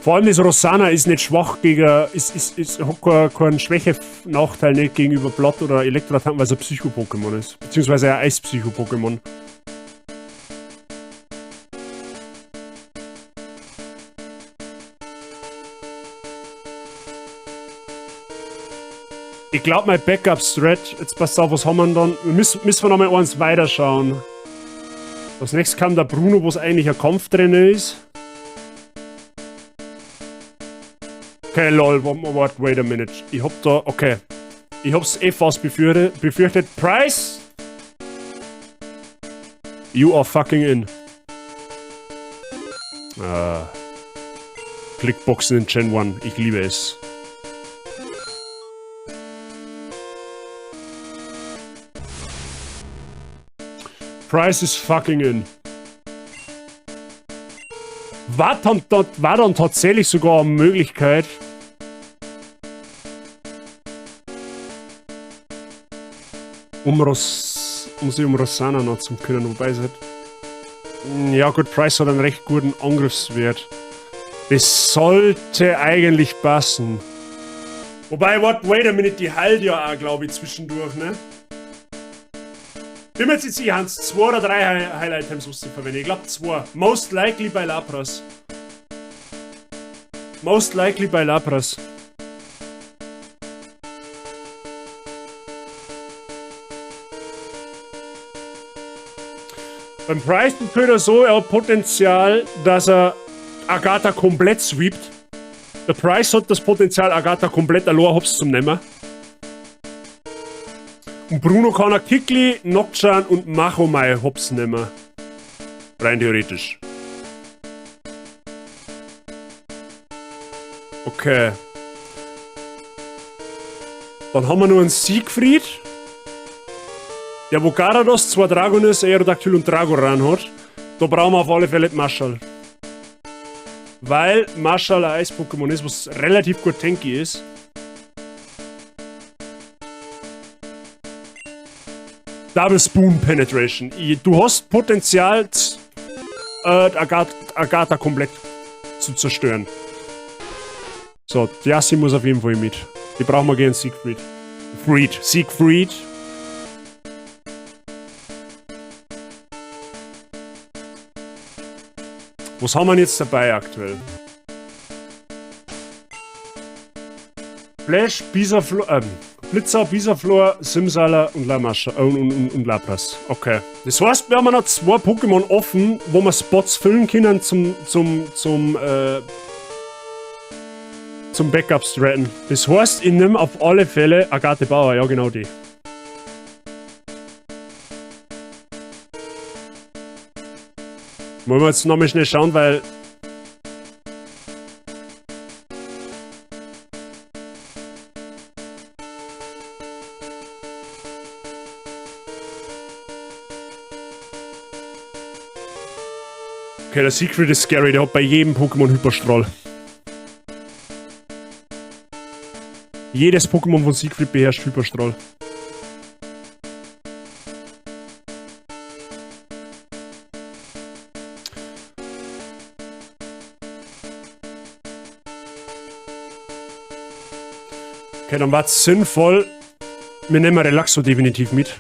Vor allem das Rossana ist nicht schwach gegen, hat keinen Schwäche-Nachteil nicht gegenüber Blatt oder Elektroattacken, weil es ein Psycho-Pokémon ist. Beziehungsweise ein Eis-Psycho-Pokémon. Ich glaub, mein Backup-Strat, jetzt passt auf, was haben wir denn dann? Wir müssen wir noch mal eins weiterschauen. Als nächstes kam der Bruno, wo's eigentlich ein Kampf drin ist. Okay, lol, wait, wait a minute. Ich hab da, okay. Ich hab's eh fast befürchtet. Price! You are fucking in. Ah. Klickboxen in Gen 1. Ich liebe es. Price is fucking in. War dann tatsächlich sogar eine Möglichkeit, um sich um Rossana noch zu kümmern, wobei es halt, ja gut, Price hat einen recht guten Angriffswert. Das sollte eigentlich passen. Wobei, what, wait a minute, die heilt ja auch, glaub ich, zwischendurch, ne? Bin mir jetzt nicht sicher, Hans, 2 oder 3 Highlight-Items musst du verwenden. Ich glaub 2. Most likely bei Lapras. Most likely bei Lapras. Beim Price ist es so, er hat Potenzial, dass er Agatha komplett sweept. Der Price hat das Potenzial, Agatha komplett allein hops zu nehmen. Und Bruno kann auch Kickli, Nockchan und Machomei hops nehmen. Rein theoretisch. Okay. Dann haben wir nur einen Siegfried. Der wo Garados, 2 Dragonis, Aerodactyl und Dragoran hat. Da brauchen wir auf alle Fälle Marshall. Weil Marshall ein Eis-Pokémon ist, was relativ gut tanky ist. Double Spoon Penetration. Du hast Potenzial, Agatha komplett zu zerstören. So, die Yassi muss auf jeden Fall mit. Die brauchen wir gegen Siegfried. Fried. Siegfried. Was haben wir denn jetzt dabei aktuell? Flash, Bisaflor, Blitza, Bisaflor, Simsala und Lamascha, und Lapras. Okay. Das heißt, wir haben noch 2 Pokémon offen, wo wir Spots füllen können zum Backup-Straten. Das heißt, ich nehme auf alle Fälle Agathe Bauer, ja genau die. Wollen wir jetzt nochmal schnell schauen, weil... Okay, der Siegfried ist scary, der hat bei jedem Pokémon Hyperstrahl. Jedes Pokémon von Siegfried beherrscht Hyperstrahl. Okay, dann war's sinnvoll. Wir nehmen Relaxo definitiv mit.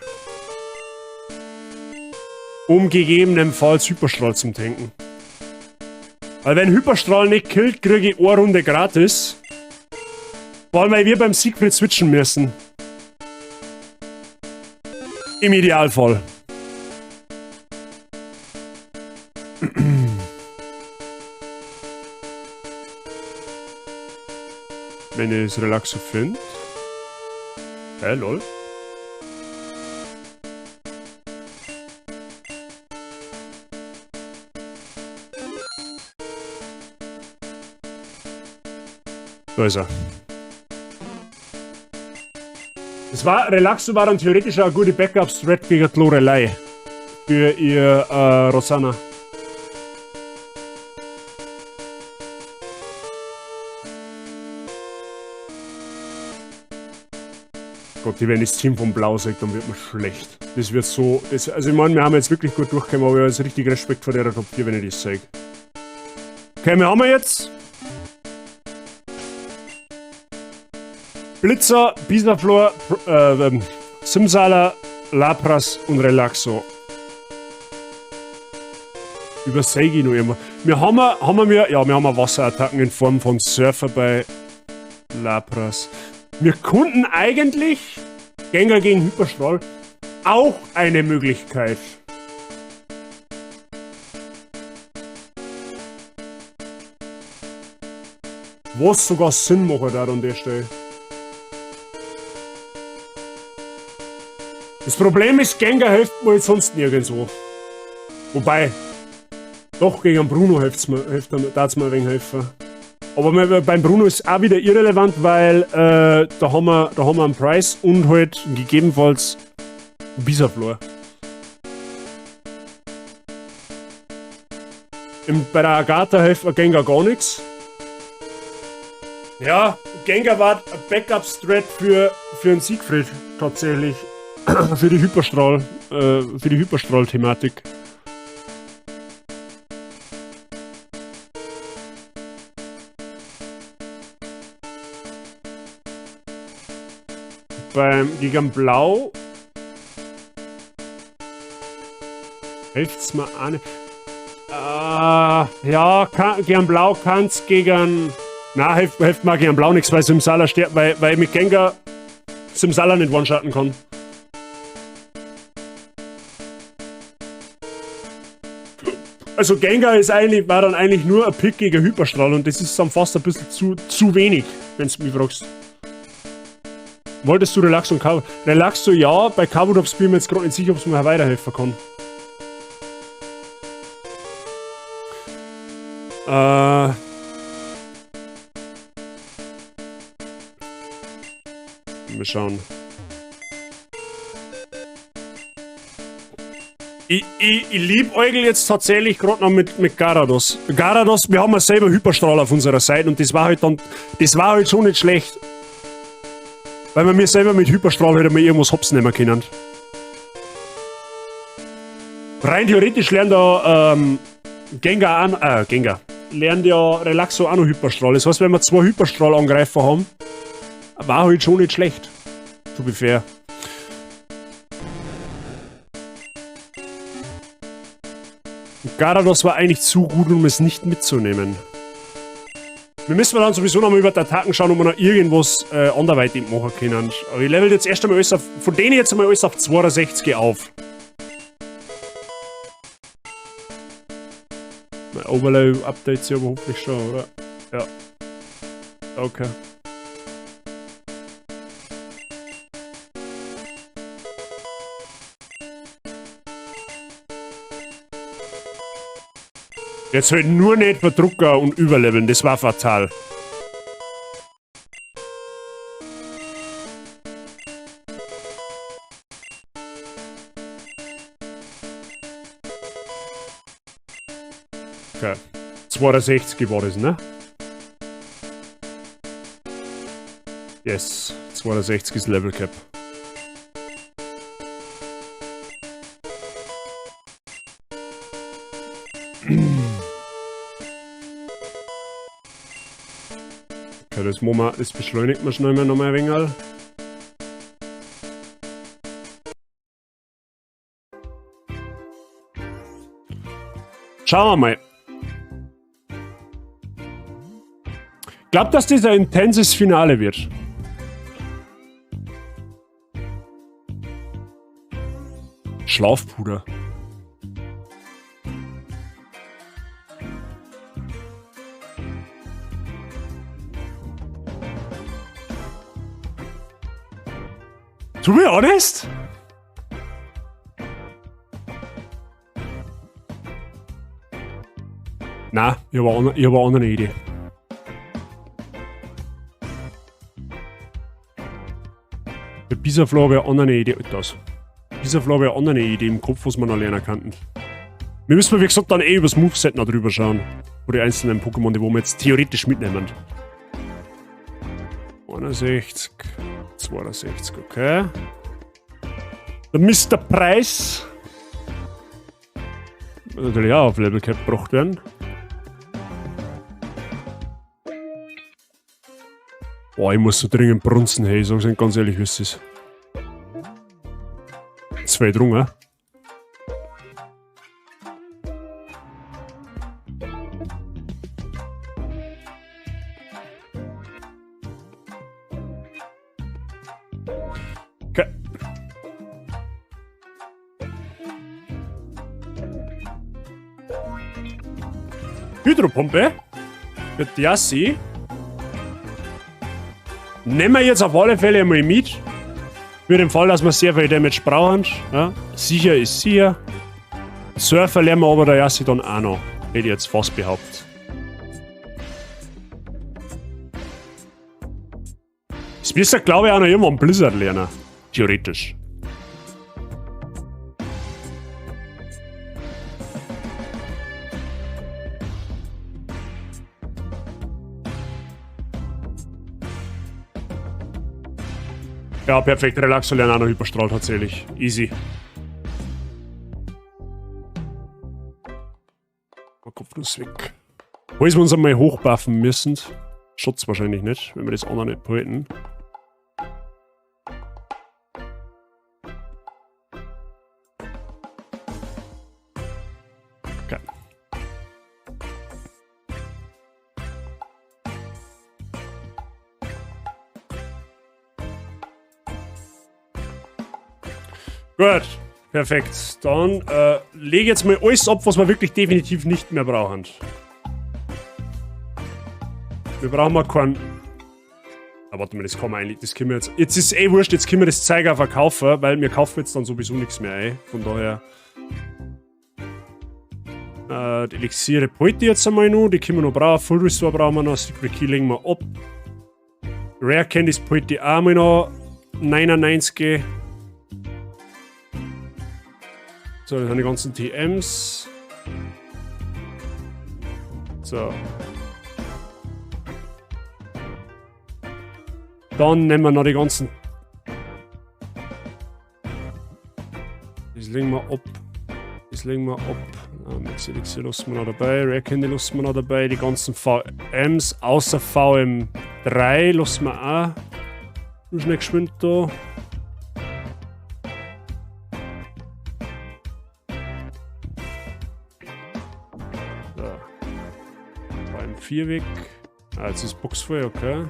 Um gegebenenfalls Hyperstrahl zum Tanken. Weil wenn Hyperstrahl nicht killt, kriege ich eine Runde gratis. Vor allem, weil wir beim Siegfried switchen müssen. Im Idealfall. Wenn ich das Relaxo finde. Hä, lol. Da ist er. Das war, Relaxo war dann theoretisch auch eine gute Backup-Strat gegen Lorelei. Für ihr Rosanna. Gott, wenn das Team von Blau sagt, dann wird man schlecht. Das wird so... Das, also ich meine, wir haben jetzt wirklich gut durchgekommen, aber ich habe jetzt richtig Respekt vor der Top 4, wenn ich das zeige. Okay, wir haben jetzt... Blitza, Bisaflor, Simsala, Lapras und Relaxo. Über Seigi noch immer. Wir haben, haben wir, ja, wir haben Wasserattacken in Form von Surfer bei Lapras. Wir konnten eigentlich Gengar gegen Hyperstrahl auch eine Möglichkeit. Was sogar Sinn macht da an der Stelle. Das Problem ist, Gengar hilft mir jetzt sonst nirgendwo. Wobei, doch gegen Bruno hilft's mir, hilft mir, darf's mir ein wenig helfen. Aber beim Bruno ist auch wieder irrelevant, weil da haben wir einen Preis und halt gegebenenfalls Bisaflor. Bei der Agatha hilft mir Gengar gar nichts. Ja, Gengar war ein Backup-Strat für einen Siegfried tatsächlich. Für die Hyperstrahl-Thematik. Beim gegen Blau hilft's mir auch nicht. Ja, kann, gegen Blau kann's gegen. Na, hilft mir gegen Blau nichts, weil Simsala stirbt, weil ich mit Gengar Simsala nicht one-shotten kann. Also Gengar ist eigentlich, war dann eigentlich nur ein Pick gegen Hyperstrahl und das ist dann fast ein bisschen zu wenig, wenn du mich fragst. Wolltest du Relaxo und Kabutops? Relaxo ja, bei Kabutops bin ich mir jetzt grad nicht sicher, ob's mir weiterhelfen kann. Mal schauen. Ich liebäugel jetzt tatsächlich grad noch mit Garados. Garados, wir haben ja selber Hyperstrahl auf unserer Seite und das war halt dann, das war halt schon nicht schlecht. Weil wir mir selber mit Hyperstrahl halt einmal irgendwas hops nehmen können. Rein theoretisch lernt da Gengar an, Gengar. lernt ja Relaxo auch noch Hyperstrahl. Das heißt, wenn wir zwei Hyperstrahlangreifer haben, war halt schon nicht schlecht. To be fair. Und Garados war eigentlich zu gut, um es nicht mitzunehmen. Wir müssen dann sowieso nochmal über die Attacken schauen, ob wir noch irgendwas anderweitig machen können. Aber ich level jetzt erst einmal alles auf, von denen jetzt einmal alles auf 62 auf. Mein Overlay-Update ist aber hoffentlich schon, oder? Ja. Okay. Jetzt halt nur nicht verdrucken und überleveln, das war fatal. Okay. 62 war das, ne? Yes, 62 ist Level Cap. Okay, das machen wir, das beschleunigt man schnell mal noch mal ein wenig. Schauen wir mal. Ich glaub, dass das ein intenses Finale wird. Schlafpuder. To be honest? Na, ich hab eine andere Idee. Bei Bisaflor habe ich eine andere Idee. Das. Bisaflor habe ich eine andere Idee im Kopf, was wir noch lernen könnten. Wir müssen, wie gesagt, dann eh übers Moveset noch drüber schauen. Wo die einzelnen Pokémon, die wo wir jetzt theoretisch mitnehmen. 61, 62, okay. Der Mister Preis. Muss natürlich auch auf Level Cap gebracht werden. Boah, ich muss so dringend brunzen, hey, ich sag's Ihnen ganz ehrlich, wie es ist. 2 Drungen. Okay. Hydropumpe. Mit Yassi. Nehmen wir jetzt auf alle Fälle einmal mit. Für den Fall, dass wir sehr viel Damage brauchen. Ja, sicher ist sicher. Surfer lernen wir aber der Yassi dann auch noch. Hätte ich jetzt fast behauptet. Das wirst du, glaube ich, auch noch irgendwann Blizzard lernen. Theoretisch. Ja, perfekt. Relaxo lernen auch noch Hyperstrahl tatsächlich. Easy. Kopfnuss weg. Falls wir uns einmal hochbuffen müssen. Schutz wahrscheinlich nicht, wenn wir das auch noch nicht behalten. Okay. Gut, perfekt. Dann lege jetzt mal alles ab, was wir wirklich definitiv nicht mehr brauchen. Wir brauchen mal keinen... Ah, warte mal, das kann man eigentlich... Das können wir jetzt... Jetzt ist eh wurscht, jetzt können wir das Zeug auch verkaufen, weil wir kaufen jetzt dann sowieso nichts mehr ein. Von daher... Die Elixiere behalte ich jetzt einmal noch, die können wir noch brauchen. Full Restore brauchen wir noch, Secret Key legen wir ab. Rare Candies behalte ich auch mal noch. 99. So, das sind die ganzen T Ms. So. Dann nehmen wir noch die ganzen. Das legen wir ab. Das Das legen wir ab. Max Elixir lassen wir noch dabei. Rare Candy lassen wir noch dabei. Die ganzen VMs außer VM3 lassen wir auch. Nur schnell geschwind da. So. VM4 weg. Ah, jetzt ist Box voll, okay.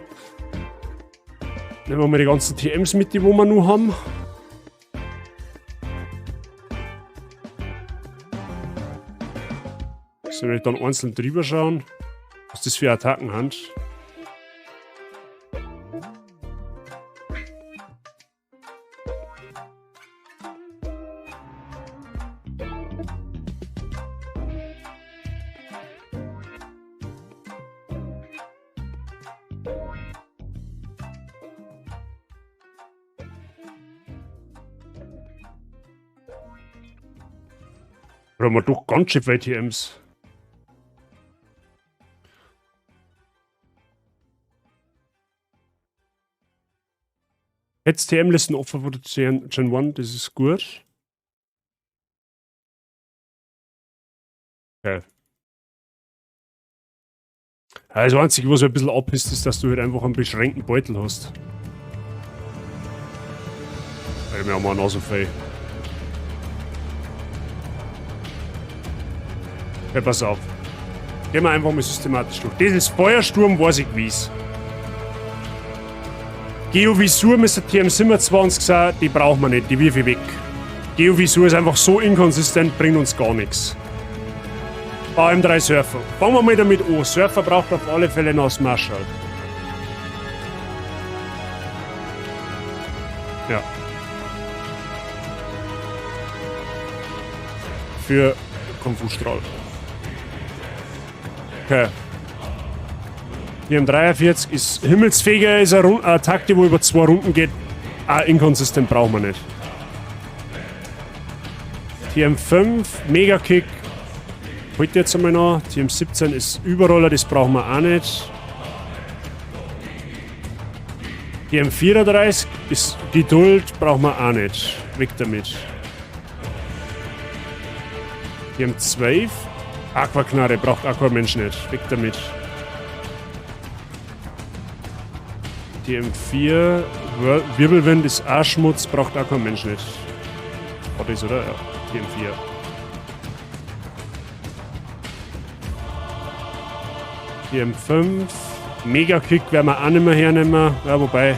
Nehmen wir mal die ganzen TMs mit, die wo wir noch haben. So, werde ich dann einzeln drüber schauen, was das für Attacken haben. Haben wir doch ganz schön viele TMs. Jetzt TM-Listen offen für die Gen 1, das ist gut. Okay. Ja, das Einzige, was mir ein bisschen abpisst, ist, dass du halt einfach einen beschränkten Beutel hast. Weil wir haben auch noch so viel. Okay, pass auf. Gehen wir einfach mal systematisch durch. Das ist Feuersturm, weiß ich wie's. Geovisur müsste TM27 sein, die brauchen wir nicht, die wirf ich weg. Geovisur ist einfach so inkonsistent, bringt uns gar nichts. VM3 Surfer. Fangen wir mal damit an. Surfer braucht auf alle Fälle noch Marshall. Ja. Für Konfusstrahl. Okay. TM43 ist Himmelsfeger, ist eine Attacke, die wo über 2 Runden geht. Ah, inkonsistent brauchen wir nicht. TM5, Mega-Kick. Heute jetzt einmal noch. TM17 ist Überroller, das brauchen wir auch nicht. TM34 ist Geduld, brauchen wir auch nicht. Weg damit. TM12, Aquaknarre, braucht Aquamensch nicht. Weg damit. TM4, Wirbelwind ist auch Schmutz, braucht auch kein Mensch nicht. War das, oder? Ja, TM4. TM5, Mega-Kick werden wir auch nicht mehr hernehmen. Ja, wobei,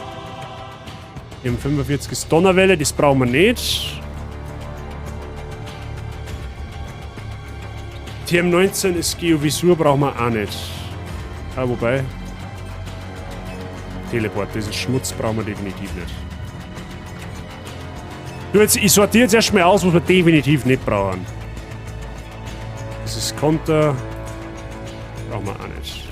TM45 ist Donnerwelle, das brauchen wir nicht. TM19 ist Geovisur, brauchen wir auch nicht. Ja, wobei, Teleport, diesen Schmutz brauchen wir definitiv nicht. Du, jetzt, ich sortiere jetzt erstmal aus, was wir definitiv nicht brauchen. Das ist Konter. Brauchen wir auch nicht.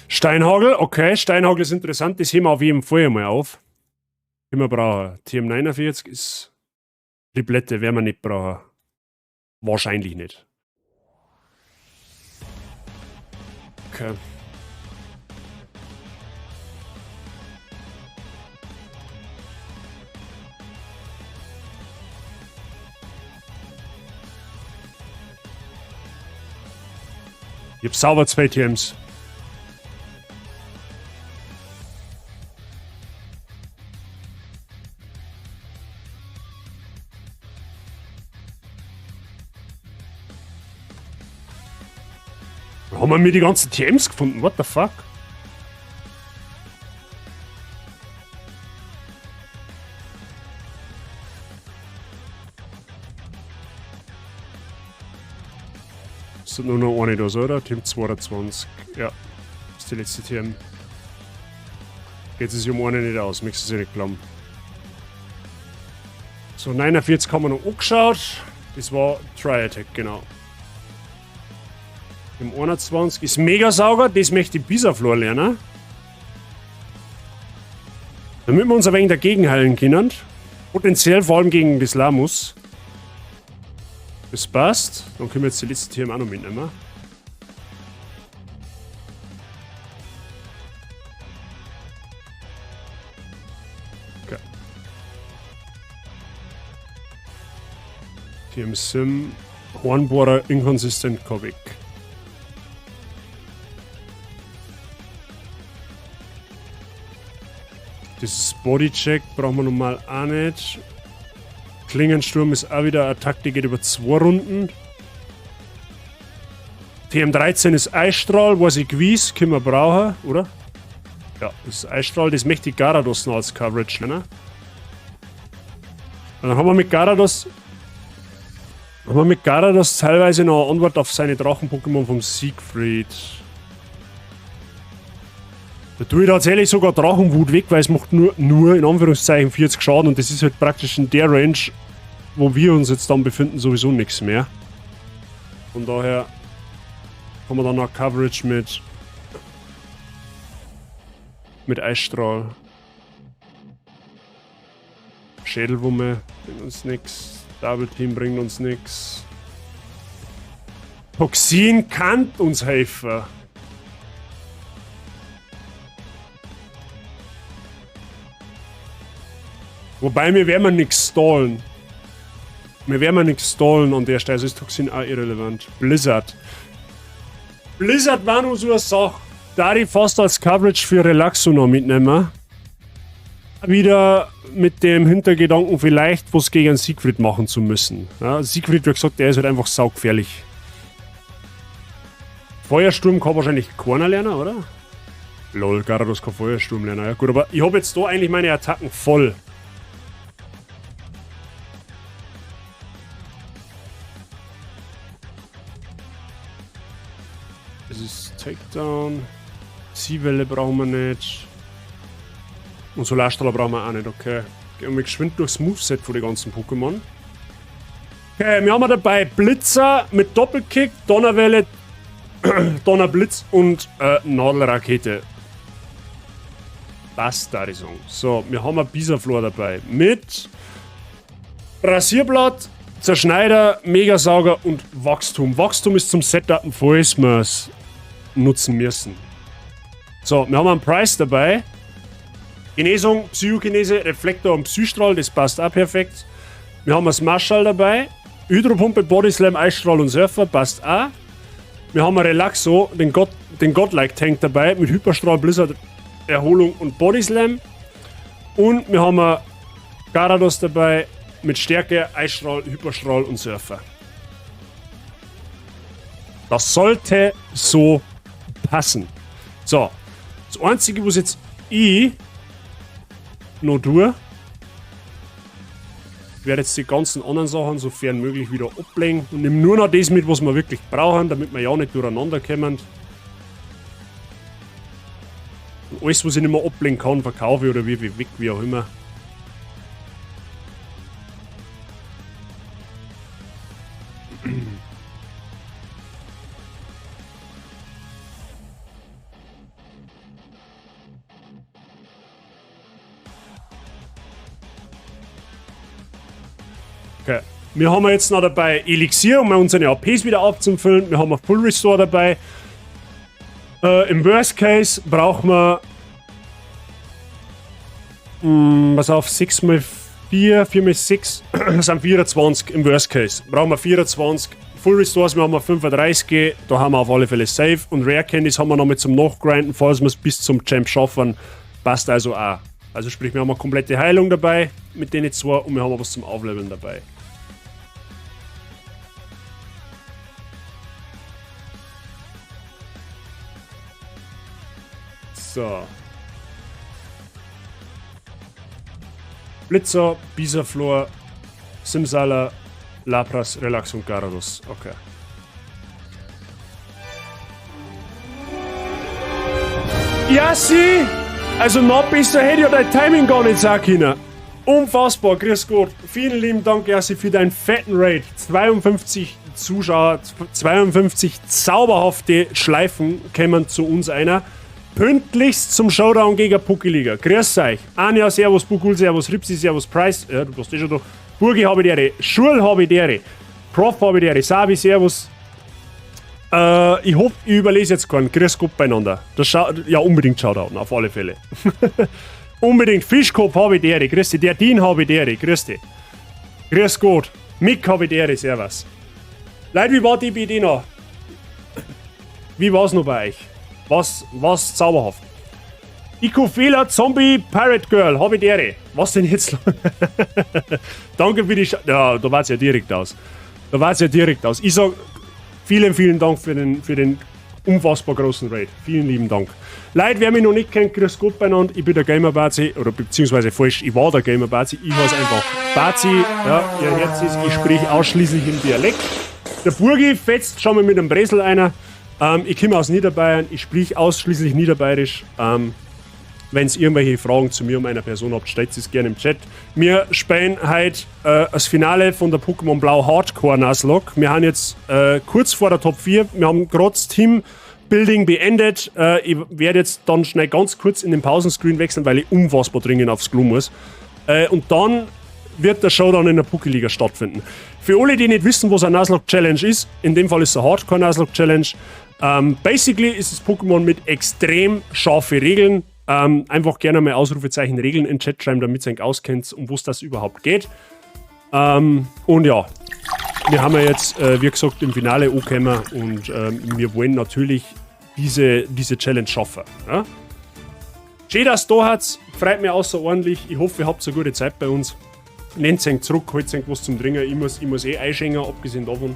Steinhagel, okay, Steinhagel ist interessant, das heben wir auf jeden Fall mal auf. Können wir brauchen. TM49 ist Triplette, werden wir nicht brauchen. Wahrscheinlich nicht. Okay. Ich hab sauber 2 TMs. Haben wir mir die ganzen TMs gefunden? What the fuck? Es sind nur noch eine da, oder? Team 22. Ja, das ist die letzte TM. Geht es sich um eine nicht aus, möchtest du nicht glauben. So, 49 haben wir noch angeschaut. Das war Tri-Attack, genau. Im 21 ist Megasauger, das möchte ich Bisaflor lernen. Damit wir uns ein wenig dagegen heilen können. Potenziell vor allem gegen das Lamus. Das passt. Dann können wir jetzt die letzte TM auch noch mitnehmen. Okay. TM Sim, Hornbohrer, inkonsistent, kann weg. Dieses Bodycheck brauchen wir normal auch nicht. Klingensturm ist auch wieder eine Taktik, geht über 2 Runden. TM13 ist Eisstrahl, weiß ich gewiss, können wir brauchen, oder? Ja, das ist Eisstrahl, das möchte ich Garados noch als Coverage, ne? Und dann haben wir mit Garados. Haben wir mit Garados teilweise noch eine Antwort auf seine Drachen-Pokémon vom Siegfried. Da tue ich tatsächlich sogar Drachenwut weg, weil es macht nur in Anführungszeichen 40 Schaden und das ist halt praktisch in der Range, wo wir uns jetzt dann befinden, sowieso nichts mehr. Von daher haben wir dann noch Coverage mit Eisstrahl. Schädelwumme bringt uns nix. Double Team bringt uns nix. Toxin kann uns helfen. Wobei, wir werden nix stallen. Wir werden nix stallen an der Stelle, also ist Toxin auch irrelevant. Blizzard. Blizzard war nur so eine Sache. Da ich fast als Coverage für Relaxo noch mitnehmen. Wieder mit dem Hintergedanken, vielleicht was gegen Siegfried machen zu müssen. Ja, Siegfried, wie gesagt, der ist halt einfach saugefährlich. Feuersturm kann wahrscheinlich keiner lernen, oder? Lol, Garados kann Feuersturm lernen. Ja gut, aber ich hab jetzt da eigentlich meine Attacken voll. Das ist Takedown. Ziehwelle brauchen wir nicht. Und Solarstrahler brauchen wir auch nicht, okay. Gehen wir geschwind durchs Moveset von den ganzen Pokémon. Okay, wir haben dabei Blitzer mit Doppelkick, Donnerwelle, Donnerblitz und Nadelrakete. Passt, da ich sagen. So, wir haben ein Bisaflor dabei mit Rasierblatt, Zerschneider, Megasauger und Wachstum. Wachstum ist zum Setupen, falls wir es nutzen müssen. So, wir haben einen Price dabei. Genesung, Psychokinese, Reflektor und Psystrahl, das passt auch perfekt. Wir haben ein Smarschall dabei. Hydropumpe, Bodyslam, Eisstrahl und Surfer, passt auch. Wir haben ein Relaxo, den Godlike Tank dabei, mit Hyperstrahl, Blizzard, Erholung und Bodyslam. Und wir haben ein Garados dabei, mit Stärke, Eisstrahl, Hyperstrahl und Surfer. Das sollte so passen. So, das Einzige, was jetzt ich noch tue, ich werde jetzt die ganzen anderen Sachen, sofern möglich, wieder ablegen und nehme nur noch das mit, was wir wirklich brauchen, damit wir ja nicht durcheinander kommen. Und alles, was ich nicht mehr ablegen kann, verkaufe ich oder wie weg, wie auch immer. Okay. Wir haben jetzt noch dabei Elixier, um unsere APs wieder aufzufüllen. Wir haben ein Full Restore dabei. Im Worst Case brauchen wir, pass auf, 6 mal 4, 4 mal 6, das sind 24 im Worst Case. Brauchen wir 24 Full Restores, wir haben 35, da haben wir auf alle Fälle safe. Und Rare Candies haben wir noch mit zum Nachgrinden, falls wir es bis zum Champ schaffen. Passt also auch. Also sprich, wir haben eine komplette Heilung dabei mit denen zwei und wir haben was zum Aufleveln dabei. So. Blitzer, Bisaflor, Simsala, Lapras, Relax und Garados. Okay. Ja, sie! Also noch besser hätte ich ja dein Timing gar nicht sagen können. Unfassbar, grüß Gott. Vielen lieben Dank, Yassi, für deinen fetten Raid. 52 Zuschauer, 52 zauberhafte Schleifen kämen zu uns einer. Pünktlichst zum Showdown gegen Pokeliga. Grüß euch. Anja, servus, Bukul, servus, Ripsi, servus, Price. Ja, du bist eh schon da. Burgi habe ich dere. Schul habe ich dere. Prof habe ich dere. Sabi, servus. Ich hoffe, ich überlese jetzt keinen. Grüß Gott beieinander. Das ja, unbedingt Shoutouten, auf alle Fälle. Unbedingt. Fischkopf habe ich dere. Grüß dich. Der Dean habe ich dere. Grüß dich. Grüß Gott. Mick hab ich die Ehre, servus. Leute, wie war die BD noch? Wie war's noch bei euch? Was, was zauberhaft? Ico Fehler, Zombie, Pirate Girl, hab ich die Ehre. Was denn jetzt? Danke für die Sch Ja, da war's ja direkt aus. Da war's ja direkt aus. Ich sag vielen, vielen Dank für den unfassbar großen Raid. Vielen lieben Dank. Leute, wer mich noch nicht kennt, grüß Gott beieinander. Ich bin der Gamer Bazi, oder beziehungsweise falsch, ich war der Gamer Bazi. Ich heiße einfach Bazi. Ja, ihr Herz ist, ich sprich ausschließlich im Dialekt. Der Burgi fetzt schon mal mit einem Bresel einer. Ich komme aus Niederbayern, ich sprich ausschließlich Niederbayerisch. Wenn ihr irgendwelche Fragen zu mir und meiner Person habt, stellt es gerne im Chat. Wir spielen heute das Finale von der Pokémon Blau Hardcore Nuzlocke. Wir haben jetzt kurz vor der Top 4, wir haben gerade das Teambuilding beendet. Ich werde jetzt dann schnell ganz kurz in den Pausenscreen wechseln, weil ich unfassbar dringend aufs Klo muss. Und dann wird der Showdown in der Pokéliga stattfinden. Für alle, die nicht wissen, was eine Nuzlocke Challenge ist, in dem Fall ist es eine Hardcore Nuzlocke Challenge. Basically ist es Pokémon mit extrem scharfen Regeln. Einfach gerne mal Ausrufezeichen Regeln in den Chat schreiben, damit ihr euch auskennt, um was das überhaupt geht. Und ja, wir haben ja jetzt, wie gesagt, im Finale angekommen und wir wollen natürlich diese Challenge schaffen. Ja? Schön, dass ihr da seid, freut mich außerordentlich. Ich hoffe, ihr habt eine gute Zeit bei uns. Nehmt euch zurück, holt euch was zum Trinken. Ich muss eh einschenken, abgesehen davon.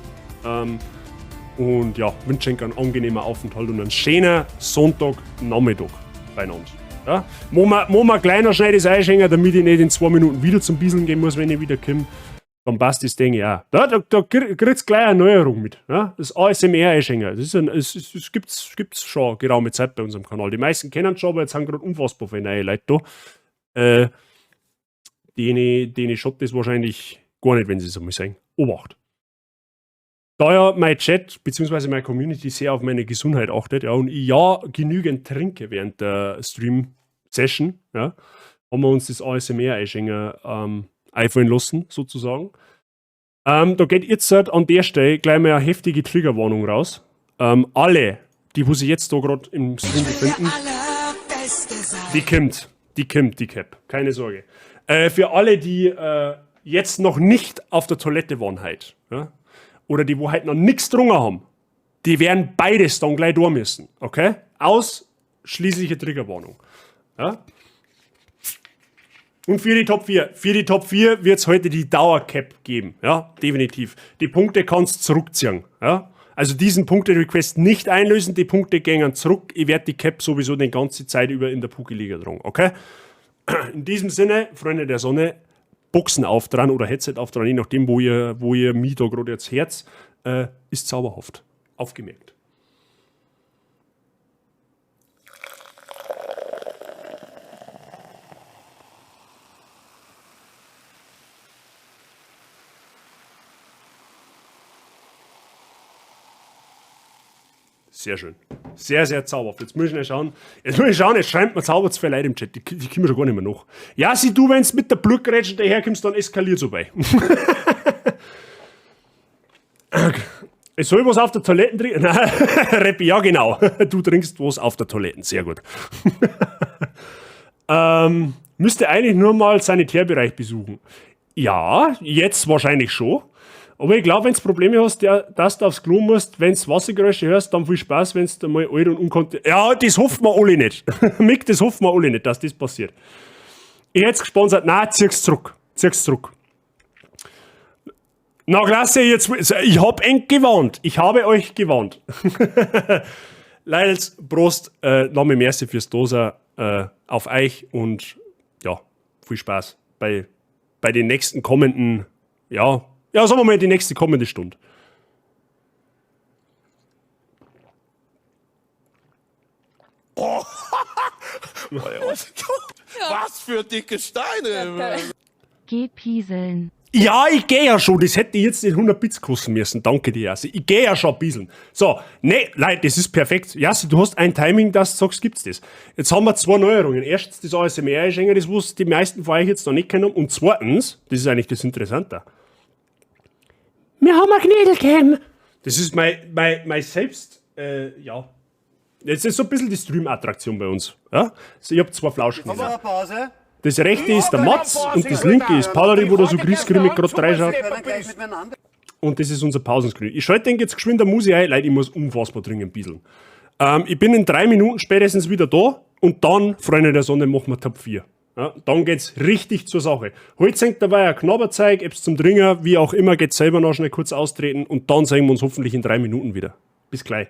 Und ja, wünsche euch einen angenehmen Aufenthalt und einen schönen Sonntagnachmittag beieinander. Ja? Machen wir gleich noch schnell das einschenken, damit ich nicht in 2 Minuten wieder zum Bieseln gehen muss, wenn ich wieder komme. Dann passt das Ding ja auch. Da kriegt's gleich eine Neuerung mit. Ja? Das ASMR einschenken. Das ist ein, es, es, es gibt's, gibt's schon geraume Zeit bei unserem Kanal. Die meisten kennen es schon, aber jetzt sind gerade unfassbar viele neue Leute da. Denen schaut das wahrscheinlich gar nicht, wenn sie es einmal sehen. Obacht. Da ja mein Chat bzw. meine Community sehr auf meine Gesundheit achtet, ja, und ich ja genügend trinke während der Stream-Session, ja, haben wir uns das ASMR einschenken, einfallen lassen, sozusagen. Da geht jetzt halt an der Stelle gleich mal eine heftige Triggerwarnung raus. Alle, die wo sich jetzt da grad im Stream befinden, die kommt, die Cap, keine Sorge. Für alle, die jetzt noch nicht auf der Toilette waren heute, ja, oder die, wo halt noch nix getrunken haben, die werden beides dann gleich durch müssen, okay? Ausschließliche Triggerwarnung. Ja? Und für die Top 4. Für die Top 4 wird's heute die Dauercap geben. Ja, definitiv. Die Punkte kannst du zurückziehen. Ja? Also diesen Punkte-Request nicht einlösen, die Punkte gehen zurück. Ich werd die Cap sowieso die ganze Zeit über in der Pokéliga tragen, okay? In diesem Sinne, Freunde der Sonne, Boxen auf dran oder Headset auf dran, je nachdem, wo ihr mich da gerade jetzt hört, ist zauberhaft. Aufgemerkt. Sehr schön. Sehr, sehr zauberhaft. Jetzt muss ich schnell schauen. Jetzt muss ich schauen, jetzt schreibt mir zaubert zu viel Leute im Chat. Die kommen schon gar nicht mehr nach. Ja, sieh du, wenn's mit der Blutgrätsche daherkommst, dann eskaliert's so bei. Ich soll was auf der Toilette trinken? Nein, Reppi, ja genau. Du trinkst was auf der Toilette. Sehr gut. Müsste eigentlich nur mal Sanitärbereich besuchen. Ja, jetzt wahrscheinlich schon. Aber ich glaub, wenn's Probleme hast, dass du aufs Klo musst, wenn's Wassergeräusche hörst, dann viel Spaß, wenn's da mal alt und unkonnt. Ja, das hoffen wir alle nicht. Mick, das hoffen wir alle nicht, dass das passiert. Ich hätt's gesponsert. Nein, zieh's zurück. Zieh's zurück. Na klasse, jetzt, ich hab eng gewarnt. Ich habe euch gewarnt. Leils, Prost, nochmal merci fürs Doser auf euch und ja, viel Spaß bei den nächsten kommenden, ja, ja, sagen wir mal die nächste kommende Stunde. Oh. Was für dicke Steine! Geh pieseln. Ja, ich geh ja schon. Das hätte ich jetzt nicht 100 Bits kosten müssen. Danke dir, Jassi. Ich geh ja schon ein bisschen. So, nee, Leute, das ist perfekt. Jassi, du hast ein Timing, dass du sagst, gibt's das. Jetzt haben wir 2 Neuerungen. Erstens, das A S M R-Einschenken, das was die meisten von euch jetzt noch nicht kennen. Und zweitens, das ist eigentlich das Interessante. Wir haben ein Knädelcam. Das ist mein Selbst, ja. Jetzt ist so ein bisschen die Stream-Attraktion bei uns. Ja? Also ich hab 2 Flauschknädel. Haben wir eine Pause? Das rechte ist der Mats und das linke ist Pauli, wo da so griesgrimmig gerade reinschaut. Wir können gleich miteinander. Und das ist unser Pausenscreen. Ich schalte den jetzt geschwind der Musik ein. Leute, ich muss unfassbar dringend bieseln. Ich bin in 3 Minuten spätestens wieder da und dann, Freunde der Sonne, machen wir Top 4. Ja, dann geht's richtig zur Sache. Holt euch dabei ein Knabberzeug, ob's zum Dringer, wie auch immer, geht's selber noch schnell kurz austreten und dann sehen wir uns hoffentlich in 3 Minuten wieder. Bis gleich.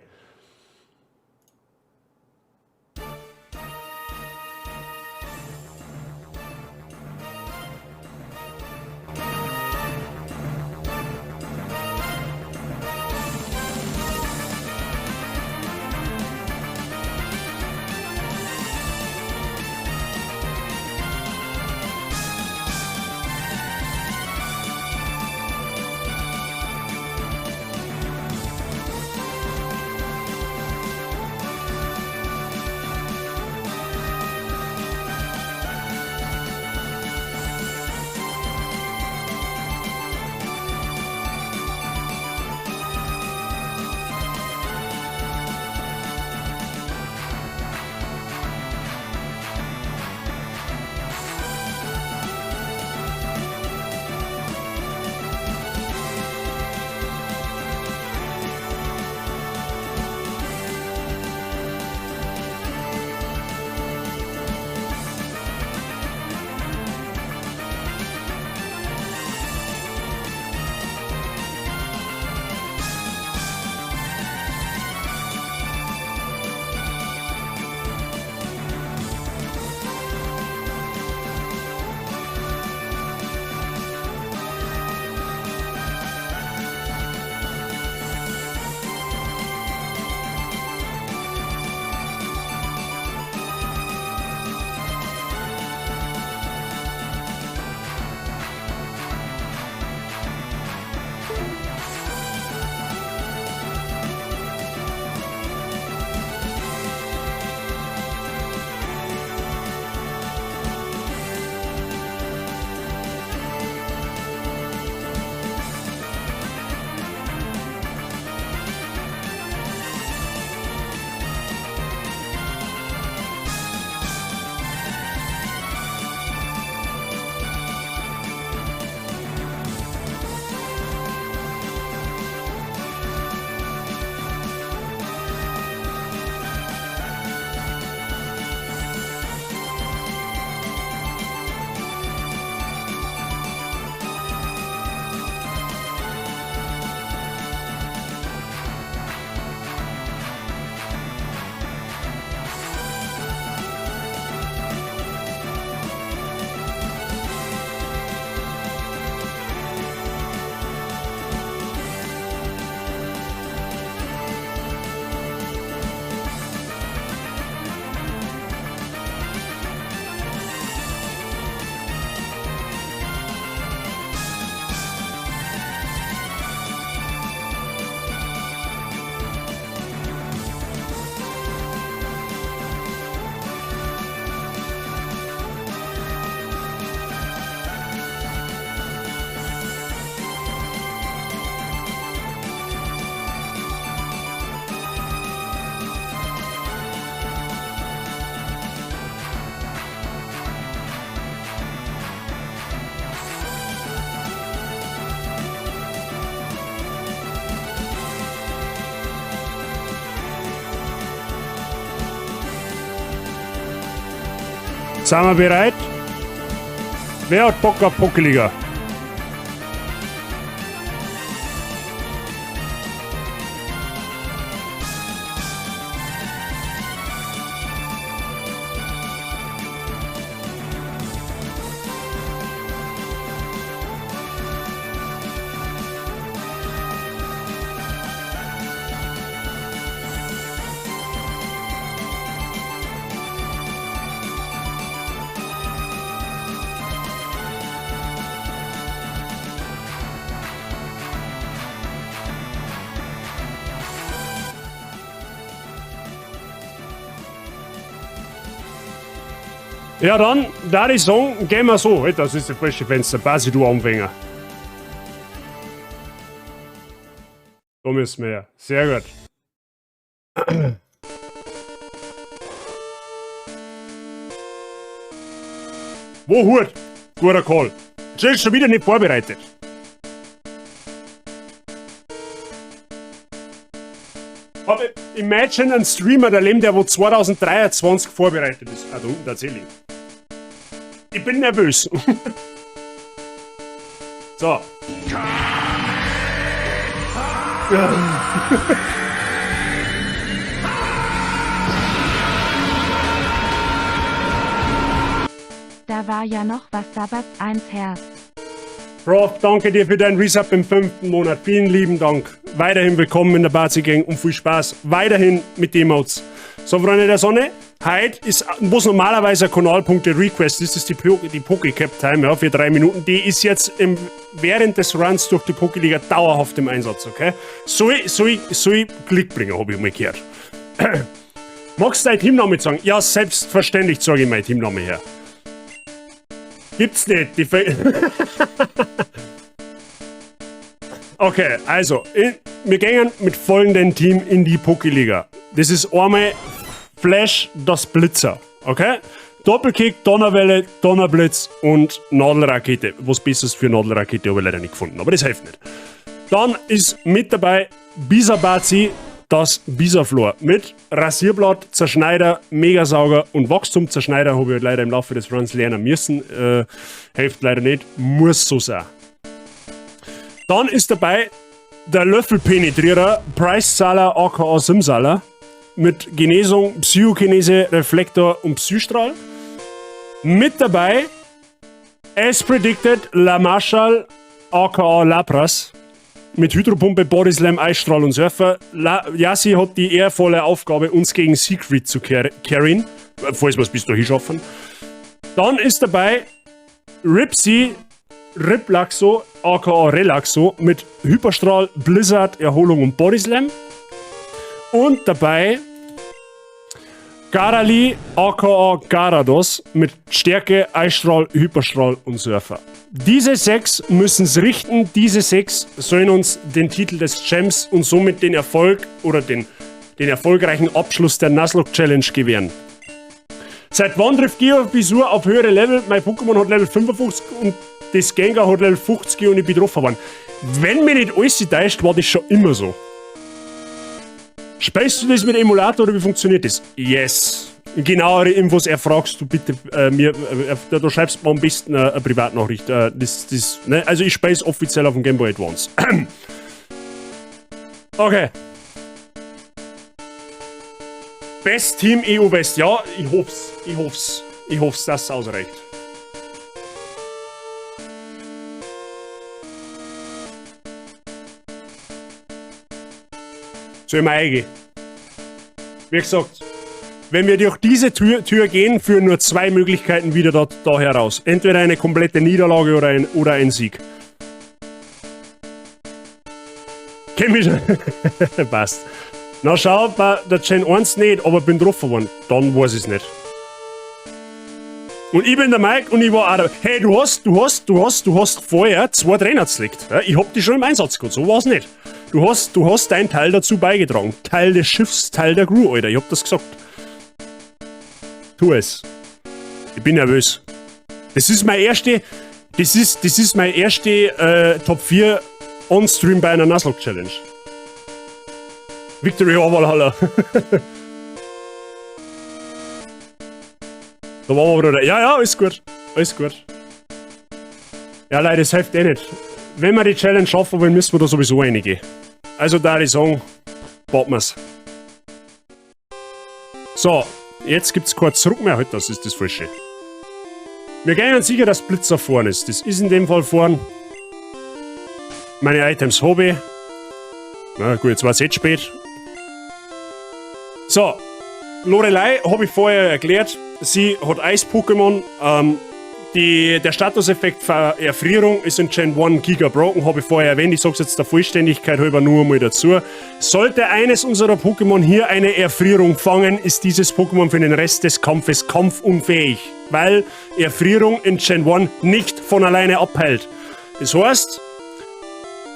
Sind wir bereit? Wer hat Bock auf Pokéliga? Ja dann, da ich sagen, gehen wir so. Halt, das ist das falsche Fenster. Basi, du Anfänger. Da müssen wir ja. Sehr gut. Wo Hut? Guter Call. Das ist schon wieder nicht vorbereitet. Aber imagine einen Streamer, der lebt, der wo 2023 vorbereitet ist. Ah, da unten tatsächlich. Ich bin nervös. So. Da war ja noch was Sabbat 1 Herz. Prof, danke dir für deinen Resub im 5. Monat. Vielen lieben Dank. Weiterhin willkommen in der Bazi Gang und viel Spaß weiterhin mit den Emotes. So, Freunde der Sonne, heute ist, was normalerweise ein Kanalpunkte-Request ist, ist die Pokécap Time, ja, für 3 Minuten. Die ist jetzt während des Runs durch die Pokéliga dauerhaft im Einsatz, okay? Soll ich Glück bringen, hab ich mal gehört. Magst du dein Teamname sagen? Ja, selbstverständlich zeige ich mein Teamname her. Gibt's nicht. Die Okay, also, wir gehen mit folgendem Team in die Pokéliga. Das ist einmal Flash, das Blitzer, okay? Doppelkick, Donnerwelle, Donnerblitz und Nadelrakete. Was Besseres für Nadelrakete habe ich leider nicht gefunden, aber das hilft nicht. Dann ist mit dabei Bisabazi, das Bisaflor mit Rasierblatt, Zerschneider, Megasauger und Wachstumzerschneider habe ich halt leider im Laufe des Runs lernen müssen. Hilft leider nicht, muss so sein. Dann ist dabei der Löffelpenetrierer, Preiszahler aka Simsaler mit Genesung, Psychokinese, Reflektor und Psystrahl. Mit dabei, as predicted, La Marshall aka Lapras mit Hydropumpe, Bodyslam, Eisstrahl und Surfer. Yassi hat die ehrvolle Aufgabe, uns gegen Siegfried zu carryen, falls wir's bis dahin schaffen. Dann ist dabei Ripsy, Riplaxo, aka Relaxo, mit Hyperstrahl, Blizzard, Erholung und Bodyslam. Und dabei Garali, aka Garados, mit Stärke, Eisstrahl, Hyperstrahl und Surfer. Diese 6 müssen's richten, diese 6 sollen uns den Titel des Champs und somit den Erfolg oder den erfolgreichen Abschluss der Nuzlocke Challenge gewähren. Seit wann trifft Geobisur auf höhere Level? Mein Pokémon hat Level 55 und das Gengar hat Level 50 und ich bin getroffen worden. Wenn mich nicht alles täuscht, war das schon immer so. Spielst du das mit Emulator oder wie funktioniert das? Yes. Genauere Infos erfragst du bitte mir. Da schreibst du mir am besten eine Privatnachricht. Ne? Also ich spiel's offiziell auf dem Game Boy Advance. Okay. Best Team EU West. Ja, ich hoff's. Ich hoff's. Ich hoff's, dass es ausreicht. Soll ich mal eingehen? Wie gesagt, wenn wir durch diese Tür gehen, führen nur 2 Möglichkeiten wieder da heraus. Entweder eine komplette Niederlage oder ein Sieg. Kenn mich schon. Passt. Na schau, bei der Gen 1 nicht, aber bin getroffen worden. Dann weiß ich's nicht. Und ich bin der Mike und ich war auch da. Hey, du hast vorher 2 Trainer zerlegt. Ja, ich hab die schon im Einsatz gehabt, so war's nicht. Du hast deinen Teil dazu beigetragen. Teil des Schiffs, Teil der Crew, Alter. Ich hab das gesagt. Tu es. Ich bin nervös. Das ist mein erste, das ist, das ist mein erste Top 4 On-Stream bei einer Nuzlocke Challenge. Victory Valhalla. Da waren wir wieder. Ja, ja, alles gut. Alles gut. Ja, Leute, das hilft eh nicht. Wenn wir die Challenge schaffen wollen, müssen wir da sowieso reingehen. Also da ich sagen, warten wir's. So, jetzt gibt's kein Zurück mehr. Halt, das ist das Falsche. Wir gehen sicher, dass Blitzer vorne ist. Das ist in dem Fall vorn. Meine Items habe ich. Na gut, jetzt war's jetzt spät. So, Lorelei habe ich vorher erklärt. Sie hat Eis-Pokémon. Der Statuseffekt für Erfrierung ist in Gen 1 Giga broken, habe ich vorher erwähnt. Ich sag's jetzt der Vollständigkeit halber nur einmal dazu. Sollte eines unserer Pokémon hier eine Erfrierung fangen, ist dieses Pokémon für den Rest des Kampfes kampfunfähig, weil Erfrierung in Gen 1 nicht von alleine abhält. Das heißt,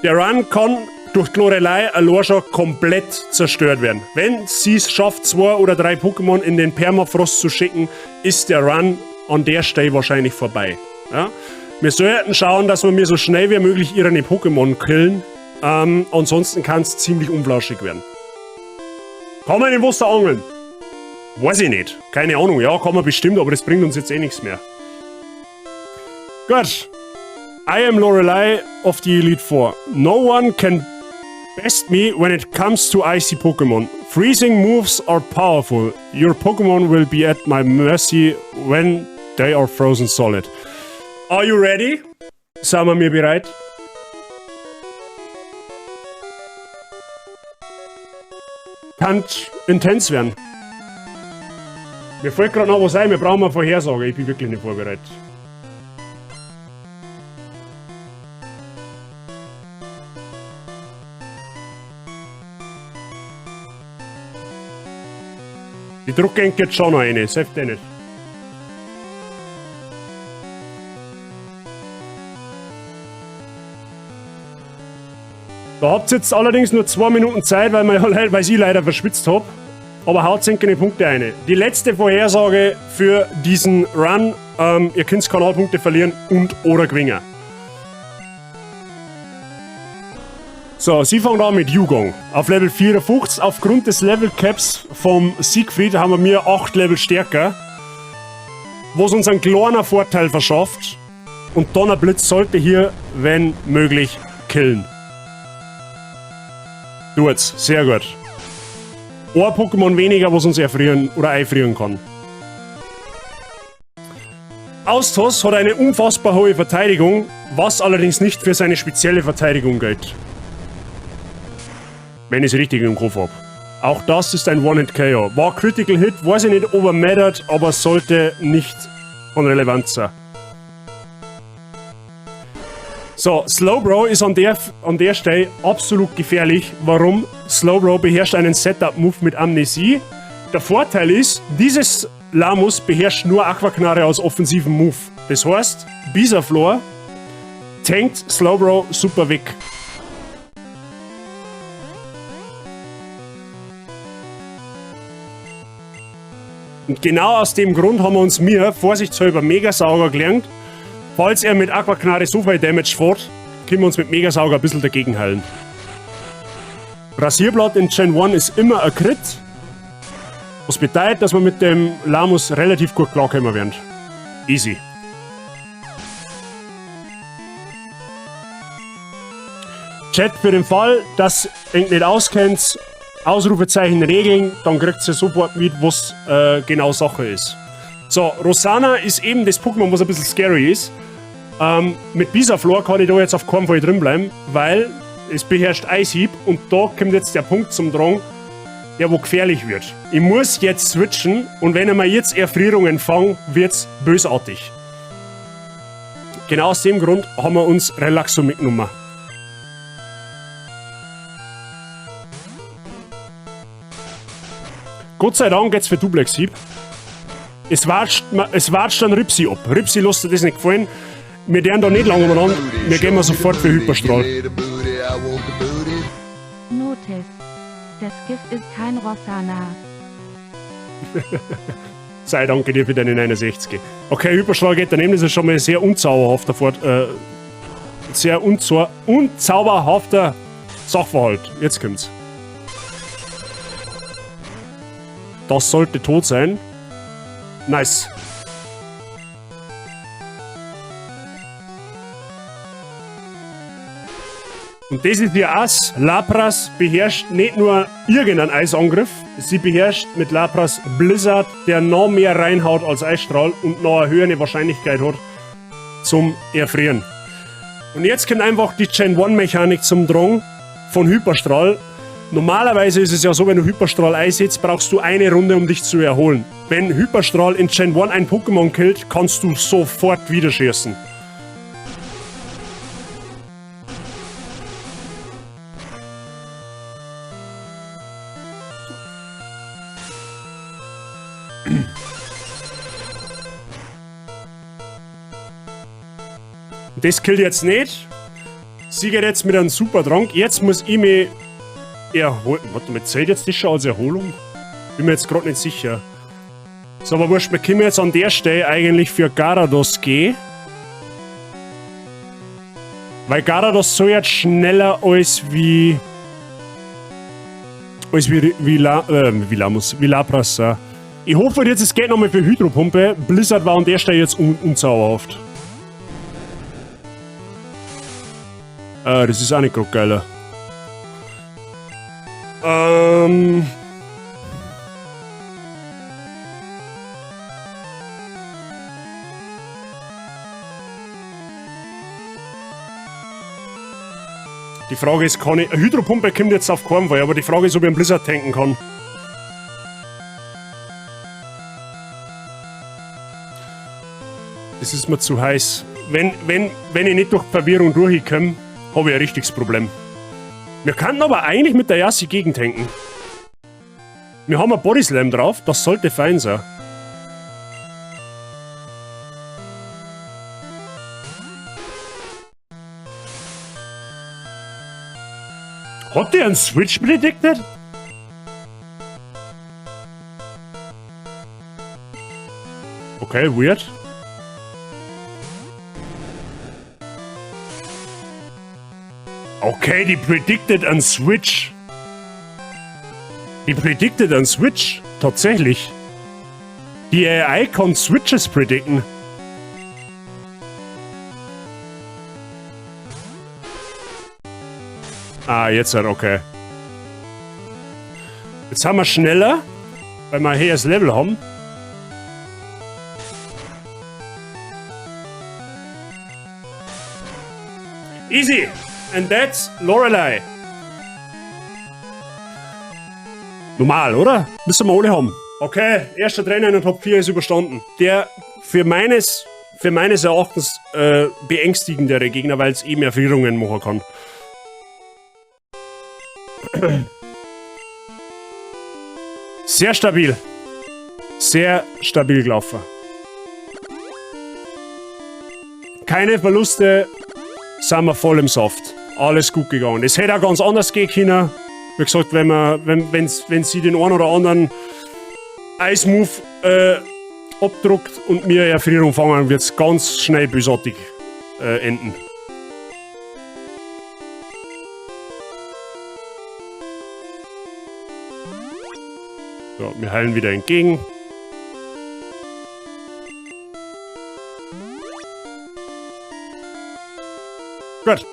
der Run kann durch Lorelei allein schon komplett zerstört werden. Wenn sie es schafft, 2 oder 3 Pokémon in den Permafrost zu schicken, ist der Run an der Stelle wahrscheinlich vorbei. Ja? Wir sollten schauen, dass wir mir so schnell wie möglich ihre Pokémon killen. Ansonsten kann es ziemlich unflauschig werden. Kann man im Wasser angeln? Weiß ich nicht. Keine Ahnung. Ja, kann man bestimmt, aber das bringt uns jetzt eh nichts mehr. Gut. I am Lorelei of the Elite Four. No one can best me when it comes to icy Pokémon. Freezing moves are powerful. Your Pokémon will be at my mercy when they are frozen solid. Are you ready? Sind wir mir bereit? Kann intens werden. Mir fällt gerade noch was ein, wir brauchen eine Vorhersage. Ich bin wirklich nicht vorbereitet. Die Druckgang geht schon noch rein, selbst nicht. Da habt ihr jetzt allerdings nur 2 Minuten Zeit, weil ich leider verschwitzt hab. Aber haut keine Punkte rein. Die letzte Vorhersage für diesen Run. Ihr könnt Kanalpunkte verlieren und oder gewinnen. So, sie fangen an mit Yugong. Auf Level 54. Aufgrund des Level Caps vom Siegfried haben wir mir 8 Level stärker. Was uns einen kleinen Vorteil verschafft. Und Donnerblitz sollte hier, wenn möglich, killen. Tut's. Sehr gut. Ein Pokémon weniger, was uns erfrieren oder einfrieren kann. Austos hat eine unfassbar hohe Verteidigung, was allerdings nicht für seine spezielle Verteidigung gilt. Wenn ich's richtig im Kopf hab. Auch das ist ein One-Hit-KO. War Critical Hit, weiß ich nicht, ob er mattert, aber sollte nicht von Relevanz sein. So, Slowbro ist an der Stelle absolut gefährlich. Warum? Slowbro beherrscht einen Setup-Move mit Amnesie. Der Vorteil ist, dieses Lahmus beherrscht nur Aquaknarre als offensiven Move. Das heißt, Bisaflor tankt Slowbro super weg. Und genau aus dem Grund haben wir uns mir vorsichtshalber Megasauger gelernt. Falls er mit Aquaknarre so viel Damage fährt, können wir uns mit Megasauger ein bisschen dagegen heilen. Rasierblatt in Gen 1 ist immer ein Crit. Was bedeutet, dass wir mit dem Lahmus relativ gut klarkommen werden. Easy. Chat, für den Fall, dass ihr nicht auskennt, Ausrufezeichen Regeln, dann kriegt ihr sofort mit, was genau Sache ist. So, Rossana ist eben das Pokémon, was ein bisschen scary ist. Mit Bisaflor kann ich da jetzt auf keinen Fall drin bleiben, weil es beherrscht Eishieb und da kommt jetzt der Punkt zum Drang, der wo gefährlich wird. Ich muss jetzt switchen und wenn ich mir jetzt Erfrierungen fange, wird's bösartig. Genau aus dem Grund haben wir uns Relaxo mitgenommen. Gott sei Dank geht's für Duplex-Hieb. Es watscht dann Ripsi ab. Ripsi lässt sich das nicht gefallen. Wir deren da nicht lange umeinander. Wir gehen mal sofort für Hyperstrahl. Notice. Das Gift ist kein Rossana. Sei danke dir für deine 69. Okay, Hyperstrahl geht daneben. Das ist schon mal ein sehr unzauberhafter Fort, sehr unzauberhafter Sachverhalt. Jetzt kommt's. Das sollte tot sein. Nice. Und das ist ihr Ass. Lapras beherrscht nicht nur irgendeinen Eisangriff, sie beherrscht mit Lapras Blizzard, der noch mehr reinhaut als Eisstrahl und noch eine höhere Wahrscheinlichkeit hat zum Erfrieren. Und jetzt kommt einfach die Gen 1 Mechanik zum Drang von Hyperstrahl. Normalerweise ist es ja so, wenn du Hyperstrahl einsetzt, brauchst du eine Runde, um dich zu erholen. Wenn Hyperstrahl in Gen 1 ein Pokémon killt, kannst du sofort wieder schießen. Das killt jetzt nicht. Sie geht jetzt mit einem Supertrank. Jetzt muss ich mich erholen. Warte mal, zählt jetzt das schon als Erholung? Bin mir jetzt grad nicht sicher. Ist aber wurscht, wir können jetzt an der Stelle eigentlich für Garados gehen. Weil Garados so jetzt schneller als wie. Als wie, wie, La, wie Lamus, wie Lapras. Ja. Ich hoffe jetzt, es geht nochmal für Hydropumpe. Blizzard war an der Stelle jetzt unzauberhaft. Das ist auch nicht grad geiler. Die Frage ist, kann ich... Eine Hydropumpe kommt jetzt auf keinen Fall, aber die Frage ist, ob ich einen Blizzard tanken kann. Das ist mir zu heiß. Wenn ich nicht durch Verwirrung durchkomme, habe ich ein richtiges Problem. Wir könnten aber eigentlich mit der Yassi gegentanken. Wir haben ein Bodyslam drauf, das sollte fein sein. Hat der einen Switch predicted? Okay, weird. Okay, die predicted einen Switch. Die predicted einen Switch. Tatsächlich. Die AI kann Switches predicten. Ah, jetzt halt, okay. Jetzt haben wir schneller, weil wir hier das Level haben. Easy! And that's Lorelei. Normal, oder? Müssen wir alle haben. Okay, erster Trainer in der Top 4 ist überstanden. Der für meines Erachtens beängstigendere Gegner, weil's eben Erfrierungen machen kann. Sehr stabil. Sehr stabil gelaufen. Keine Verluste, sind wir voll im Saft. Alles gut gegangen. Es hätte auch ganz anders gehen können. Wie gesagt, wenn sie den einen oder anderen Ice-Move abdruckt und mir Erfrierung fangen, wird's ganz schnell bösartig enden. So, wir heilen wieder entgegen. Gut.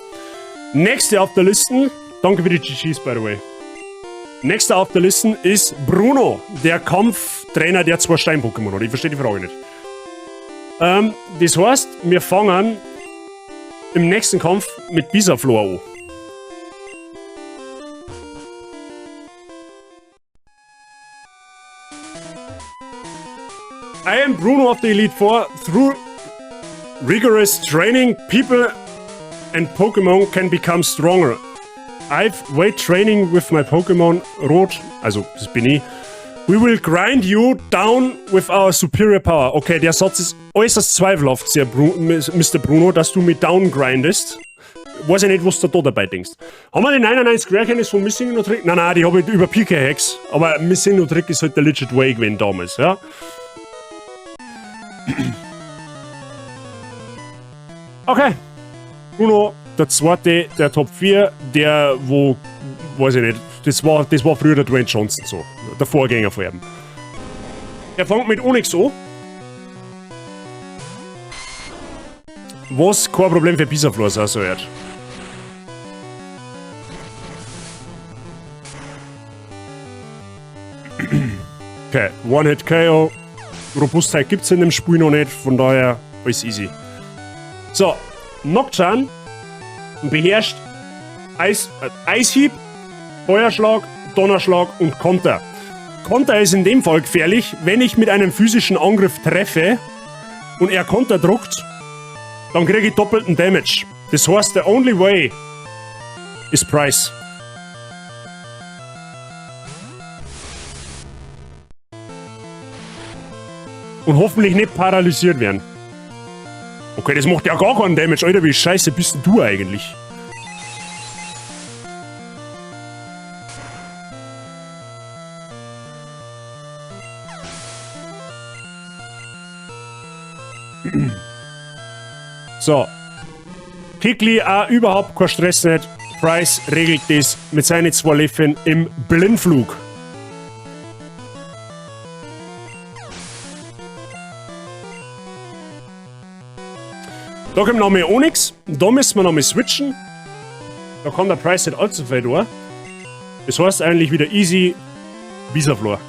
Nächste auf der Liste. Danke für die GGs, by the way. Nächster auf der Liste ist Bruno, der Kampftrainer, der 2 Stein-Pokémon hat. Ich verstehe die Frage nicht. Das heißt, wir fangen im nächsten Kampf mit Bisaflor an. I am Bruno of the Elite Four. Through rigorous training, people and Pokémon can become stronger. I've weight training with my Pokémon Rot, also das bin ich. We will grind you down with our superior power. Okay, der Satz ist äußerst zweifelhaft, Sir Mister Bruno, dass du mich down grindest. Weiß ich nicht, was du da dabei denkst. Haben wir die 99 Rare Candies von Missing No Trick? Nein, nein, die hab ich über PK Hacks. Aber Missing No Trick ist halt der legit way gewesen damals, ja. Okay. Bruno, der zweite der Top 4, der wo, weiß ich nicht, das war früher der Dwayne Johnson so, der Vorgänger von ihm. Er fängt mit Onix an. Was kein Problem für Bisaflor sein soll. Okay, One-Hit-KO. Robustheit gibt's in dem Spiel noch nicht, von daher alles easy. So, Nocturne beherrscht Eishieb, Feuerschlag, Donnerschlag und Konter. Konter ist in dem Fall gefährlich, wenn ich mit einem physischen Angriff treffe und er Konter druckt, dann kriege ich doppelten Damage. Das heißt, the only way is Price. Und hoffentlich nicht paralysiert werden. Okay, das macht ja gar keinen Damage. Alter, wie scheiße bist denn du eigentlich? So. Kickli auch überhaupt kein Stress nicht. Price regelt das mit seinen 2 Löffeln im Blindflug. Da kommt noch mehr Onix. Da müssen wir noch mal switchen. Da kann der Price nicht allzu viel durch. Das heißt eigentlich wieder easy Bisaflor.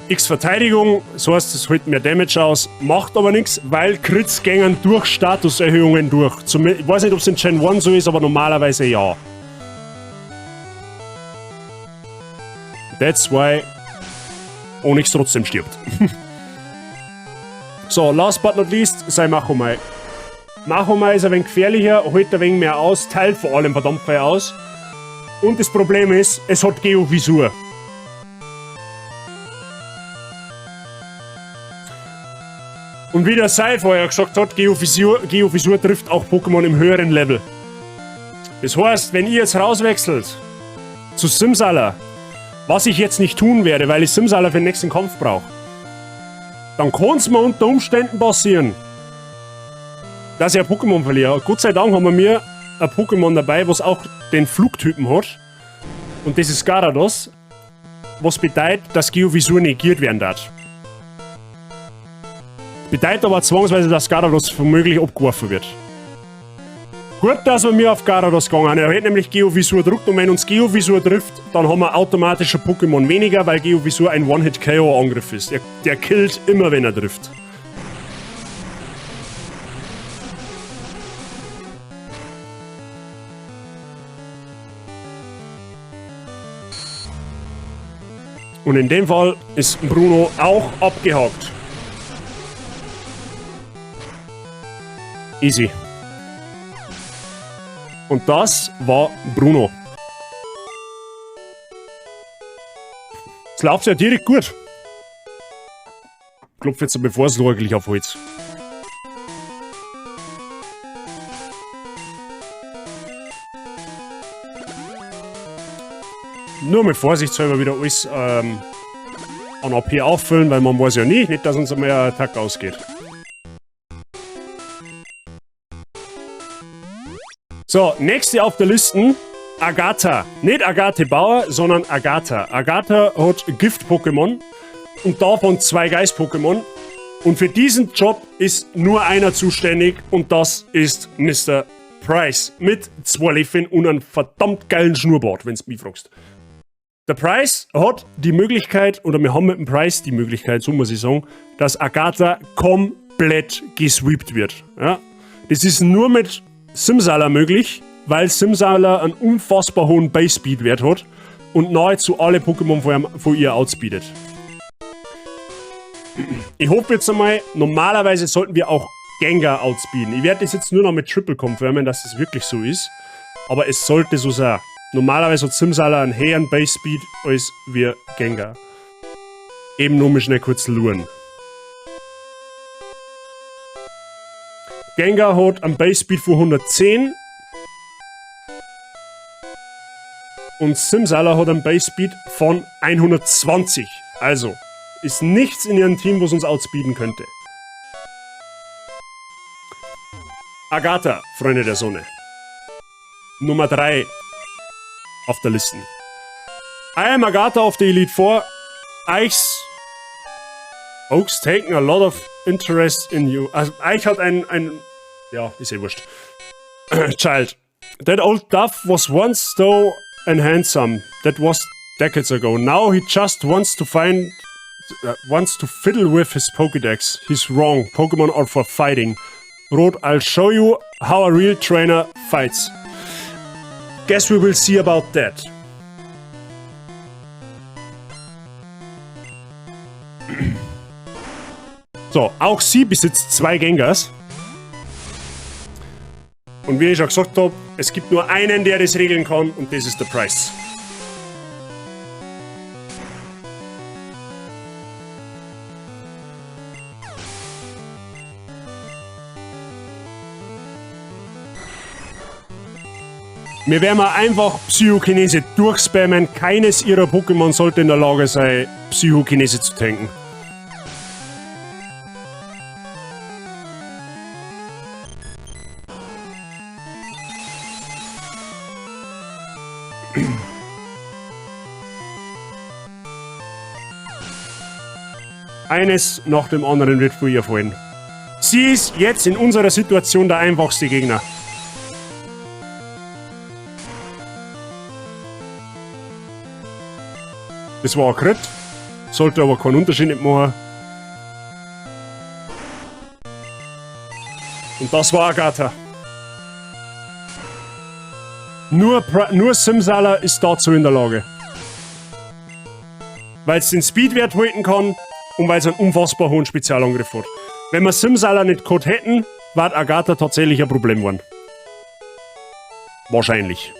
X Verteidigung, das heißt, es holt mehr Damage aus, macht aber nichts, weil Crits gängen durch Statuserhöhungen durch. Ich weiß nicht, ob's in Gen 1 so ist, aber normalerweise ja. That's why Onix trotzdem stirbt. So, last but not least, sei Machomei. Machomei ist ein wenig gefährlicher, holt ein wenig mehr aus, teilt vor allem verdammt viel aus. Und das Problem ist, es hat Geofissur. Und wie der Sai vorher gesagt hat, Geofissur trifft auch Pokémon im höheren Level. Das heißt, wenn ihr jetzt rauswechselt zu Simsala, was ich jetzt nicht tun werde, weil ich Simsala für den nächsten Kampf brauche, dann kann's mir unter Umständen passieren, dass ich ein Pokémon verliere. Gott sei Dank haben wir mir ein Pokémon dabei, was auch den Flugtypen hat. Und das ist Garados, was bedeutet, dass Geofissur negiert werden darf. Bedeutet aber zwangsweise, dass Garados womöglich abgeworfen wird. Gut, dass wir mir auf Garados gegangen sind. Er hat nämlich Geofissur gedruckt und wenn uns Geofissur trifft, dann haben wir automatisch ein Pokémon weniger, weil Geofissur ein One-Hit-K O-Angriff ist. Der killt immer, wenn er trifft. Und in dem Fall ist Bruno auch abgehakt. Easy. Und das war Bruno. Es läuft ja direkt gut. Klopf jetzt bevor es eigentlich auf Holz. Nur mit vorsichtshalber wieder alles an AP auffüllen, weil man weiß ja nie, nicht, dass uns einmal ein Attack ausgeht. So, nächste auf der Liste, Agatha. Nicht Agathe Bauer, sondern Agatha. Agatha hat Gift-Pokémon und davon 2 Geist-Pokémon. Und für diesen Job ist nur einer zuständig und das ist Mister Price. Mit 2 Löffeln und einem verdammt geilen Schnurrbart, wenn's mich fragst. Der Price hat die Möglichkeit, oder wir haben mit dem Price die Möglichkeit, so muss ich sagen, dass Agatha komplett gesweept wird. Ja? Das ist nur mit Simsala möglich, weil Simsala einen unfassbar hohen Base-Speed-Wert hat und nahezu alle Pokémon von ihr outspeedet. Ich hoffe jetzt einmal, normalerweise sollten wir auch Gengar outspeeden. Ich werde das jetzt nur noch mit Triple confirmen, dass es wirklich so ist. Aber es sollte so sein. Normalerweise hat Simsala einen höheren Base-Speed als wir Gengar. Eben nur mal schnell kurz luren. Gengar hat einen Base-Speed von 110. Und Simsala hat einen Base-Speed von 120. Also ist nichts in ihrem Team, was uns outspeeden könnte. Agatha, Freunde der Sonne. Nummer 3 auf der Liste. I am Agatha of the Elite Four. Eichs Oaks taken a lot of interest in you. Also Eich hat ein, ja, ist eh wurscht. Child. That old dove was once though and handsome. That was decades ago. Now he just wants to find, wants to fiddle with his Pokédex. He's wrong. Pokémon are for fighting. Rot, I'll show you how a real trainer fights. Guess we will see about that. So, auch sie besitzt 2 Gengars. Und wie ich schon gesagt hab, es gibt nur einen, der das regeln kann, und das ist der Price. Wir werden mal einfach Psychokinese durchspammen. Keines ihrer Pokémon sollte in der Lage sein, Psychokinese zu tanken. Eines nach dem anderen wird vor ihr fallen. Sie ist jetzt in unserer Situation der einfachste Gegner. Das war ein Crit. Sollte aber keinen Unterschied nicht machen. Und das war Agatha. Nur Simsala ist dazu in der Lage. Weil es den Speedwert halten kann und weil es einen unfassbar hohen Spezialangriff hat. Wenn wir Simsala nicht gehabt hätten, war Agatha tatsächlich ein Problem geworden. Wahrscheinlich.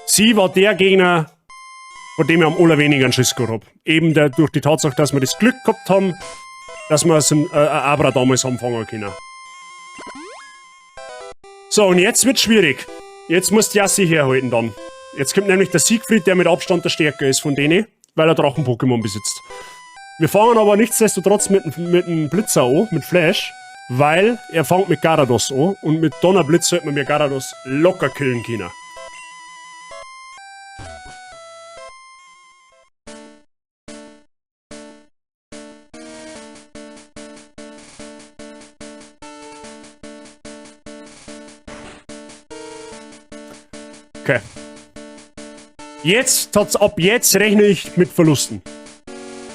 Sie war der Gegner, vor dem ich am allerwenigsten Schiss gehabt hab. Eben durch die Tatsache, dass wir das Glück gehabt haben, dass wir Abra damals haben fangen können. So, und jetzt wird's schwierig. Jetzt muss die Yassi herhalten dann. Jetzt kommt nämlich der Siegfried, der mit Abstand der Stärke ist von denen, weil er Drachen-Pokémon besitzt. Wir fangen aber nichtsdestotrotz mit dem Blitzer an, mit Flash, weil er fängt mit Garados an und mit Donnerblitz sollte man mir Garados locker killen können. Okay. Ab jetzt rechne ich mit Verlusten.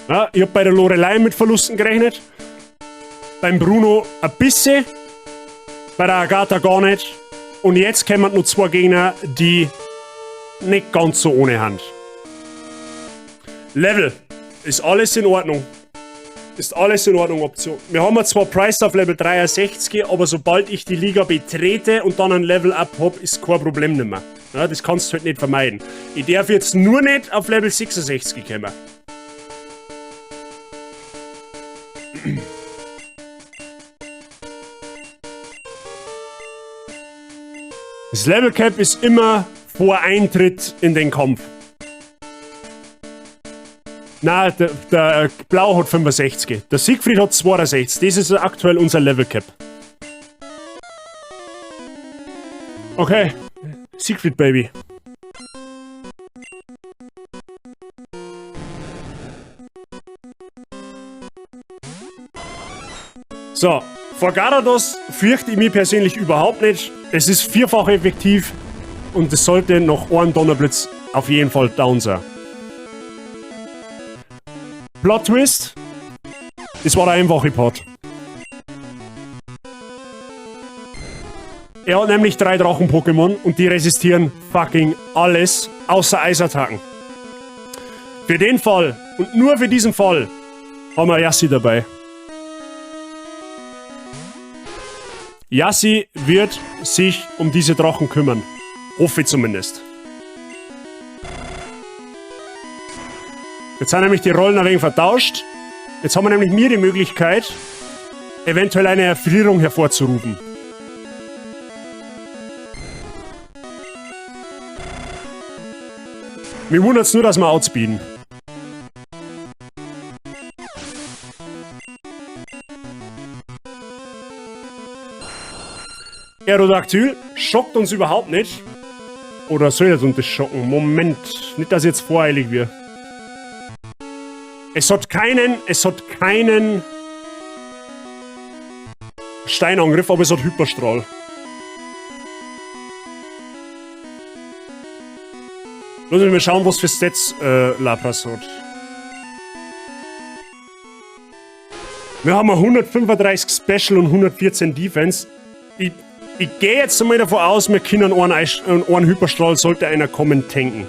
Ja, ich hab bei der Lorelei mit Verlusten gerechnet. Beim Bruno ein bisschen. Bei der Agatha gar nicht. Und jetzt kommen noch zwei Gegner, die nicht ganz so ohne Hand. Level. Ist alles in Ordnung. Ist alles in Ordnung, Option. Wir haben zwar Price auf Level 63, aber sobald ich die Liga betrete und dann ein Level Up hab, ist kein Problem nimmer. Ja, das kannst du halt nicht vermeiden. Ich darf jetzt nur nicht auf Level 66 kommen. Das Level Cap ist immer vor Eintritt in den Kampf. Na, der Blau hat 65. Der Siegfried hat 62. Das ist aktuell unser Level Cap. Okay. Siegfried, Baby. So, vor Garados fürchte ich mich persönlich überhaupt nicht. Es ist vierfach effektiv und es sollte noch ein Donnerblitz auf jeden Fall down sein. Plot Twist. Das war der einfache Part. Er hat nämlich 3 Drachen-Pokémon und die resistieren fucking alles, außer Eisattacken. Für den Fall und nur für diesen Fall haben wir Yassi dabei. Yassi wird sich um diese Drachen kümmern. Hoffe ich zumindest. Jetzt sind nämlich die Rollen ein wenig vertauscht. Jetzt haben wir nämlich mir die Möglichkeit, eventuell eine Erfrierung hervorzurufen. Mir wundert's nur, dass wir outspeeden. Aerodactyl schockt uns überhaupt nicht. Oder soll er uns das schocken? Moment, nicht, dass ich jetzt voreilig wird. Es hat keinen Steinangriff, aber es hat Hyperstrahl. Lass mich mal schauen, was für Stats Lapras hat. Wir haben 135 Special und 114 Defense. Ich gehe jetzt mal davon aus, wir können einen Hyperstrahl, sollte einer kommen, tanken.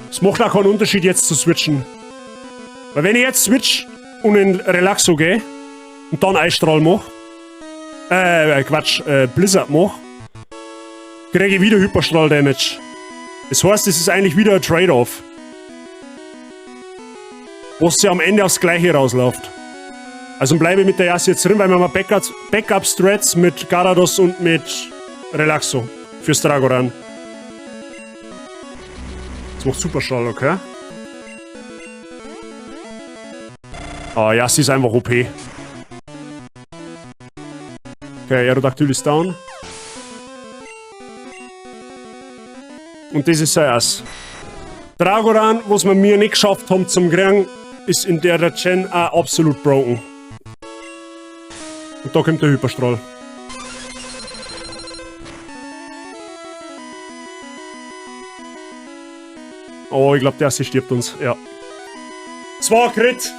Es macht auch keinen Unterschied, jetzt zu switchen. Weil wenn ich jetzt switch und in Relaxo gehe und dann Eisstrahl mach, Quatsch, Blizzard mach, kriege ich wieder Hyperstrahl-Damage. Das heißt, es ist eigentlich wieder ein Trade-off. Was ja am Ende aufs Gleiche rausläuft. Also bleibe ich mit der Yassi jetzt drin, weil wir haben Backup-Strats mit Garados und mit Relaxo fürs Dragoran. Das macht Superstrahl, okay? Ah, Yassi ist einfach OP. Okay, Aerodactyl ist down. Und das ist sein Ass. Dragoran, was wir mir nicht geschafft haben zum Kriegen, ist in der Gen auch absolut broken. Und da kommt der Hyperstrahl. Oh, ich glaube, der stirbt uns. Ja. Zwei Crit.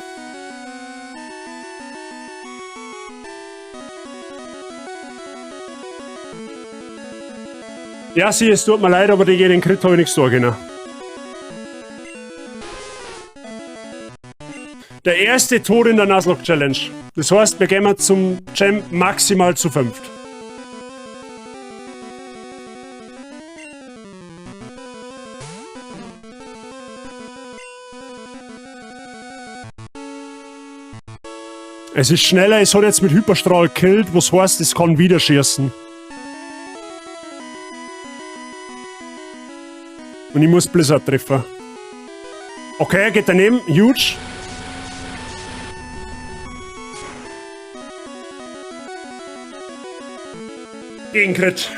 Ja, sie, es tut mir leid, aber gegen den Crit habe ich nichts tun können. Der erste Tod in der Nuzlocke Challenge. Das heißt, wir gehen zum Champ maximal zu 5. Es ist schneller, es hat jetzt mit Hyperstrahl gekillt, was heißt, es kann wieder schießen. Und ich muss Blizzard treffen. Okay, er geht daneben, huge. Gegencrit.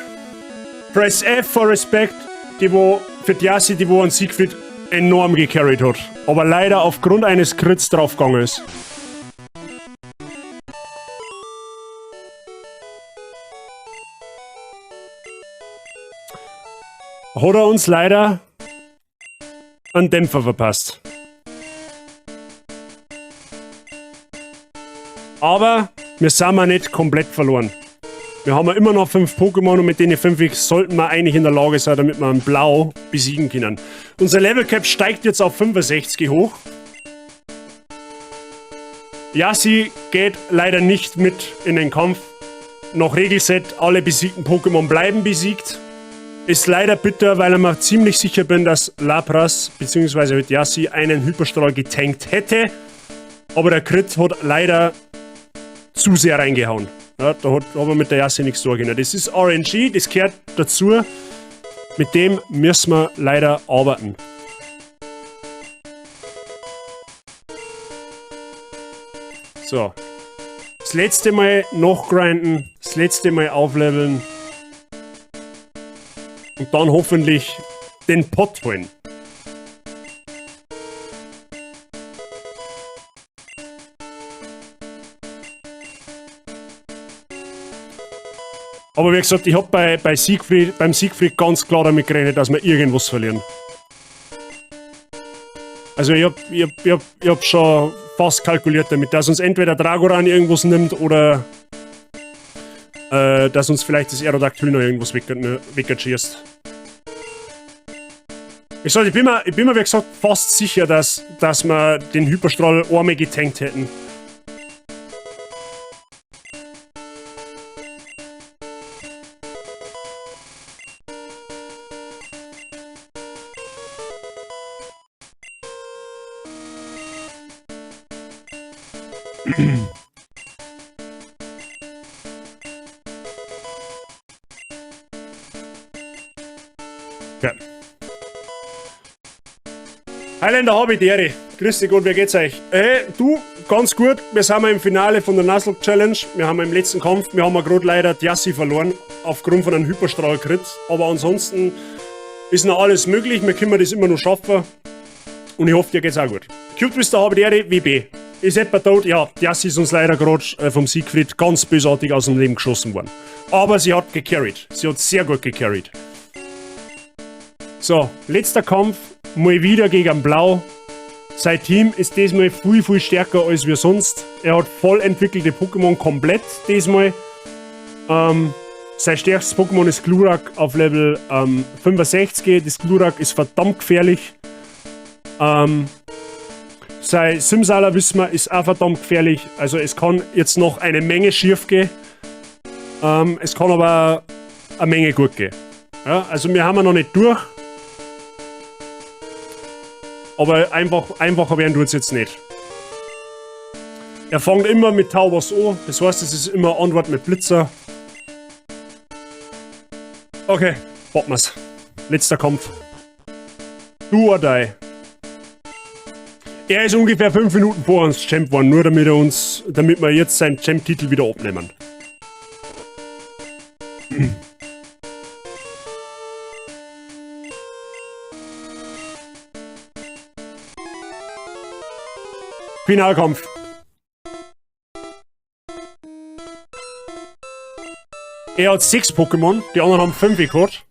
Press F for Respect, die wo für die Yassi, die wo an Siegfried enorm gecarried hat. Aber leider aufgrund eines Crits draufgegangen ist. Hat er uns leider einen Dämpfer verpasst. Aber wir sind ja nicht komplett verloren. Wir haben ja immer noch 5 Pokémon und mit denen 5 sollten wir eigentlich in der Lage sein, damit wir einen Blau besiegen können. Unser Level Cap steigt jetzt auf 65 hoch. Yassi geht leider nicht mit in den Kampf. Nach Regelset, alle besiegten Pokémon bleiben besiegt. Ist leider bitter, weil ich mir ziemlich sicher bin, dass Lapras bzw. Yassi einen Hyperstrahl getankt hätte. Aber der Crit hat leider zu sehr reingehauen. Ja, da hat man mit der Yassi nichts tun können. Das ist RNG, das gehört dazu. Mit dem müssen wir leider arbeiten. So. Das letzte Mal noch grinden, das letzte Mal aufleveln. Und dann hoffentlich den Pot holen. Aber wie gesagt, ich hab beim Siegfried ganz klar damit gerechnet, dass wir irgendwas verlieren. Also ich hab schon fast kalkuliert damit, dass uns entweder Dragoran irgendwas nimmt oder dass uns vielleicht das Aerodactyl noch irgendwas wegschießt. Ich sag, ich bin mir wie gesagt fast sicher, dass wir den Hyperstrahl einmal getankt hätten. Okay. Highlander Hobbit, Ehre. Grüß dich Gott, wie geht's euch? Hey, du, ganz gut. Wir sind im Finale von der Nuzlocke Challenge. Wir haben im letzten Kampf, wir haben gerade leider die Yassi verloren, aufgrund von einem Hyperstrahl-Crit. Aber ansonsten ist noch alles möglich. Wir können das immer noch schaffen. Und ich hoffe, dir geht's auch gut. Cube Twister Hobbit, Ehre, WB. Ist etwa tot? Ja, die Yassi ist uns leider gerade vom Siegfried ganz bösartig aus dem Leben geschossen worden. Aber sie hat gecarried. Sie hat sehr gut gecarried. So, letzter Kampf, mal wieder gegen Blau. Sein Team ist diesmal viel, viel stärker als wir sonst. Er hat voll entwickelte Pokémon komplett diesmal. Sein stärkstes Pokémon ist Glurak auf Level 65. Das Glurak ist verdammt gefährlich. Sein Simsala, wissen wir, ist auch verdammt gefährlich. Also es kann jetzt noch eine Menge schief gehen. Es kann aber eine Menge gut gehen. Ja, also wir haben ja noch nicht durch. Aber einfacher werden tut's jetzt nicht. Er fängt immer mit Tauboss an. Das heißt, es ist immer Antwort mit Blitzer. Okay, warten wir's. Letzter Kampf. Do or die. Er ist ungefähr 5 Minuten vor uns Champ geworden, nur damit wir jetzt seinen Champ-Titel wieder abnehmen. Finalkampf. Er hat 6 Pokémon, die anderen haben 5 gehabt.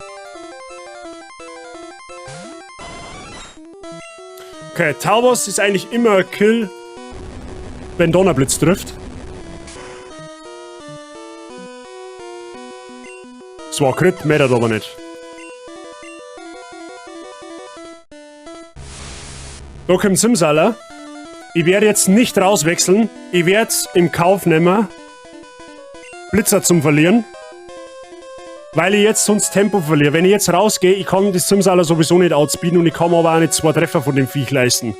Okay, Tauboss ist eigentlich immer ein Kill, wenn Donnerblitz trifft. Es war Crit, mattert aber nicht. Da kommt Simsala. Ich werde jetzt nicht rauswechseln. Ich werde es im Kauf nehmen, Blitzer zum Verlieren. Weil ich jetzt sonst Tempo verliere. Wenn ich jetzt rausgehe, ich kann das Simsala sowieso nicht outspeeden und ich kann mir aber auch nicht 2 Treffer von dem Viech leisten.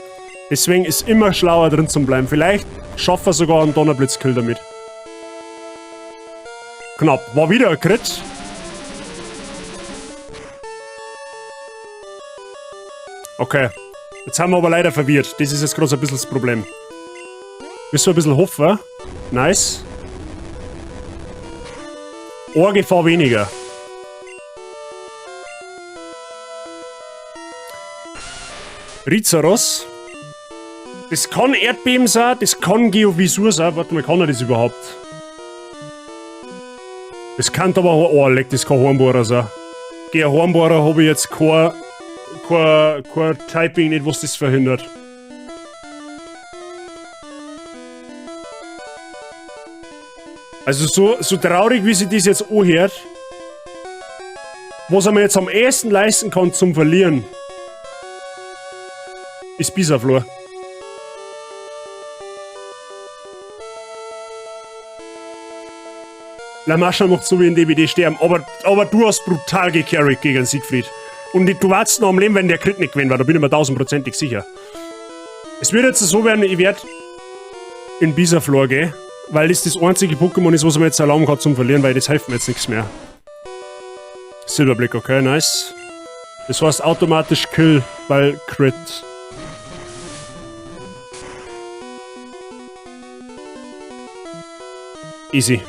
Deswegen ist immer schlauer drin zu bleiben. Vielleicht schafft er sogar einen Donnerblitzkill damit. Knapp. War wieder ein Crit. Okay. Jetzt haben wir aber leider verwirrt. Das ist jetzt gerade so ein bisschen das Problem. Müssen wir ein bisschen hoffen. Nice. Eine Gefahr weniger. Rizeros. Das kann Erdbeben sein, das kann Geovisur sein. Warte mal, kann er das überhaupt? Das kann aber auch... Oh, leck, das kann Hornbohrer sein. Gegen Hornbohrer habe ich jetzt kein Typing, nicht was das verhindert. Also so traurig, wie sich das jetzt anhört, was er mir jetzt am ehesten leisten kann zum Verlieren, ist Bisaflor. Lamascha macht so wie in DBD sterben, aber du hast brutal gecarried gegen Siegfried. Und du warst noch am Leben, wenn der Crit nicht gewesen war, da bin ich mir 1000%ig sicher. Es wird jetzt so werden, ich werd in Bisaflor gehen, weil das das einzige Pokémon ist, was mir jetzt erlauben kann zum Verlieren, weil das hilft mir jetzt nichts mehr. Silberblick, okay, nice. Das heißt automatisch Kill, weil Crit. Easy.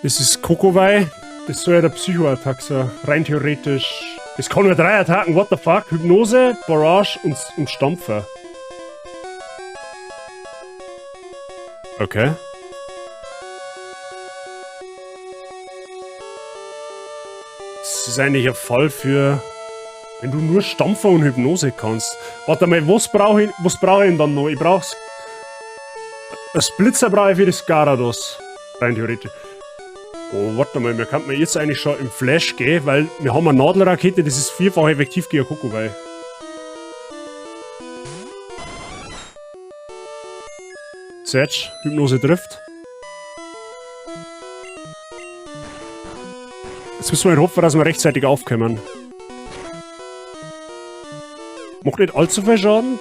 Das ist Kokowei. Das soll ja der Psycho-Attack sein. Rein theoretisch. Das kann nur 3 Attacken, what the fuck? Hypnose, Barrage und Stampfer. Okay. Das ist eigentlich ein Fall für... Wenn du nur Stampfer und Hypnose kannst. Warte mal, was brauche ich denn dann noch? Ich brauch's... Ein Splitzer brauche ich für das Garados. Rein theoretisch. Oh, warte mal, wir könnten jetzt eigentlich schon im Flash gehen, weil wir haben eine Nadelrakete, das ist 4-fach effektiv gegen Kokowei. Search, Hypnose trifft. Jetzt müssen wir halt hoffen, dass wir rechtzeitig aufkommen. Macht nicht allzu viel Schaden.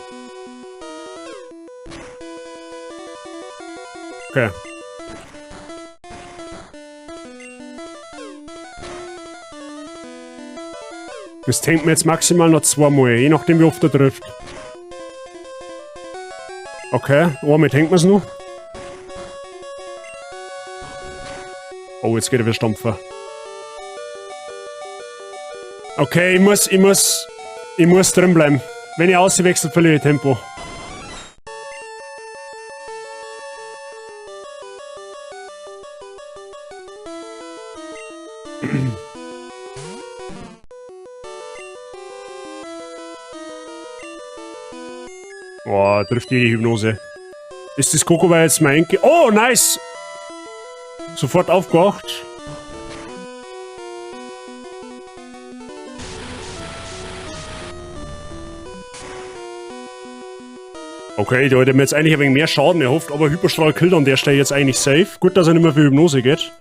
Okay. Das tankt mir jetzt maximal noch 2-mal, je nachdem wie oft er trifft. Okay, einmal tankt man's noch. Oh, jetzt geht er wieder Stampfer. Okay, ich muss drin bleiben. Wenn ich auswechsel, verliere ich Tempo. Boah, trifft die Hypnose. Ist das Kokowei jetzt mein Enkel? Oh, nice! Sofort aufgewacht. Okay, da hätte ich mir jetzt eigentlich ein wenig mehr Schaden erhofft, aber Hyperstrahl killt an der Stelle jetzt eigentlich safe. Gut, dass er nicht mehr für Hypnose geht.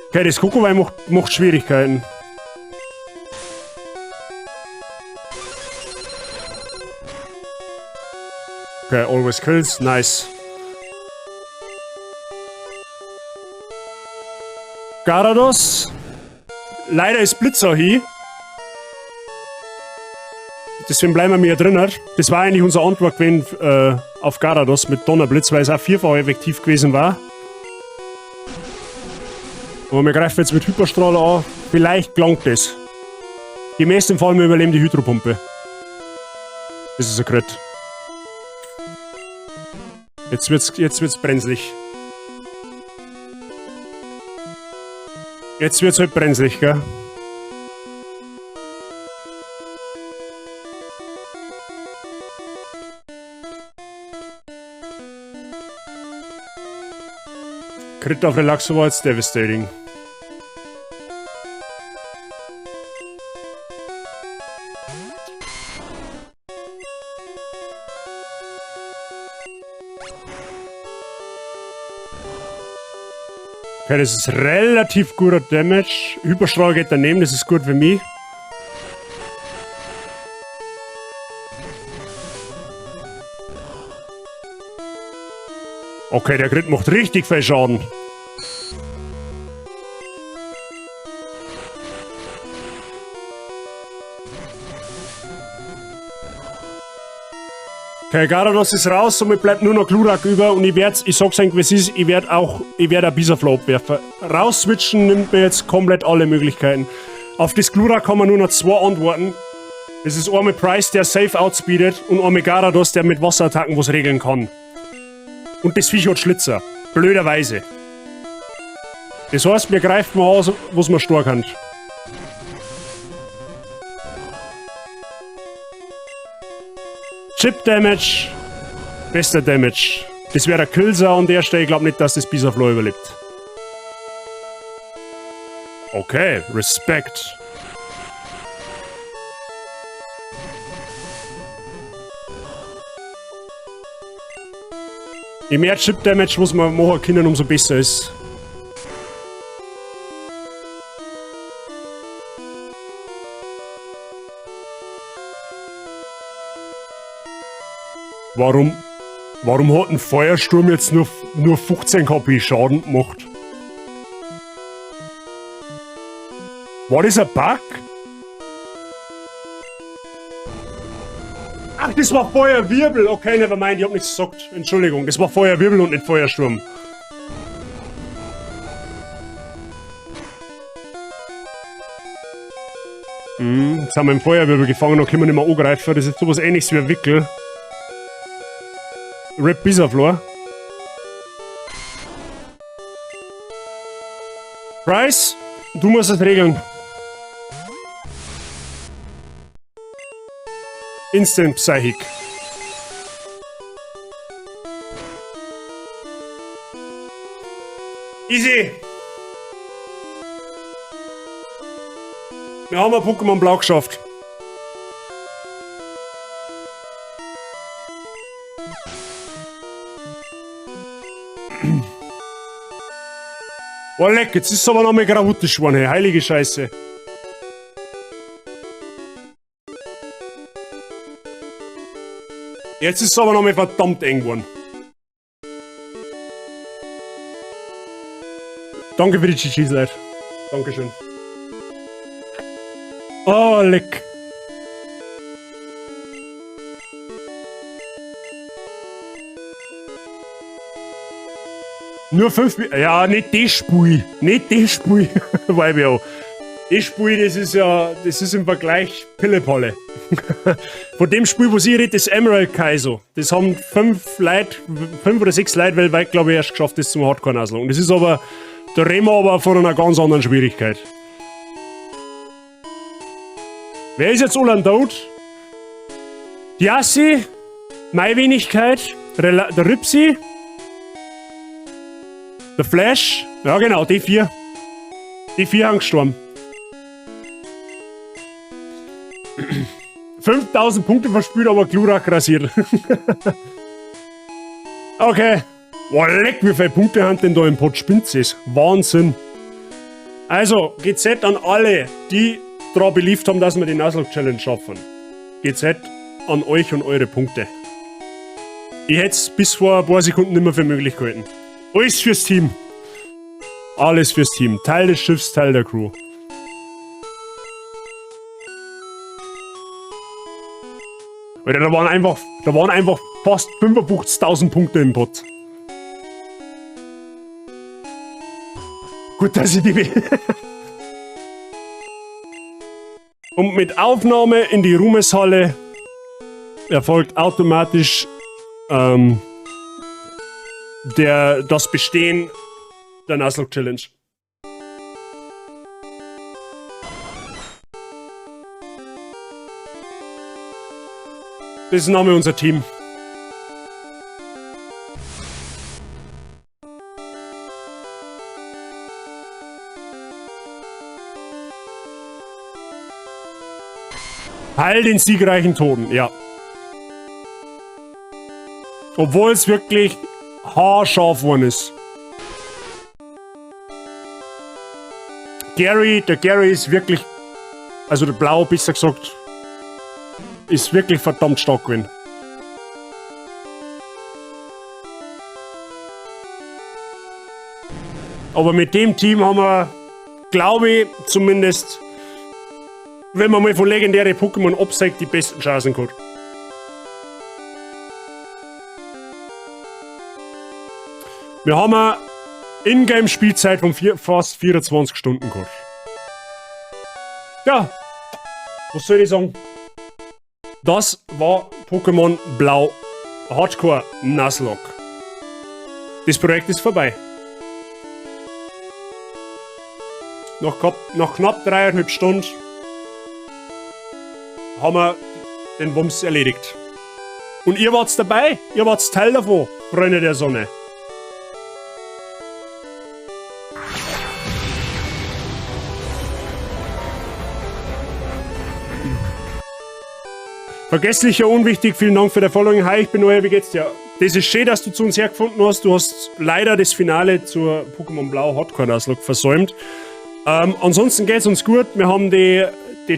Okay, das Kokowei macht Schwierigkeiten. Okay, always kills, nice. Garados. Leider ist Blitzer hier. Deswegen bleiben wir ja drin. Das war eigentlich unsere Antwort gewesen auf Garados mit Donnerblitz, weil es auch vierfach effektiv gewesen war. Aber wir greifen jetzt mit Hyperstrahler an. Vielleicht gelangt das. Gemäß dem Fall, wir überleben die Hydropumpe. Das ist ein Crit. Jetzt wird's brenzlig. Jetzt wird's halt brenzlig, gell? Crit auf Relaxo war jetzt devastating. Okay, das ist relativ guter Damage. Hyperstrahl geht daneben, das ist gut für mich. Okay, der Crit macht richtig viel Schaden. Okay, Garados ist raus, somit bleibt nur noch Glurak über und ich werde, ich sag's eigentlich, wie es ist, ich werde auch Bisaflor abwerfen. Rausswitchen nimmt mir jetzt komplett alle Möglichkeiten. Auf das Glurak kann man nur noch zwei antworten. Das ist einmal Pryce, der safe outspeedet, und einmal Garados, der mit Wasserattacken was regeln kann. Und das Viech hat Schlitzer. Blöderweise. Das heißt, wir greifen mal an, was wir stark haben. Chip Damage. Bester Damage. Das wäre der Killser an der Stelle. Ich glaube nicht, dass das Bisaflor überlebt. Okay, Respekt. Je mehr Chip Damage, was wir machen können, umso besser ist. Warum hat ein Feuersturm jetzt nur 15 KP Schaden gemacht? War das ein Bug? Ach, das war Feuerwirbel. Okay, never mind, ich hab nichts gesagt. Entschuldigung, das war Feuerwirbel und nicht Feuersturm. Jetzt haben wir einen Feuerwirbel gefangen, da können wir nicht mehr angreifen. Das ist sowas Ähnliches wie ein Wickel. RIP Bisaflor. Pryce, du musst es regeln. Instant Psychic. Easy! Wir haben ein Pokémon Blau geschafft. Oh leck, jetzt ist es aber noch mal chaotisch geworden, hey. Heilige Scheiße. Jetzt ist es aber noch mal verdammt eng geworden. Danke für die GGs, Leute. Dankeschön. Oh, leck. Nur 5. Ja, nicht das Spiel. Nicht das Spiel. YBO. Das Spiel, das ist ja. Das ist im Vergleich Pillepalle. Von dem Spiel, wo sie redet, ist Emerald Kaizo. Das haben fünf Leute, fünf oder sechs Leute weltweit, glaube ich, erst geschafft, das zum Hardcore Nuzlocke. Und das ist aber. Da reden wir aber von einer ganz anderen Schwierigkeit. Wer ist jetzt all tot? Diassi, meine Wenigkeit, der Ripsi, der Flash, ja genau, die vier. Die vier haben gestorben. 5000 Punkte verspielt, aber Glurak rasiert. Okay. Boah, leck, wie viele Punkte haben denn da im Pot Spinzis? Wahnsinn. Also, GZ an alle, die daran believed haben, dass wir die Nuzlocke Challenge schaffen. GZ an euch und eure Punkte. Ich hätte es bis vor ein paar Sekunden nicht mehr für möglich gehalten. Alles fürs Team. Alles fürs Team. Teil des Schiffs, Teil der Crew. Alter, da waren einfach fast 55.000 Punkte im Pott. Gut, dass ich die will. Und mit Aufnahme in die Ruhmeshalle erfolgt automatisch das Bestehen der Nuzlocke Challenge. Das ist nochmal unser Team. Heil den siegreichen Toten, ja. Obwohl es wirklich haarscharf geworden ist. Gary, der Gary ist wirklich, also der Blau, besser gesagt, ist wirklich verdammt stark gewesen. Aber mit dem Team haben wir, glaube ich, zumindest, wenn man mal von legendären Pokémon absieht, die besten Chancen gehabt. Wir haben eine Ingame-Spielzeit von fast 24 Stunden gehabt. Ja, was soll ich sagen? Das war Pokémon Blau Hardcore Nuzlocke. Das Projekt ist vorbei. Nach knapp dreieinhalb Stunden haben wir den Wumms erledigt. Und ihr wart's dabei, ihr wart's Teil davon, Freunde der Sonne. Vergesslicher, unwichtig, vielen Dank für dein Following. Hi, ich bin Noah, wie geht's dir? Das ist schön, dass du zu uns hergefunden hast. Du hast leider das Finale zur Pokémon Blau Hardcore Nuzlocke versäumt. Ansonsten geht's uns gut. Wir haben die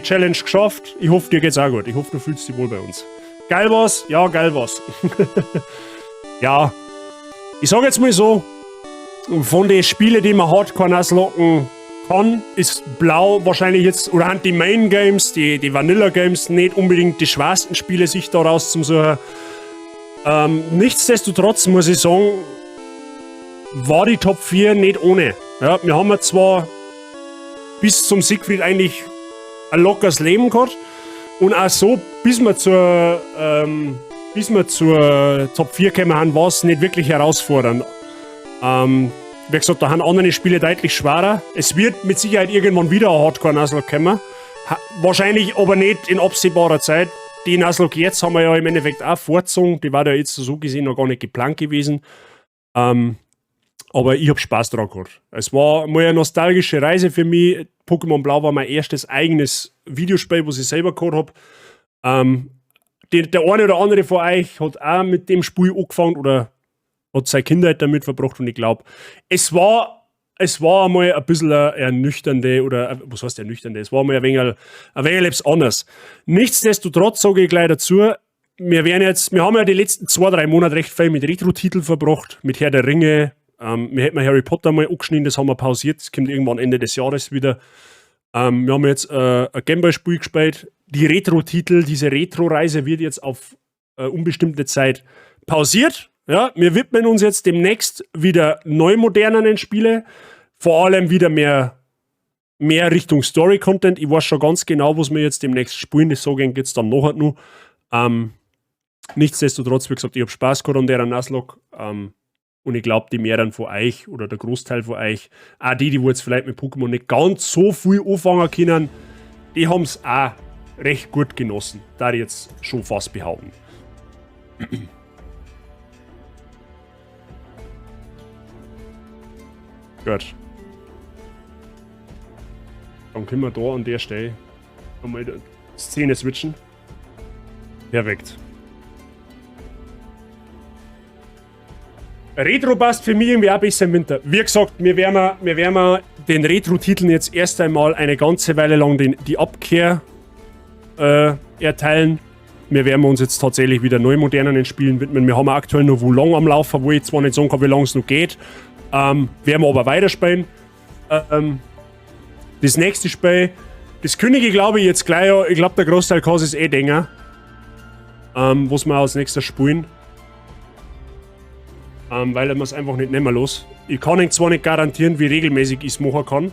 Challenge geschafft. Ich hoffe, dir geht's auch gut. Ich hoffe, du fühlst dich wohl bei uns. Geil war's? Ja, geil war's. Ja. Ich sag jetzt mal so, von den Spielen, die man Hardcore Nuzlocken kann, ist Blau wahrscheinlich jetzt, oder haben die Main Games, die Vanilla Games, nicht unbedingt die schwersten Spiele sich da rauszusuchen. Nichtsdestotrotz muss ich sagen, war die Top 4 nicht ohne. Ja, wir haben ja zwar bis zum Siegfried eigentlich ein lockeres Leben gehabt und auch so, bis wir zur Top 4 gekommen haben, war es nicht wirklich herausfordernd. Wie gesagt, da haben andere Spiele deutlich schwerer. Es wird mit Sicherheit irgendwann wieder ein Hardcore-Nuzlocke kommen. Wahrscheinlich aber nicht in absehbarer Zeit. Die Nuzlocke jetzt haben wir ja im Endeffekt auch vorgezogen. Die war ja jetzt so gesehen noch gar nicht geplant gewesen. Aber ich hab Spaß dran gehabt. Es war mal eine nostalgische Reise für mich. Pokémon Blau war mein erstes eigenes Videospiel, was ich selber gehabt hab. Der eine oder andere von euch hat auch mit dem Spiel angefangen oder hat seine Kindheit damit verbracht und ich glaub, es war einmal ein bisschen eine ernüchternde, oder was heißt ernüchternde, es war mal ein wenig etwas anders. Nichtsdestotrotz sage ich gleich dazu, wir haben ja die letzten 2, 3 Monate recht viel mit Retro-Titeln verbracht, mit Herr der Ringe, wir hätten Harry Potter mal angeschnitten, das haben wir pausiert, das kommt irgendwann Ende des Jahres wieder. Wir haben jetzt ein Gameboy-Spiel gespielt. Die Retro-Titel, diese Retro-Reise wird jetzt auf unbestimmte Zeit pausiert. Ja, wir widmen uns jetzt demnächst wieder neu modernen Spiele, vor allem wieder mehr Richtung Story-Content. Ich weiß schon ganz genau, was wir jetzt demnächst spielen, das sage ich jetzt dann nachher noch. Nichtsdestotrotz, wie gesagt, ich hab Spaß gehabt an der Nuzlocke. Und ich glaub, die mehreren von euch oder der Großteil von euch, auch die, die jetzt vielleicht mit Pokémon nicht ganz so viel anfangen können, die haben's auch recht gut genossen. Da ich jetzt schon fast behaupten. Gut. Dann können wir da an der Stelle einmal die Szene switchen. Perfekt. Retro passt für mich irgendwie auch besser im Winter. Wie gesagt, wir werden den Retro-Titeln jetzt erst einmal eine ganze Weile lang die Abkehr erteilen. Wir werden uns jetzt tatsächlich wieder neu modernen Spielen widmen. Wir haben aktuell noch Wo Long am Laufen, wo ich zwar nicht sagen kann, wie lange es noch geht. Werden wir aber weiterspielen. Das nächste Spiel, das kündige ich glaube ich jetzt gleich an. Ich glaub, der Großteil kann es eh denken. Was wir als Nächstes spielen. Weil ich es einfach nicht nimmer los. Ich kann Ihnen zwar nicht garantieren, wie regelmäßig ich es machen kann.